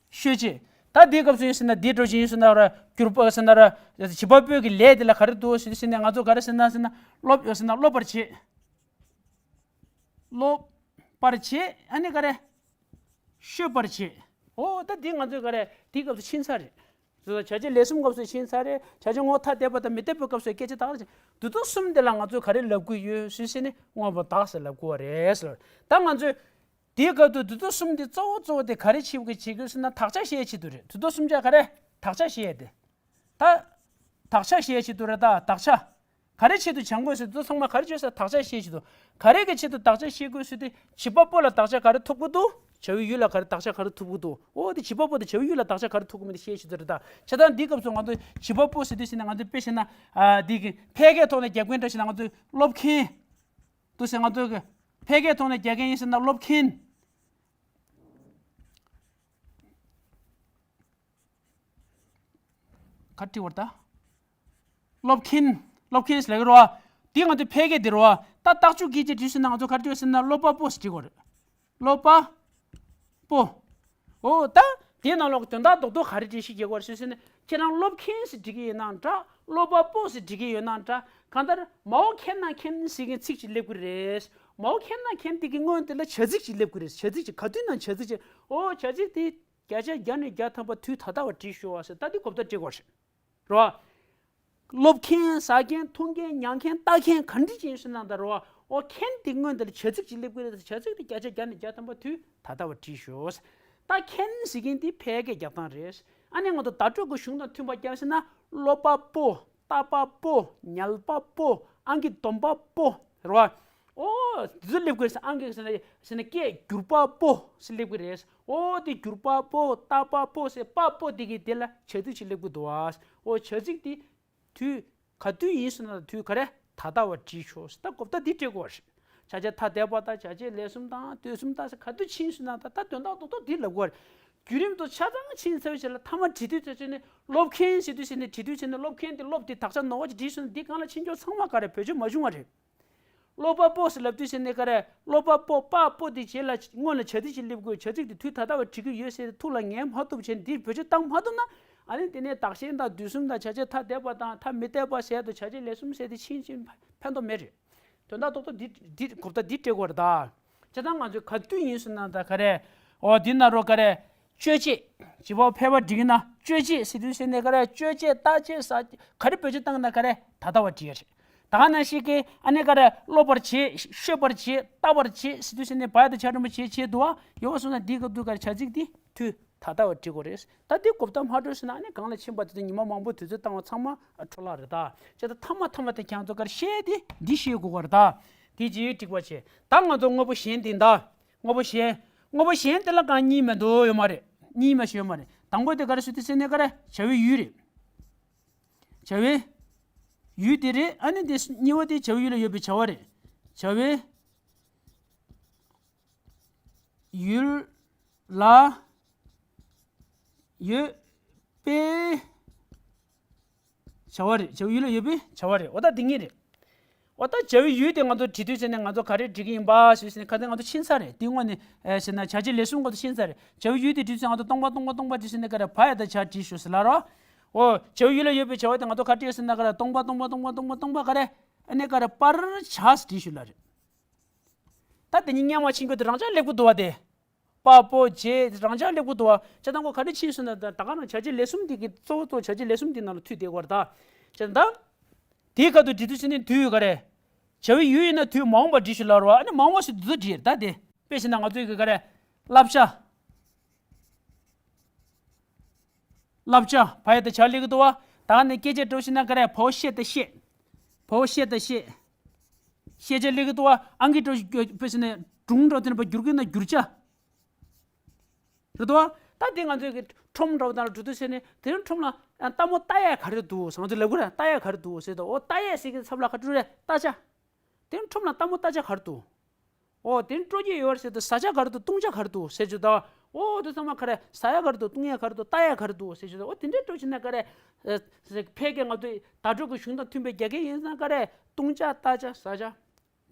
ཤོད་ཆེད། ད་འདི་སྐབས་སུ་ཡིན་ཟེར་ན་འདི་འགྲོ་བཞིན་ཡིན་ཟེར་ན་ར་བསྒྱུར་པ་ཟེར་ན་ར་བྱེད་པ་པོའི་གི་ལས་དེ་ལ་ག་རེ་འདུག་ཟེར་ཟེར་ནས་ང་ཚོ་ག་རེ་ཟེར་ན་ཟེར་ན་སློབ་ཡོད་ཟེར་ན་སློབ་པར་བྱེད། སློབ་པར་བྱེད་ཨ་ནི་ག་རེ། ཤོད་པར་བྱེད། ཨོ་ད་འདི་ང་ཚོས་ག་རེ་འདི་སྐབས་སུ་ཕྱིན་ཚར་རེད། བྱ་བྱེད་ལས་གསུམ་སྐབས་སུ་ཕྱིན་ཚར་རེད། བྱ་བྱེད་ངོ་ཐ་དད་པ་དང་མི་དད་པའི་སྐབས་སུ་སྐད་ཆ་དག་རེད། དུས་ཚོད་གསུམ་དེ་ལ་ང་ཚོས་ག་རེ་ལབ་དགོས་ཡོད་ཟེར་ཟེར་ནས་དངོས་པོ་བདག་ཟེར་ལབ་དགོས་པ་རེད་ཟེར། ད་ང་ཚོས་དེའི་སྐབས་དུ་དུས་ཚོད་གསུམ་དེ་གཙོ་བོ་གཙོ་བོ་དེ་ག་རེ་བྱེད་དགོས་བྱེད་དགོས་ཟེར་ན་དག་ཆ་བཤད་ཆེད་དུ་རེད། དུས་ཚོད་གསུམ་ཆ་ག་རེ་དག་ཆ་བཤད་དེ། ད། དག་ཆ་བཤད་ཆེད་དུ་རེད་ད་དག་ཆ། ག་རེ་ཆེད་དུ་སྦྱང་དགོས་ཟེར་དུས་ཚང་མ་ག་རེ་བྱོས་ཟེར་དག་ཆ་བཤད་ཆེད་དུ། ག་རེ་གི་ཆེད་དུ་དག་ཆ་བཤད་དགོས་ཟེར་དུས་བྱེད་པ་པོ་ལ་དག་ཆ་ག་རེ་ཐོབ་ཀྱི་འདུག་བྱ་བའི་ཡུལ་ལ་ག་རེ་དག་ཆ་ག་རེ་ཐོབ་ཀྱི་འདུག་ཨོ་དེ་བྱེད་པ་པོ་དང་བྱ་བའི་ཡུལ་ལ་དག་ཆ་ག་རེ་ཐོབ་ཀྱི་མིན་དེ་བཤད་ཆེད་དུ་རེད་ད། བྱས་ཙང་འདིའི་སྐབས་སུ་ང་ཚོ་བྱེད་པ་པོ་ཟེར་དུས་ཟེར་ན་ང་ཚོ་དཔེ་བཤད་ན། ཨ་འདི་གི་ཕལ་སྐད་ཐོག་ནས་རྒྱག་མཁན་འདྲ་ཞིག་ན་ང་ཚོ་སློབ་མཁན། འདུག་ཟེར་ང་ཚོ་གི་ཕལ་སྐད་ཐོག་ནས་རྒྱག་མཁན་ཡིན་ཟེར་ན་སློབ་མཁན། ག་འབྲི་བར་ད། སློབ་མཁན། སློབ་མཁན་ཟེར་ལབ་ཀྱི་རེད་བ། འདི་ང་ཚོ་ཕལ་སྐད་འདི་རེད་བ། ད་རྟགས་ཅུང་གིས་ཅིག་བྲིས་ཟིན་ན་ང་ཚོ་ག་རེ་བྲིས་ཟིན་ན་སློབ་པ་པོ་ཟེར་བྲིས་དགོས་རེད། སློབ་པ། པོ། འོ་ད། དེའི་ནང་ལོགས་ཀྱི་དོན་དག་རྡོག་རྡོག་ག་རེ་བྲིས་ཤིག་རྒྱག་དགོས་རེད་ཟེར་ཟིན་ན་ཁྱེད་རང་སློབ་མཁན་ཟེར་བྲིས་ཀྱི་ཡོད་ནའང་འདྲ་སློབ་པ་པོ་ཟེར་བྲིས་ཀྱི་ཡོད་ནའང་འདྲ་གང་ལྟར་མའོ་མཁན་ན་མཁན་ཟེར་མཁན་ཚིག་ཅིག་སླེབས་ཀྱི་རེད། མའོ་མཁན་ན་མཁན་དེ་གི་སྔོན་དེ་ལ་བྱ་ཚིག་ཅིག་སླེབས་ཀྱི་རེད། བྱ་ཚིག་ཅིག་ག་དུས་ནའང་བྱ་ཚིག་ཅིག་འོ་བྱ་ཚིག་དེ། བརྒྱ་ཆ་བརྒྱ་ནས་བརྒྱ་ཐམ་པ་དུས་ད་ལྟ་བ་བྲིས་ཤོག་ཟེར་ད་འདི་གོ་བརྡ་སྤྲད་དགོས་རེད། རོ། སློབ་མཁན་ཟ་མཁན་འཐུང་མཁན་ཉལ་མཁན་ལྟ་མཁན་ག་འདྲ་ཅིག་ཡིན་ཟེར་ན་ད་རོ། ཨོ་མཁན་དེ་སྔོན་དེ་ལ་བྱ་ཚིག་ཅིག་སླེབས་ཀྱི་རེད། བྱ་ཚིག་དེ་བརྒྱ་ཆ་བརྒྱ་ནས་བརྒྱ་ཐམ་པ་དུས་ད་ལྟ་བ་བྲིས་ཤོག་ད་མཁན་ཟེར་མཁན་དེ་ཕལ་སྐད་རྒྱག་སྟངས་རེད། ཨ་ནི་ང་ཚོ་བརྡ་སྤྲོད་ཀྱི་གཞུང་དང་མཐུན་པ་རྒྱག་ཟེར་ན་སློབ་པ་པོ། ལྟ་བ་པོ། ཉལ་བ་པོ། ཨང་ཀི་འདོན་པ་པོ། རེད་བ། ཨོ། འདི་ཚོ་སླེབས་ཀྱི་རེད་ཟེར་ཨང་ཀི་ཟེར་ན་ཟེར་ན་སྐད་བསྒྱུར་པ་པོ་ཟེར་སླེབས་ཀྱི་རེད། ཨོ་དེ་བསྒྱུར་པ་པོ་ལྟ་བ་པོ་ཟེར་པ་པོ་དེ་གི་དེ་ལ་བྱ་ཚིག་ཅིག་སླེབས་ཀྱི་འདུག་བ། ཨོ་བྱ་ཚིག་དེ་དུས་ག་དུས་ཡིན་ཟེར་ན་དུས་ག་རེ་ད་ལྟ་བ་བྲིས་ཤོག་ཟེར་ད་གོ་བརྡ་འདི་སྤྲད་དགོས་རེད། བྱ་བྱེད་ཐ་དད་པ་དང་བྱ་བྱེད་ལས་གསུམ་དང་དུས་གསུམ་དང་ཟེར་ག་དུས་ཕྱིན་ཟེར་ན་ད་ད་དོན་དག་རྡོག་རྡོག་འདི་ལབ་དགོས་རེད། བརྒྱུད་རིམ་དུ་ཆ་ཚང་ཕྱིན་ཚར་བའི་རྗེས་ལ་མཐའ་མ་བྲིས་དུས་ཚོད་ཕྱིན་ནས་སློབ་མཁན་ཟེར་དུས་ཕྱིན་ནས་བྲིས་དུས་ཕྱིན་ནས་སློབ་མཁན་དེ་སློབ་དེ་དག་ཆ་ནོར་བ་ཅིག་བྲིས་སོང་ན་འདི་སྒང་ལ་ཕྱིན་ཆོག་ཚང་མ་ག་རེ་བེད་སྤྱོད་མ་བྱུང་བ་རེད། སློབ་པ་པོ་ཟེར་ལབ་དུས་ཕྱིན་ནས་ག་རེ་སློབ་པ་པོ་པ་པོ་དེ་རྗེས་ལ་སྔོན་ལ་བྱ་ཚིག་ཅིག་སླེབས་དགོས། བྱ་ཚིག་དེ་དུས་ད་ལྟ་བ་བྲིས་ཀྱི་ཡོད་ཟེར་ཏེ་ཐུགས་ལ་ངེས་མ་ཐུབ་བྱས་ནས་འདིར་བེད་སྤྱོད་བཏང་མ་ཐུབ་ན་ཨ་ནི་དེ་ནས་བདག་གཞན་དང་དུས་གསུམ་དང་བྱ་བྱེད་ཐ་དད་པ་དང་ཐ་མི་དད་པ་ཟེར་དུ་བྱ་བྱེད་ལས་གསུམ་ཟེར་ཏེ་ཕྱིན་ཕྱིན་ཕན་ཐོགས་མེད་རེད། དོན་དག་རྡོག་རྡོག་འདི་འདི་གོ་བརྡ་འདི་སྤྲད་དགོས་རེད་ད། བྱས་ཙང་ང་ཚོས་ག་དུས་ཡིན་ཟེར་ན་ད་ག་རེ། འོ་འདི་ན་རོ་ག་རེ། སྤྱོད་བྱེད། བྱེད་པ་ཕལ་པ་འགྲིག་ན་སྤྱོད་བྱེད་ཟེར་དུས་ཟེར་ནས་ག་རེ་སྤྱོད་བྱེད་ལྟ་བྱེད་ཟ་ག་རེ་བེད་སྤྱོད་བཏང་ན་ག་རེ་ད་ལྟ་བ་འགྲིག་ཡ་རེད། ད་ག་ནང་བཞིན་གི་ཨ་ནི་ག་རེ་སློབ་པར་བྱེད་ཤོད་པར་བྱེད་ལྟ་བར་བྱེད་ཟེར་དུས་ཟེར་ནས་བ་ཡ་ད་ཆ་འགྲེང་བུ་བྱེད་བྱེད་འདུག་བ་ཡོད་པ་སོང་ན་འདི་སྐབས་དུས་ག་རེ་བྱ་ཚིག་འདི་དུས། ད་ལྟ་བ་བྲིས་དགོས་རེད། ད་འདི་གོ་བརྡ་མ་སྤྲོད་ཟེར་ན་ཨ་ནི་གང་ལ་ཕྱིན་པ་དེ་ཚོ་ཉི་མ་མང་པོ་དུས་ཚོད་བཏང་བ་ཚང་མ་འཕྲོ་བརླག་རེད་ད། བྱས་ད་མཐའ་མ་མཐའ་མ་དེ་ཁྱེད་ཚོ་གར་བཤད་དེ་འདི་ཤེས་དགོས་པ་རེད་ད། དེ་རྗེས་འགྲིག་པ་བྱས། ད་ང་ཚོ་དངོས་པོ་གཞན་དེ་ད། དངོས་པོ་གཞན། དངོས་པོ་གཞན་དེ་ལ་གང་གཉིས་མི་འདུག་ཡོད་མ་རེད། གཉིས་མ་ཞིག་ཡོད་མ་རེད། དང་པོ་དེ་ག་རེ་ཞུ་དེ་ཟེར་ནས་ག་རེ། བྱ་བའི་ཡུལ་རེད། བྱ་བའི་ཡུལ་དེ་རེད། ཨ་ནི་དེ་གཉིས་པ་དེ་བྱ་བའི་ཡུལ་ལ་ཡོད་པའི་བྱ་བ་རེད། བྱ་བའི་ཡུལ་ལ་ཡོད་པའི་བྱ་བ་རེད། བྱ་བའི་ཡུལ་ལ་ཡོད་པའི་བྱ་བ་རེད། འོ་ད་དེ་གཉིས་རེད། འོ་ད་བྱ་བའི་ཡུལ་དེ་ང་ཚོ་བྲིས་དུས་ཟེར་ནས་ང་ཚོ་ག་རེ་བྲིས་ཀྱི་ཡིན་པ་ཞུས་ཟེར་ནས་ཁ་སང་ང་ཚོ་ཕྱིན་ཚར་རེད། དེ་དངོས་གནས་ཨེ་ཟེར་ན་བྱ་བྱེད་ལས་གསུམ་སྐོར་དུ་ཕྱིན་ཚར་རེད། བྱ་བའི་ཡུལ་དེ་བྲིས་དུས་ང་ཚོ་སྟོང་པ་སྟོང་པ་སྟོང་པ་བྲིས་ཟེར་ནས་ག་རེ་བ་ཡ་ད་བྱ་བྲིས་ཞུ་ཟེར་ལ་རོ། འོ་བྱ་བའི་ཡུལ་ལ་ཡོད་པའི་བྱ་བ་དེ་ང་ཚོ་ག་རེ་བྲིས་ཟེར་ན་ག་རེ་སྟོང་པ་སྟོང་པ་སྟོང་པ་སྟོང་པ་སྟོང་པ་ག་རེ། ཨ་ནི་ག་རེ་པར་བྱ་ཟེར་བྲིས་ཞུ་ལ་རེད། ད་དེ་གཉིས་སྔོན་མ་ཕྱིན་རྒྱུ་དེ་རང་འཇགས་སླེབས་ཀྱི་འདུག་བ་དེ། པ་པོ་བྱེད་རང་འཇགས་སླེབས་ཀྱི་འདུག་བ། བྱས་ཙང་ཁོ་ག་རེ་ཕྱིན་སོང་ན་ད་ད་ག་རང་བྱ་བྱེད་ལས་གསུམ་འདི་གི་གཙོ་བོ་གཙོ་བོ་བྱ་བྱེད་ལས་གསུམ་འདི་ནང་ལ་མཐུད་བསྡད་ཀྱི་ཡོད་རེད་ད། བྱས་ཙང་ད། དེའི་ཁ་ཐུག་འབྲི་དུས་ཕྱི་ནས་དུས་ཡོད་ག་རེ། བྱ་བའི་ཡུལ་ཡིན་ན་དུས་མ་འོངས་པ་འབྲི་ཞུ་ལ་རོ། ཨ་ནི་མ་འོངས་པ་ཞུ་དུས་ཚོད་འབྲི་ད་དེ། དཔེ་བྱས་ན་ང་ཚོའི་གི་ག་རེ། བསླབ་བྱ། བསླབ་བྱ་བ་ཡ་ད་བྱ་སླེབས་ཀྱི་འདུག་བ། ད་ནི་སྐད་ཆ་འགྲོ་ཕྱིན་ན་ག་རེ་བ་བོ་བཤད་ད་བཤད། བ་བོ་བཤད་ད་བཤད། བཤད་བྱ་སླེབས་ཀྱི་འདུག་བ། ཨང་ཀི་འགྲོ་དཔེ་བྱས་ན་སྒྲུང་འགྲོ་དེ་ནི་བ་བསྒྱུར་གྱི་ན་བསྒྱུར་བྱ། རེད་དོ། ད་དེ་ང་ཚོའི་གི་ཁྲོམ་འདྲ་བོ་དང་འགྲོ་དུས་ཟེར་ནས་དེ་རིང་ཁྲོམ་ལ་ཨ་ལྟད་མོ་ལྟ་ཡ་ག་རེ་འདུག་ཟེར་ང་ཚོ་ལབ་གི་རེད། ལྟ་ཡ་ག་རེ་འདུག་ཟེར་དུས་འོ་ལྟ་ཡ་ཟེར་གི་ཚབ་ལ་ག་འགྲོ་རེད་ལྟ་བྱ། དེ་རིང་ཁྲོམ་ལ་ལྟད་མོ་ལྟ་བྱ་ག་རེ་འདུག་འོ་དེ་རིང་སྤྲོ་སྐྱིད་ཡོད་རེད་ཟེར་དུས་ཟ་བྱ་ག་རེ་འདུག་བཏུང་བྱ་ག་རེ་འདུག་ཟེར་བྱས་དུས་འོ་དེ་ཚང་མ་ག་རེ་ཟ་ཡ་ག་རེ་འདུག་བཏུང་ཡ་ག་རེ་འདུག་ལྟ་ཡ་ག་རེ་འདུག་ཟེར་བྱས་དུས་འོ་དེ་འདྲའི་འགྲོ་ཕྱིན་ན་ག་རེ། ཨ་ཕལ་སྐད་ང་ཚོའི་བརྡ་སྤྲོད་ཀྱི་གཞུང་དང་མཐུན་པའི་རྒྱ་སྐད་ཡིན་ན་ག་རེ་བཏུང་བྱ་ལྟ་བྱ་ཟ་བྱ།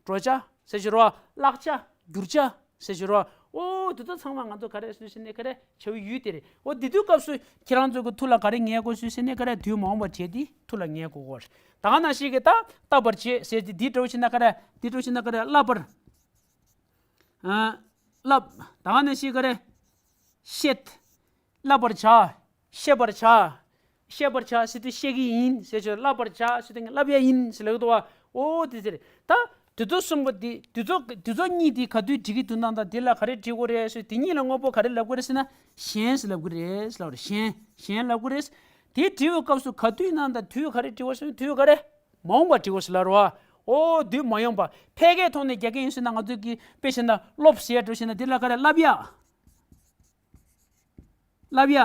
འགྲོ་བྱ་ཟེར་བྱེད་རོ། བརླག་བྱ། བསྒྱུར་བྱ་ཟེར་བྱེད་རོ། ཨོ་དེ་ཚོ་ཚང་མ་ང་ཚོ་ག་རེ་ཟེར་ཟེར་ནས་ག་རེ་བྱ་བའི་ཡུལ་དེ་རེད། ཨོ་དེ་དུས་སྐབས་སུ་ཁྱེད་རང་ཚོ་གི་ཐུགས་ལ་ག་རེ་ངེས་དགོས་ཟེར་ཟེར་ནས་ག་རེ་དུས་མ་འོངས་པ་བྱས་ཏེ་ཐུགས་ལ་ངེས་དགོས་གོ། ད་ག་ནང་བཞིན་གི་ད་བསླབ་པར་བྱེད་ཟེར་ཏེ་འདི་འདྲ་བོ་བྱས་ན་ག་རེ་འདི་འདྲ་བོ་བྱས་ན་ག་རེ་བསླབ་པར། ཨ། བསླབ། ད་ག་ནང་བཞིན་ག་རེ། བཤད། བསླབ་པར་བྱ། བཤད་པར་བྱ། བཤད་པར་བྱ་ཟེར་དུས་བཤད་ཀྱི་ཡིན་ཟེར་ཆོག་བསླབ་པར་བྱ་ཟེར་དུས་བསླབ་ཡ་ཡིན་ཟེར་ལབ་འདུག་བ། ཨོ་དེ་ཟེར། ད་དེ་ཚོ་གསུམ་པོ་དེ་དེ་ཚོ་དེ་ཚོ་གཉིས་དེ་ག་དུས་འབྲི་གི་འདུག་ན་ད་དེ་ལ་ག་རེ་འབྲི་དགོས་རེད་ཟེར་དེ་གཉིས་ལ་དངོས་པོ་ག་རེ་ལབ་དགོས་རེད་ཟེར་ན་གཞན་ཟེར་ལབ་གི་རེད་ཟེར་ལབ་རེད། གཞན་གཞན་ལབ་གི་རེད། དེ་འབྲི་བའི་སྐབས་སུ་ག་དུས་ན་ད་དུས་ག་རེ་འབྲི་དགོས་ཟེར་ན་དུས་ག་རེ་མ་འོངས་པ་འབྲི་དགོས་ཟེར་ལབ་རེད་བ། ཨོ་དུས་མ་ཡོང་པ་ཕལ་སྐད་ཐོག་ནས་རྒྱག་གི་ཡིན་ཟེར་ན་ང་ཚོས་ཀྱི་དཔེ་བྱས་ན་སློབ་ཟེར་འགྲོ་ཟེར་ན་དེ་ལ་ག་རེ་བསླབ་ཡ། བསླབ་ཡ།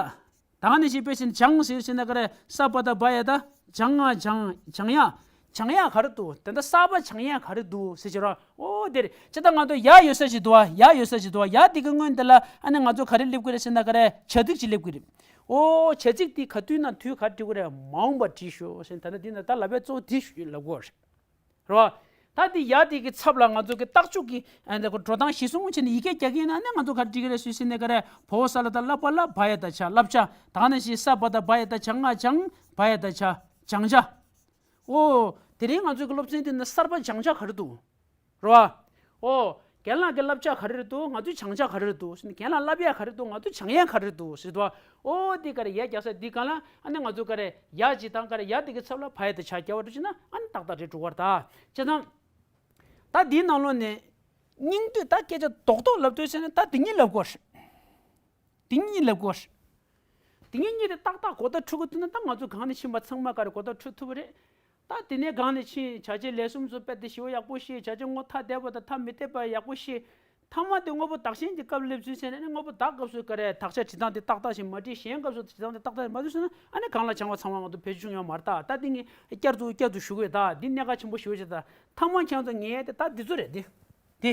ད་ག་ནང་བཞིན་དཔེ་བྱས་ན་སྦྱང་ཟེར་ཟེར་ན་ག་རེ་ས་པ་ད་བ་ཡ་ད་སྦྱང་ང་སྦྱང་སྦྱང་ཡ། སྦྱང་ཡ་ག་རེ་འདུག་དེ་འདྲ་ས་པ་སྦྱང་ཡ་ག་རེ་འདུག་ཟེར་གྱི་ར། ཨོ་དེ་རེད། ཅི་ད་ང་ཚོ་ཡ་ཡོད་ས་ཞིག་འདུག་བ། ཡ་ཡོད་ས་ཞིག་འདུག་བ། ཡ་དེ་གི་སྔོན་དེ་ལ་ཨ་ནི་ང་ཚོ་ག་རེ་སླེབས་ཀྱི་རེད་ཟེར་ན་ག་རེ་བྱ་ཚིག་ཅིག་སླེབས་ཀྱི་རེད། ཨོ་བྱ་ཚིག་དེ་ག་དུས་ན་དུས་ག་རེ་འབྲི་དགོས་རེད། མ་འོངས་པ་བྲིས་ཤོག་ཟེར་ད་ནི་འདི་ན་ད་ལབ་པའི་གཙོ་བོ་དེ་ཞུ་ལབ་དགོས་རེད། རེད་བ། ད་དེ་ཡ་དེ་གི་ཚབ་ལ་ང་ཚོ་གི་རྟགས་འཇུག་གི་ཨ་འདི་གོ་འགྲོ་སྟངས་གཞིར་བཟུང་བྱས་ནས་ཡི་གེ་རྒྱག་གི་ཡིན་ན་ནི་ང་ཚོ་ག་རེ་འབྲི་གི་རེད་ཟེར་ཟེར་ནས་ག་རེ་བ་འོག་ས་ལ་ད་བསླབ་པ་བསླབ་བ་ཡ་ད་བྱ་བསླབ་བྱ། ད་ག་ནང་བཞིན་ས་པ་ད་བ་ཡ་ད་སྦྱང་ང་སྦྱང་བ་ཡ་ད་བྱ་སྦྱང་བྱ། ཨོ། དེ་རིང་ང་ཚོའི་གི་སློབ་ཚན་འདི་ནི་གསར་པ་སྦྱང་བྱ་ག་རེ་འདུག་རེད་བ། ཨོ། རྒན་ལགས་ཀྱི་བསླབ་བྱ་ག་རེ་རེད་འདུག་ང་ཚོའི་སྦྱང་བྱ་ག་རེ་རེད་འདུག་ཟེར་ནས་རྒན་ལགས་བསླབ་ཡ་ག་རེ་འདུག་ང་ཚོའི་སྦྱང་ཡ་ག་རེ་རེད་འདུག་ཟེར་དུས། ཨོ་འདི་ག་རེ་ཡ་རྒྱག་ས་འདི་གང་ལ་ཨ་ནི་ང་ཚོ་ག་རེ་ཡ་ཅིག་དང་ག་རེ་ཡ་འདི་གི་ཚབ་ལ་བ་ཡ་ད་བྱ་རྒྱག་པ་འདྲ་ཅིག་ན་ཨ་ནི་ཏག་ཏག་རེད་འགྲོ་གི་རེད་ད། བྱས་ཙང་། ད་འདིའི་ནང་ལོགས་ནས་སྙིང་བསྡུས་ད་སྐད་ཆ་རྡོག་རྡོག་ལབ་འདོད་བྱས་ན་ད་འདི་གཉིས་ལབ་དགོས་རེད། འདི་གཉིས་ལབ་དགོས་རེད། འདི་གཉིས་གཉིས་དེ་ཏག་ཏག་གོ་བརྡ་འཕྲོད་ཀྱི་འདུག་ན་ད་ང་ཚོ་གང་ནས་ཕྱིན་པ་ཚང་མ་ག་རེ་གོ་བརྡ་འཕྲོད་ཐུབ་པ་རེད། ད་དེ་ནས་གང་ནས་ཕྱིན་བྱ་བྱེད་ལས་གསུམ་སུ་དཔེ་དེ་ཞིབ་ཡག་པོ་ཤེས། བྱ་བྱེད་དངོས་ཐ་དད་པ་དང་ཐ་མི་དད་པ་ཡག་པོ་ཤེས། ཐ་མ་དེ་དངོས་པོ་བདག་གཞན་གྱི་སྐབས་སླེབས་ཚུལ་ཟེར་ནས་ནི་དངོས་པོ་བདག་སྐབས་སུ་ག་རེ་དག་ཆ་བྲིས་སྟངས་དེ་ཏག་ཏག་ཞིག་མ་བྲིས། གཞན་སྐབས་སུ་བྲིས་སྟངས་དེ་ཏག་ཏག་ཞིག་མ་བྲིས་སོང་ན་ཨ་ནི་གང་ལ་སྦྱང་བ་ཚང་མ་ང་ཚོ་བེད་སྤྱོད་བྱུང་ཡོད་མ་རེད་ད། ད་འདི་ངས་བསྐྱར་དུ་བསྐྱར་དུ་ཞུ་གི་ཡོད་ད། འདི་གནད་འགག་ཆེན་པོ་ཞེ་པོ་ཅིག་ད། ཐ་མ་ཁྱེད་ཚོ་ངས་དེ་ད་འདི་ཚོ་རེད་དེ། དེ།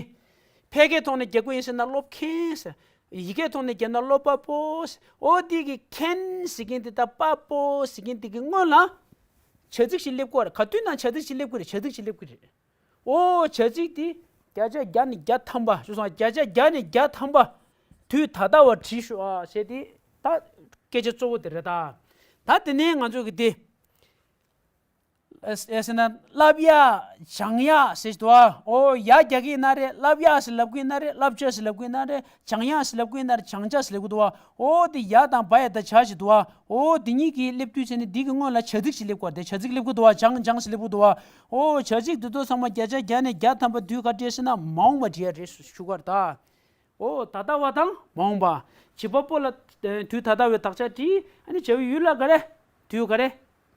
ཕལ་སྐད་ཐོག་ནས་རྒྱག་དགོས་ཡིན་ཟེར་ན་སློབ་མཁན་ཟེར། ཡི་གེ་ཐོག་ནས་རྒྱབ་ན་སློབ་པ་པོ་ཟེར། ཨོ་དེ་གི་མཁན་ཟེར་མཁན་དེ་ད་པ་པོ་ཟེར་མཁན་དེ་གི་སྔོན་ལ། བྱ་ཚིག་ཞིག་སླེབས་དགོས་རེད། ག་དུས་ན་བྱ་ཚིག་ཞིག་སླེབས་དགོས་རེད། བྱ་ཚིག་ཞིག་སླེབས་དགོས་རེད། ཨོ་བྱ་ཚིག་དེ་བརྒྱ་ཆ་བརྒྱ་ནས་བརྒྱ་ཐམ་པ་ཞུ་སོང་། བརྒྱ་ཆ་བརྒྱ་ནས་བརྒྱ་ཐམ་པ་དུས་ད་ལྟ་བ་བྲིས་ཤོག་ཨ་ཟེར་དེ་ད་སྐད་ཆ་གཙོ་བོ་དེ་རེད་ད། ད་དེ་ནས་ང་ཚོ་གི་དེ། ཨེ་ཟེར་ན་བསླབ་ཡ་སྦྱང་ཡ་ཟེར་དུ་ཨ། ཨོ་ཡ་རྒྱག་གི་ཡིན་ན་རེད། བསླབ་ཡ་ཟེར་ལབ་གི་ཡིན་ན་རེད། བསླབ་བྱ་ཟེར་ལབ་གི་ཡིན་ན་རེད། སྦྱང་ཡ་ཟེར་ལབ་གི་ཡིན་ན་རེད། སྦྱང་བྱ་ཟེར་ལབ་གི་འདུག་ཨ། ཨོ་དེ་ཡ་དང་བ་ཡ་ད་བྱ་ཞིག་འདུག་ཨ། ཨོ་དེ་གཉིས་ཀྱི་སླེབས་དུས་ཚེ་ནི་འདི་གི་སྔོན་ལ་བྱ་ཚིག་ཞིག་སླེབས་དགོས་རེད། བྱ་ཚིག་སླེབས་གི་འདུག་ཨ། སྦྱང་སྦྱང་ཟེར་ལབ་གི་འདུག་ཨ། ཨོ་བྱ་ཚིག་འདི་ཚོ་ཚང་མ་བརྒྱ་ཆ་བརྒྱ་ནས་བརྒྱ་ཐམ་པ་དུས་ག་འབྲི་ཟེར་ན་མ་འོངས་པ་འབྲི་ཡ་རེད་ཞུ་གི་ཡོད་རེད་ད། ཨོ་ད་ལྟ་བ་དང་མ་འོངས་པ། བྱེད་པ་པོ་ལ་དུས་ད་ལྟ་བའི་དག་ཆ་བྲིས། ཨ་ནི་བྱ་བའི་ཡུལ་ལ་ག་རེ། དུས་ག་རེ།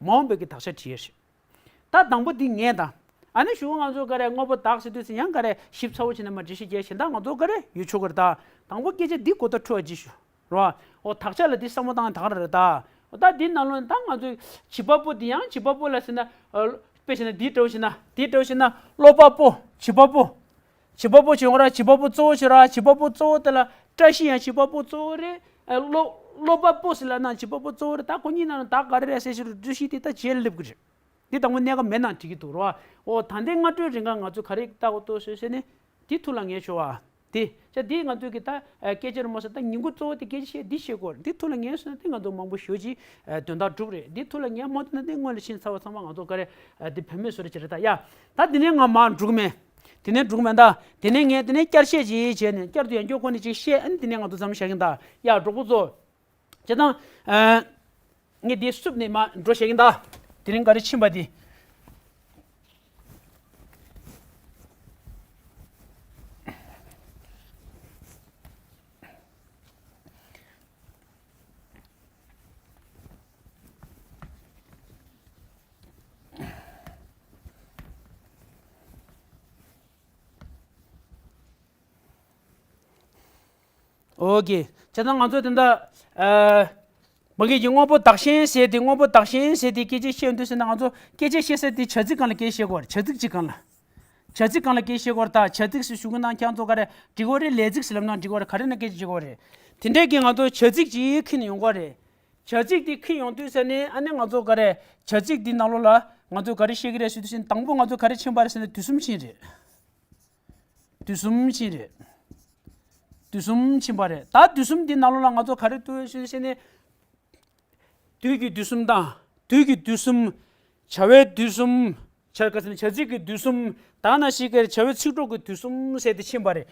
མ་འོངས་པའི་གི་དག་ཆ་བྲིས་ཡོད་རེད། ད་དང་པོ་འདི་ངས་དང་། ཨ་ནི་གཞུག་ང་ཚོ་ག་རེ་དངོས་པོ་བདག་ཟེར་དུས་ཚེ་ཡང་ག་རེ་ཞིབ་ཚ་བོ་བྱས་ན་མ་འགྲེལ་བཤད་རྒྱག་གཞན་དག་ང་ཚོ་ག་རེ་ཡོད་ཆོག་གི་རེད་ད། དང་པོ་སྐད་ཆ་འདི་གོ་བརྡ་འཕྲོད་པ་ཅིག་ཞུ། རོ། འོ་དག་ཆ་ལ་འདི་བསམ་བློ་བཏང་ཡ་ད་ག་རེ་རེད་ད། འོ་ད་འདི་ནང་ལོགས་ནས་ད་ང་ཚོས་བྱེད་པ་པོ་འདི་ཡང་བྱེད་པ་པོ་ལ་ཟེར་ན། དཔེ་བྱས་ན་འདི་འདྲ་བོ་བྱས་ན་འདི་འདྲ་བོ་བྱས་ན་ཀློག་པ་པོ་བྱེད་པ་པོ། བྱེད་པ་པོ་བྱེད་འོ་ར་བྱེད་པ་པོ་གཙོ་བོ་བྱེད་ར་བྱེད་པ་པོ་གཙོ་བོ་དེ་ལ་བཀྲ་ཤིས་ཡང་བྱེད་པ་པོ་གཙོ་བོ་རེད། ཀློག་ཀློག་པ་པོ་ཟེར་ལ་ན་བྱེད་པ་པོ་གཙོ་བོ་རེད། ད་ཁོ་གཉིས་ནང་ལ་ད་ག་རེ་རེད་ཟེར་ཞིག་རུ་བཀྲ་ཤིས་དེ་ད་བྱེད་སླེབས་ཀྱི་རེད། འདི་དང་པོ་གནད་འགག་མེད་ན་འགྲིག་གི་འདུག་རོ། འོ་ད་ལྟའི་སྔ་དྲོའི་རིང་ག་ང་ཚོ་ག་རེ་ལྟ་དགོས་འདུག་ཟེར་ཟེར་ནས། འདི་ཐུགས་ལ་ངེས་ཆོག་ཨ། དེ་ཅག་འདི་ང་ཚོས་ཀྱི་ད་སྐད་ཆ་རུ་མ་སོང་ད་ཉིན་གུང་གཙོ་བོ་དེ་སྐད་ཆ་བཤད་འདི་བཤད་དགོས་རེད། འདི་ཐུགས་ལ་ངེས་སོང་ན་དེ་ང་ཚོ་མང་པོ་ཞོ་ཅིག་དོན་དག་འགྲུབ་རེད། འདི་ཐུགས་ལ་ངེས་མ་ཐུབ་ན་དེ་སྔོན་ལ་ཕྱིན་ཚར་བ་ཚང་མ་ང་ཚོ་ག་རེ་འདི་བུད་མེད་བཟོ་རེ་བྱེད་རེད་ད་ཡ། ད་དེ་ནས་ང་མར་འགྲོ་གི་མེད། དེ་ནས་འགྲོ་གི་མེད་ད། དེ་ནས་ངས་དེ་ནས་བསྐྱར་བཤད་ཅིག་བྱས་ནས་བསྐྱར་དུ་ཡང་བསྐྱར་ཁོ་ནས་ཅིག་བཤད། ཨ་ནི་དེ་ནས་ང་ཚོ་མཚམས་བཞག་གིན་ད་ཡ་གྲོགས་པོ་ཚོ། བྱས་ཙང་། ངས་འདི་བསུབ་ནས་མར་འགྲོ་བཤད་གིན་ད། དེ་རིང་ག་རེ་ཕྱིན་པ་འདི། ཨོ་ཀེ། བྱས་ཙང་ང་ཚོ་དེ་འདྲ། ཨ། མ་གི་གི་དངོས་པོ་བདག་གཞན་ཟེར་ཏེ་དངོས་པོ་བདག་གཞན་ཟེར་ཏེ་སྐད་ཆ་བཤད་འདུག་ཟེར་ན་ང་ཚོ་སྐད་ཆ་བཤད་ས་དེ་བྱ་ཚིག་སྒང་ལ་སྐད་ཆ་བཤད་དགོས་རེད། བྱ་ཚིག་ཅིག་སྒང་ལ། བྱ་ཚིག་སྒང་ལ་སྐད་ཆ་བཤད་དགོས་རེད་ད། བྱ་ཚིག་ཟེར་ཞུ་གི་ན་ཁྱེད་ཚོ་ག་རེ་འགྲིག་གི་རེད། ལས་ཚིག་ཟེར་ལབ་ན་འགྲིག་གི་རེད། ག་རེ་ན་སྐད་ཆ་བཤད་དགོས་རེད། དེ་འདྲས་ཀྱི་ང་ཚོ་བྱ་ཚིག་ཅིག་འཁྱེར་ནས་ཡོང་གི་རེད། བྱ་ཚིག་དེ་འཁྱེར་ཡོང་དུས་ཟེར་ནས་ཨ་ནི་ང་ཚོ་ག་རེ་བྱ་ཚིག་དེ་ནང་ལོགས་ལ་ང་ཚོ་ག་རེ་བཤད་ཀྱི་རེད་ཟེར་དུས་ཟེར་ན་དང་པོ་ང་ཚོ་ག་རེ་ཕྱིན་པ་རེད་ཟེར་ན་དུས་གསུམ་ཕྱིན་རེད། དུས་གསུམ་ཕྱིན་རེད། དུས་གསུམ་ཕྱིན་པ་རེད། ད་དུས་གསུམ་འདི་ནང་ལོགས་ལ་ང་ཚོ་ག་རེ་འདུག་ཟེར་ཟེར་ནས། དུས་ཀྱི་དུས་གསུམ་དང་། དུས་ཀྱི་དུས་གསུམ། བྱ་བའི་དུས་གསུམ། བྱ་ག་ཟེར་ན་བྱ་ཚིག་གི་དུས་གསུམ། ད་ན་ཞིག་གི་བྱ་བའི་ཚིག་གྲོགས་ཀྱི་དུས་གསུམ་ཟེར་ཏེ་ཕྱིན་པ་རེད།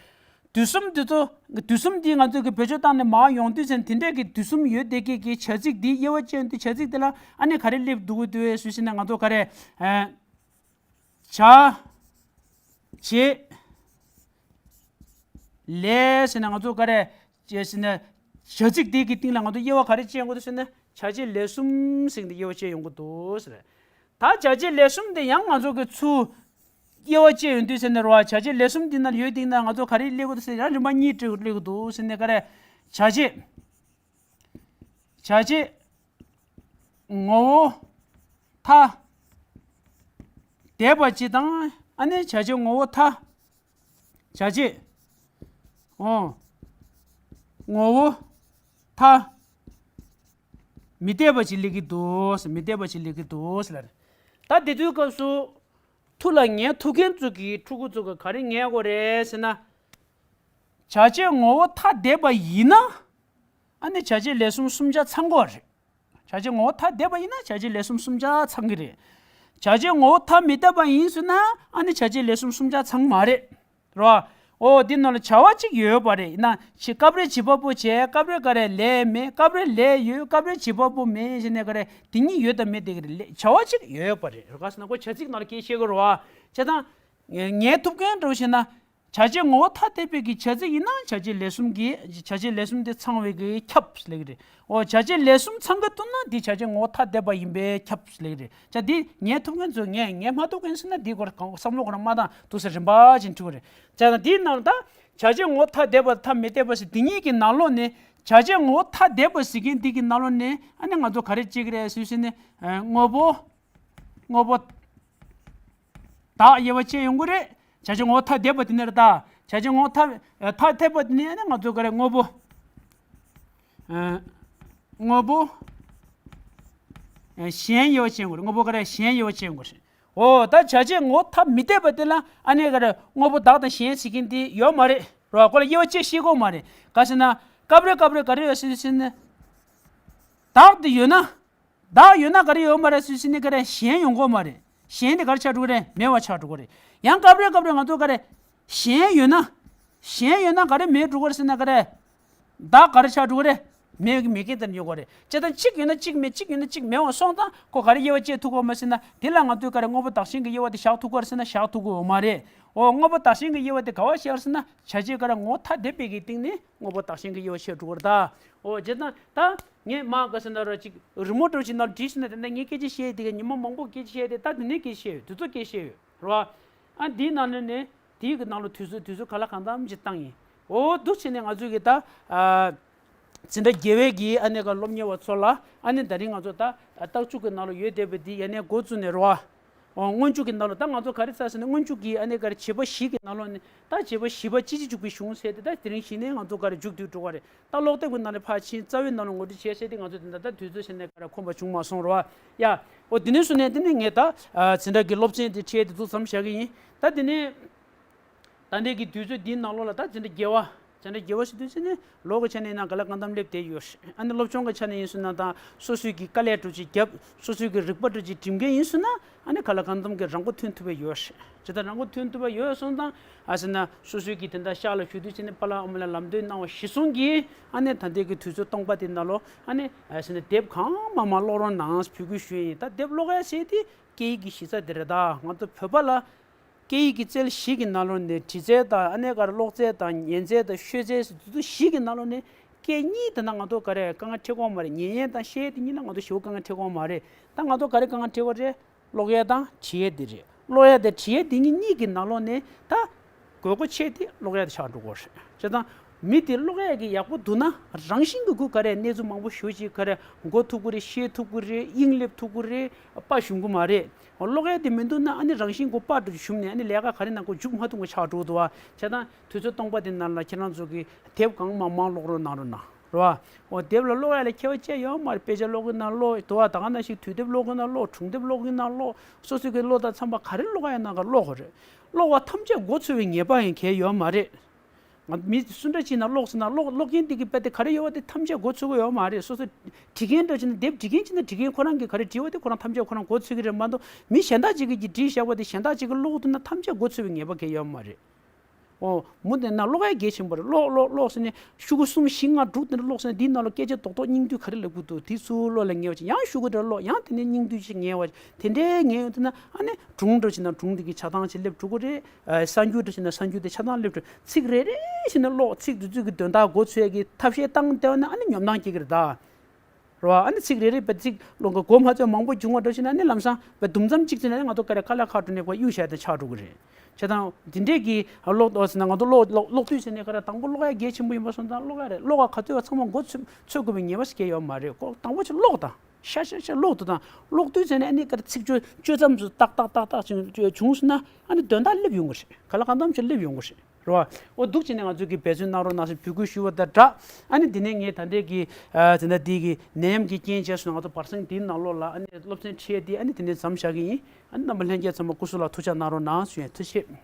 དུས་གསུམ་འདི་ཚོ། དུས་གསུམ་འདི་ང་ཚོ་གི་བེད་སྤྱོད་བཏང་ནས་མར་ཡོང་དུས་ཙམ་དེ་འདྲས་ཀྱི་དུས་གསུམ་ཡོད་བསྡད་མཁན་གྱི་བྱ་ཚིག་འདི་དབྱེ་བ་ཕྱེ་ཡོང་དུས་བྱ་ཚིག་འདི་ལ་ཨ་ནི་ག་རེ་སླེབས་འདུག་གི་འདུག་ཟེར་ཟེར་ན་ང་ཚོ་ག་རེ། ཨ། བྱ། བྱེད། ལས་ཟེར་ན་ང་ཚོ་ག་རེ། བྱེད་ཟེར་ན། བྱ་ཚིག་དེ་གི་སྟེང་ལ་ང་ཚོ་དབྱེ་བ་ག་རེ་ཕྱེ་ཡོང་གི་འདུག་ཟེར་ན་བྱ་བྱེད་ལས་གསུམ་ཟེར་ཏེ་དབྱེ་བ་ཕྱེ་ཡོང་གི་འདུག་ཟེར། ད་བྱ་བྱེད་ལས་གསུམ་དེ་ཡང་ང་ཚོ་གི་ཚུར་དབྱེ་བ་ཕྱེ་ཡོང་དུས་ཟེར་ན་རོ། བྱ་བྱེད་ལས་གསུམ་དེ་ན་ཡོད་དེ་ན་ང་ཚོ་ག་རེ་སླེབས་ཀྱི་འདུག་ཟེར་ཡང་རིམ་པ་གཉིས་སླེབས་ཀྱི་འདུག་ཟེར་ན་ག་རེ། བྱ་བྱེད། བྱ་བྱེད། ངོ་བོ། ཐ། དེ་བ་ཅི་དང་ཨ་ནི་བྱ་བྱེད་ངོ་བོ་ཐ། བྱ་བྱེད། འོ། ངོ་བོ། ཐ། མི་འཐད་པ་ཅིག་སླེབས་ཀྱི་འདུག་ཟེར། མི་འཐད་པ་ཅིག་སླེབས་ཀྱི་འདུག་ཟེར་ལ་རེད། ད་དེ་དུས་སྐབས་སུ། ཐུགས་ལ་ངེས་ཐུབ་མཁན་ཚོ་གིས་ཕྲུ་གུ་ཚོ་གིས་ག་རེ་ངེས་དགོས་རེད་ཟེར་ན། བྱ་བྱེད་ངོ་བོ་ཐ་དད་པ་ཡིན་ན། ཨ་ནི་བྱ་བྱེད་ལས་གསུམ་གསུམ་ཆ་ཚང་གི་རེད། བྱ་བྱེད་ངོ་བོ་ཐ་དད་པ་ཡིན་ན་བྱ་བྱེད་ལས་གསུམ་གསུམ་ཆ་ཚང་གི་རེད། བྱ་བྱེད་ངོ་བོ་ཐ་མི་དད་པ་ཡིན་ཟེར་ན་ཨ་ནི་བྱ་བྱེད་ལས་གསུམ་གསུམ་ཆ་ཚང་མ་རེད། རོ། འོ་འདི་ནང་ལ་བྱ་བ་གཅིག་ཡོད་པ་རེད། ཡིན་ན་ཕྱི་སྐབས་རེ་བྱེད་པ་པོ་བྱས། སྐབས་རེ་ག་རེ་ལས་མེད། སྐབས་རེ་ལས་ཡོད། སྐབས་རེ་བྱེད་པ་པོ་མེད་ཟེར་ནས་ག་རེ་དེ་གཉིས་ཡོད་དང་མེད་དེ་ག་རེ་ལས་བྱ་བ་གཅིག་ཡོད་པ་རེད། རོ། ག་ཟེར་ན་ཁོ་བྱ་ཚིག་ནང་ལ་སྐད་བཤད་གི་རོ། བྱས་ཙང་། ངེས་ཐུབ་མཁན་འདྲ་བོ་བྱས་ན། བྱ་བྱེད་ངོ་བོ་ཐ་དད་པའི་གི་བྱ་ཚིག་ཡིན་ན་བྱ་བྱེད་ལས་གསུམ་གྱི་བྱ་བྱེད་ལས་གསུམ་དེ་ཚང་བའི་གི་ཁྱབ་ལེགས་རེད། འོ་བྱ་བྱེད་ལས་གསུམ་ཚང་གི་འདུག་ན་འདི་བྱ་བྱེད་ངོ་བོ་ཐ་དད་པ་ཡིན་པའི་ཁྱབ་ལེགས་རེད། བྱས་འདི་ངེས་ཐུབ་མཁན་ཚོས་ངེས་ངེས་མ་ཐུབ་མཁན་ཟེར་ན་འདི་སྐོར་གང་བསམ་བློ་ཁོ་རང་མ་བཏང་འདུག་ཟེར་རིམ་པ་བཞིན་འཁྲུལ་གི་རེད། བྱས་ན་འདིའི་ནང་ད་བྱ་བྱེད་ངོ་བོ་ཐ་དད་པ་ཐ་མི་དད་པ་ཟེར་འདི་གཉིས་ཀྱི་ནང་ལོགས་ནས་བྱ་བྱེད་ངོ་བོ་ཐ་དད་པ་ཟེར་མཁན་འདི་གི་ནང་ལོགས་ནས་ཨ་ནི་ང་ཚོ་ག་རེ་བྱེད་ཀྱི་རེད་ཟེར་ཟེར་ནས་དངོས་པོ། དངོས་པོ། བདག་དབྱེ་བ་ཕྱེ་ཡོང་གི་རེད། བྱ་བྱེད་ངོ་བོ་ཐ་དད་པ་དེ་ནས་རེད་ད། བྱ་བྱེད་ངོ་བོ་ཐ་ཐ་དད་པ་དེ་ནས་ནི་ང་ཚོ་ག་རེ་དངོས་པོ། དངོས་པོ། གཞན་དབྱེ་བ་ཕྱེ་ཡོང་གི་རེད། དངོས་པོ་ག་རེ་གཞན་དབྱེ་བ་ཕྱེ་ཡོང་གི་རེད། འོ་ད་བྱ་བྱེད་ངོ་བོ་ཐ་མི་དད་པ་དེ་ལ་ཨ་ནི་ག་རེ་དངོས་པོ་བདག་དང་གཞན་ཟེར་མཁན་དེ་ཡོད་མ་རེད། རོ། ཁོ་ལ་དབྱེ་བ་ཕྱེ་ཤེས་ཀྱི་ཡོད་མ་རེད། ག་ཟེར་ན་སྐབས་རེ་སྐབས་རེ་ག་རེ་ཡོད་ཟེར་ཟེར་ན། བདག་དེ་ཡོད་ན། བདག་ཡོད་ན་ག་རེ་ཡོད་མ་རེད་ཟེར་ཟེར་ནས་ག་རེ་གཞན་ཡོང་གི་མ་རེད། གཞན་དེ་ག་རེ་ཆགས་འགྲོ་གི་རེད། མེད་པ་ཆགས་འགྲོ་གི་རེད། ཡང་སྐབས་རེ་སྐབས་རེ་ང་ཚོ་ག་རེ། གཞན་ཡོད་ན། གཞན་ཡོད་ན་ག་རེ་མེད་འགྲོ་གི་རེད་ཟེར་ན་ག་རེ། བདག་ག་རེ་ཆགས་འགྲོ་གི་རེད། མེད་མེད་མཁན་དེ་ཡོང་གི་རེད། བྱས་ཙང་གཅིག་ཡོད་ན་གཅིག་མེད། གཅིག་ཡོད་ན་གཅིག་མེད་པ་སོང་ཙང་ཁོ་ག་རེ་དབྱེ་བ་ཕྱེ་ཐུབ་ཀྱི་ཡོད་མ་རེད་ཟེར་ན་དེ་ལ་ང་ཚོས་ག་རེ་དངོས་པོ་བདག་གཞན་གྱི་དབྱེ་བ་དེ་བཞག་ཐུབ་ཀྱི་རེད་ཟེར་ན་བཞག་ཐུབ་ཀྱི་ཡོད་མ་རེད། འོ་དངོས་པོ་བདག་གཞན་གྱི་དབྱེ་བ་དེ་ག་བ་བཞག་ཟེར་ན་བྱ་བྱེད་ག་རེ་ངོ་བོ་ཐ་དད་པའི་གི་སྟེང་ནས་དངོས་པོ་བདག་གཞན་གྱི་དབྱེ་བ་ཕྱེ་འགྲོ་གི་རེད་ད། འོ་བྱས་ཙང་ད་ངས་མ་ག་ཟེར་ན་ར་ཅིག་རི་མོ་འདྲ་བོ་ཞིག་ནང་བྲིས་ཟེར་ན་དེ་འདྲ་ངས་སྐད་ཆ་བཤད་དེ་ག་ཉི་མ་མང་པོ་སྐད་ཆ་བཤད་དེ་ད་དེ་ནས་སྐད་ཆ་བཤད་ཡོད། དེ་ཚོ་སྐད་ཆ་བཤད་ཡོད། རེད་བ། ཨ་འདིའི་ནང་ནས་ནས་དེའི་གི་ནང་ལ་དུས་ཚོད་དུས་ཚོད་ག་ལ་གང་འཚམ་ཅིག་བཏང་ཡིན། འོ་འདུག་བྱས་ནས་ང་ཚོའི་གི་ད་ཨ་འཛིན་གྲྭ་བརྒྱད་པའི་གི་ཨ་ནི་ག་སློབ་གཉེར་བ་ཚོ་ལ་ཨ་ནི་ད་རིང་ང་ཚོ་ད་རྟགས་བཅུ་གི་ནང་ལ་ཡོད་བསྡད་པ་འདི་ཡ་ནས་འགོ་བཙུགས་ནས་རེད་བ། འོ་སྔོན་འཇུག་གི་ནང་ལ་ད་ང་ཚོ་ག་རེ་བྱས་ཟེར་ན་སྔོན་འཇུག་གི་ཨ་ནི་ག་རེ་བྱེད་པ་བཞི་གི་ནང་ལོགས་ནས་ད་བྱེད་པ་བཞི་པ་ཅི་ཅི་འཇུག་པའི་གཞུང་ཟེར་ཏེ་ད་དེ་རིང་གཞི་ནས་ང་ཚོ་ག་རེ་མཇུག་བསྡུས་འགྲོ་ག་རེད། ད་ཀློག་དེབ་ཀྱི་ནང་ནས་ཕར་ཕྱིན་རྩ་བའི་ནང་ལ་ངོ་སྤྲོད་བྱས་བྱས་ཏེ་ང་ཚོ་དེ་འདྲ་ད་དུས་ཚོད་བྱས་ནས་ག་རེ་ཁོམ་པ་བྱུང་མ་སོང་རེད་བ། ཡ། འོ་དེ་ནས་བཟུང་ནས་དེ་ནས་ངས་ད་འཛིན་གྲྭ་གི་སློབ་ཚན་དེ་ཁྲིད་དེ་ཚོ་མཚམས་བཞག་གི་ཡིན། ད་དེ་ནས་ད་ལྟའི་གི་དུས་ཚོད་འདིའི་ནང་ལོགས་ལ་ད་འཛིན་གྲྭ་བརྒྱད་པ། འཛིན་གྲྭ་བརྒྱད་པ་ཞིག་དུས་ཚོད་ནས་ལོ་གི་ཆ་ནས་ཡིན་ན་ག་ལ་གང་འཚམ་སླེབས་བསྡད་ཡོད་རེད། ཨ་ནི་སློབ་སྦྱོང་གི་ཆ་ནས་ཡིན་སོང་ན་ད་སོ་སོའི་གི་དཀའ་ལས་འདྲ་ཅིག་བརྒྱབ། སོ་སོའི་གི་རིག་པ་འདྲ་ཅིག་སྒྲིམ་མཁན་ཡིན་སོང་ན་ཨ་ནི་ག་ལ་གང་འཚམ་གི་རང་མགོ་ཐོན་ཐུབ་པ་ཡོད་རེད། ཇི་ལྟར་རང་མགོ་ཐོན་ཐུབ་པ་ཡོད་སོང་ཙང་ཨ་ཟེར་ན་སོ་སོའི་གི་དེ་འདྲ་ཤག་ལ་ཞུགས་དུས་ཚོད་ནས་པཱ་ལགས་ཨ་མ་ལགས་ལམ་སྟོན་གནང་བ་གཞིར་བཟུང་གིས་ཨ་ནི་ད་ལྟའི་གི་དུས་ཚོད་སྟོང་པ་དེ་ནང་ལོགས་ཨ་ནི་ཨ་ཟེར་ན་དེབ་གང་མང་མང་ཀློག་རོགས་གནང་འབོད་སྐུལ་ཞུ་ཡིན། ད་དེབ་ཀློག་ཡ་ཟེར་དེ་སྐད་ཡིག་གི་གཞི་རྩ་དེ་རེད། ད་ང་ཚོ་བོད་པ་ལ་སྐད་ཡིག་གི་རྩལ་བཞི་གི་ནང་ལོགས་ནས་འབྲི་རྩལ་དང་ཨ་ནི་ག་རེ་ཀློག་རྩལ་དང་ཉན་རྩལ་དང་ཤོད་རྩལ་ཟེར་དེ་ཚོ་བཞི་གི་ནང་ལོགས་ནས་སྐད་གཉིས་དེ་ན་ང་ཚོ་ག་རེ་དཀའ་ངལ་འཕྲད་ཀྱི་ཡོད་མ་རེད། ཉན་ཡས་དང་བཤད་ཡས་དེ་གཉིས་ལ་ང་ཚོ་ཞེ་པོ་དཀའ་ངལ་འཕྲད་ཀྱི་ཡོད་མ་རེད། ད་ང་ཚོ་ག་རེ་དཀའ་ངལ་འཕྲད་ཀྱི་ཡོད་རེད། ཀློག་ཡས་དང་འབྲི་ཡས་དེ་རེད། ཀློག་ཡས་དང་འབྲི་ཡས་དེ་གཉིས་གཉིས་ཀྱི་ནང་ལོགས་ནས་ད་དགོས་མཁོ་ཆེ་དེ་ཀློག་ཡས་དེ་ཆགས་འགྲོ་གི་རེད། བྱས་ཙང་མི་དེ་ཀློག་ཡས་ཀྱི་ཡག་པོ་འདུག་ན་རང་བཞིན་གྱི་ཁོ་ག་རེ་གནས་ཚུལ་མང་པོ་ཞེ་པོ་ཅིག་ག་རེ་གོ་ཐུབ་ཀྱི་རེད། ཤེས་ཐུབ་ཀྱི་རེད། དབྱིངས་སླེབས་ཐུབ་ཀྱི་རེད། པ་ཞུམ་གྱི་མ་རེད། ཀློག་ཡས་དེ་མི་འདུག་ན་ཨ་ནི་རང་བཞིན་གྱི་པ་འདྲ་ཞུམ་ནས་ཨ་ནི་ལས་ཀ་ག་རེ་གནང་དགོས་འཇུག་མ་ཐུབ་པ་ཆགས་འགྲོ་འདུག་བ། བྱས་ཙང་དུས་ཚོད་སྟོང་པ་དེ་ནང་ལ་ཁྱེད་རང་ཚོ་གིས་དེབ་གང་མང་མང་ཀློག་རོགས་གནང་རོགས་གནང་། རེད་བ། འོ་དེབ་ལ་ཀློག་ཡ་ལ་ཁྱད་པར་ཅི་ཡོད་མ་རེད། དཔེ་ཆ་ཀློག་གི་ན་ཀློག་དུ་བ་ད་ག་ནང་བཞིན་དུས་དེབ་ཀློག་གི་ན་ཀློག་སྒྲུང་དེབ་ཀློག་གི་ན་ཀློག་སོ་སོ་གི་ཀློག་དང་འཚམས་པ་ག་རེ་ཀློག་ཡ་ན་ག་ཀློག་དགོས་རེད། ཀློག་པ་ཐམས་ཅད་མགོ་ཚོས་པའི་ངེས་པ་ཡང་གལ་ཡོད་མ་རེད། ང་མི་སུ་འདྲ་ཅིག་ན་ཀློག་ཟེར་ན་ཀློག་ཀློག་མཁན་དེ་གི་དཔེ་དེ་ག་རེ་ཡོད་པ་དེ་ཐམས་ཅད་མགོ་ཚོས་ཀྱི་ཡོད་མ་རེད། སོ་སོ་བྲིས་མཁན་འདྲ་ཅིག་ན་དེབ་བྲིས་མཁན་ཅིག་ན་བྲིས་མཁན་ཁོ་རང་གི་ག་རེ་བྲིས་པ་དེ་ཁོ་རང་ཐམས་ཅད་ཁོ་རང་མགོ་ཚོས་ཀྱི་རེད་མ་གཏོགས་མི་གཞན་དག་ཅིག་གིས་ཀྱི་བྲིས་བཞག་པ་དེ་གཞན་དག་ཅིག་གིས་ཀློག་འདུག་ན་ཐམས་ཅད་མགོ་ཚོས་པའི་ངེས་པ་གལ་ཡོད་མ་རེད། འོ། མུ་དེ་ན་ཀློག་ཡ་གལ་ཆེན་པོ་རེད། ཀློག་ཀློག་ཀློག་ཟེར་ནས་ཤོག་གུ་གསུམ་བཞི་ལྔ་དྲུག་དེ་འདྲ་ཀློག་ཟེར་ནས་འདིའི་ནང་ལོགས་སྐད་ཆ་རྡོག་རྡོག་སྙིང་བསྡུས་ག་རེ་ལབ་དགོས་འདུག་དེ་ཚུར་ཀློག་ལ་ཉན་པ་ཅིག་ཡང་ཤོག་གུ་འདྲ་ཀློག་ཡང་དེ་ནས་སྙིང་བསྡུས་ཅིག་ཉན་པ་དེ་འདྲའི་ཉན་ཡོང་དུས་ན་ཨ་ནི་སྒྲུང་འདྲ་ཅིག་ན་སྒྲུང་དེ་གི་ཆ་ཚང་ཅིག་སླེབས་འགྲོ་གི་རེད། ཨ་གསར་འགྱུར་འདྲ་ཅིག་ན་གསར་འགྱུར་དེ་ཆ་ཚང་སླེབས་འགྲོ། ཚིག་རེ་རེ་བཞིན་ནས་ཀློག་ཚིག་དེ་ཚོ་གི་དོན་དག་མགོ་ཚོས་ཀྱི་ཐབས་ཤེས་བཏང་བསྡད་པ་ན་ཨ་ནི་ཉོབ་སྣང་སྐྱེ་གི་རེད་ད། རེད་བ། ཨ་ནི་ཚིག་རེ་རེ་བས་ཚིག་ཀློག་གི་མགོ་མ་ཚོས་མང་པོ་བྱུང་བ་འདྲ་ཞིག་ན་ཨ་ནི་ལམ་སང་བས་དུམ་མཚམས་གཅིག་ཙམ་ནས་ང་ཚོ་ཀ་རེ་ཁ་ལག་ཁ་འགྲོ་ནས་ཁོ་གཡུག་བཞག་དེ་ཆགས་འགྲོ་གི་རེད། བྱས་ཙང་འདི་འདྲས་ཀྱི་ཀློག་ཟེར་ན་ང་ཚོ་ཀློག་ཀློག་ཀློག་དུས་ཟེར་ནས་ཁ་ར་དང་པོ་ཀློག་ཡ་གལ་ཆེན་པོ་ཡིན་པ་སོང་ཙང་ཀློག་ཡ་རེད། ཀློག་ག་ག་ཚོད་ཚང་མ་མགོ་ཚོས་ཚོས་དགོས་པའི་ངེས་པ་ཞིག་གལ་ཡོད་མ་རེད། ཀོ་དང་པོ་ཆུ་ཀློག་དང་ཤ་ཤ་ཤ་ཀློག་ཏུ་དང་ཀློག་དུས་ཟེར་ནས་ཨ་ནི་ཀ་ར་ཚིག་བརྗོད་བརྗོད་མཚམས་སུ་ཏག་ཏག་ཏག་ཏག་ཅིག་བྱུང་སོང་ན་ཨ་ནི་དོན་དག་སླེབས་ཡོང་གི་རེད། ག་ལ་གང་འཚམ་ཞིག་སླེབས་ཡོང་གི་རེད། རེད་བ། འོ་འདུག་བྱས་ནས་ང་ཚོས་ཀྱི་འབད་བརྩོན་གནང་རོགས་གནང་ཞེས་འབོད་སྐུལ་ཞུ་བ་དང་སྦྲགས། ཨ་ནི་འདི་ནས་ངས་ད་ལྟའི་གི་ཨ་དེ་འདྲ་འདི་གི་ནད་ཡམས་ཀྱི་རྐྱེན་བྱས་སོང་ང་ཚོ་བར་གསེང་འདིའི་ནང་ལོགས་ལ་ཨ་ནི་སློབ་ཚན་ཁྲིད་ཡས་འདི་ཨ་ནི་དེ་ནས་མཚམས་བཞག་གི་ཡིན། ཨ་ནི་རྣམ་པ་ལྷན་རྒྱས་ཚང་མ་སྐུ་གཟུགས་ལ་ཐུགས་ཅག་གནང་རོགས་གནང་ཞུ་ཡས། ཐུགས་རྗེ་ཆེ།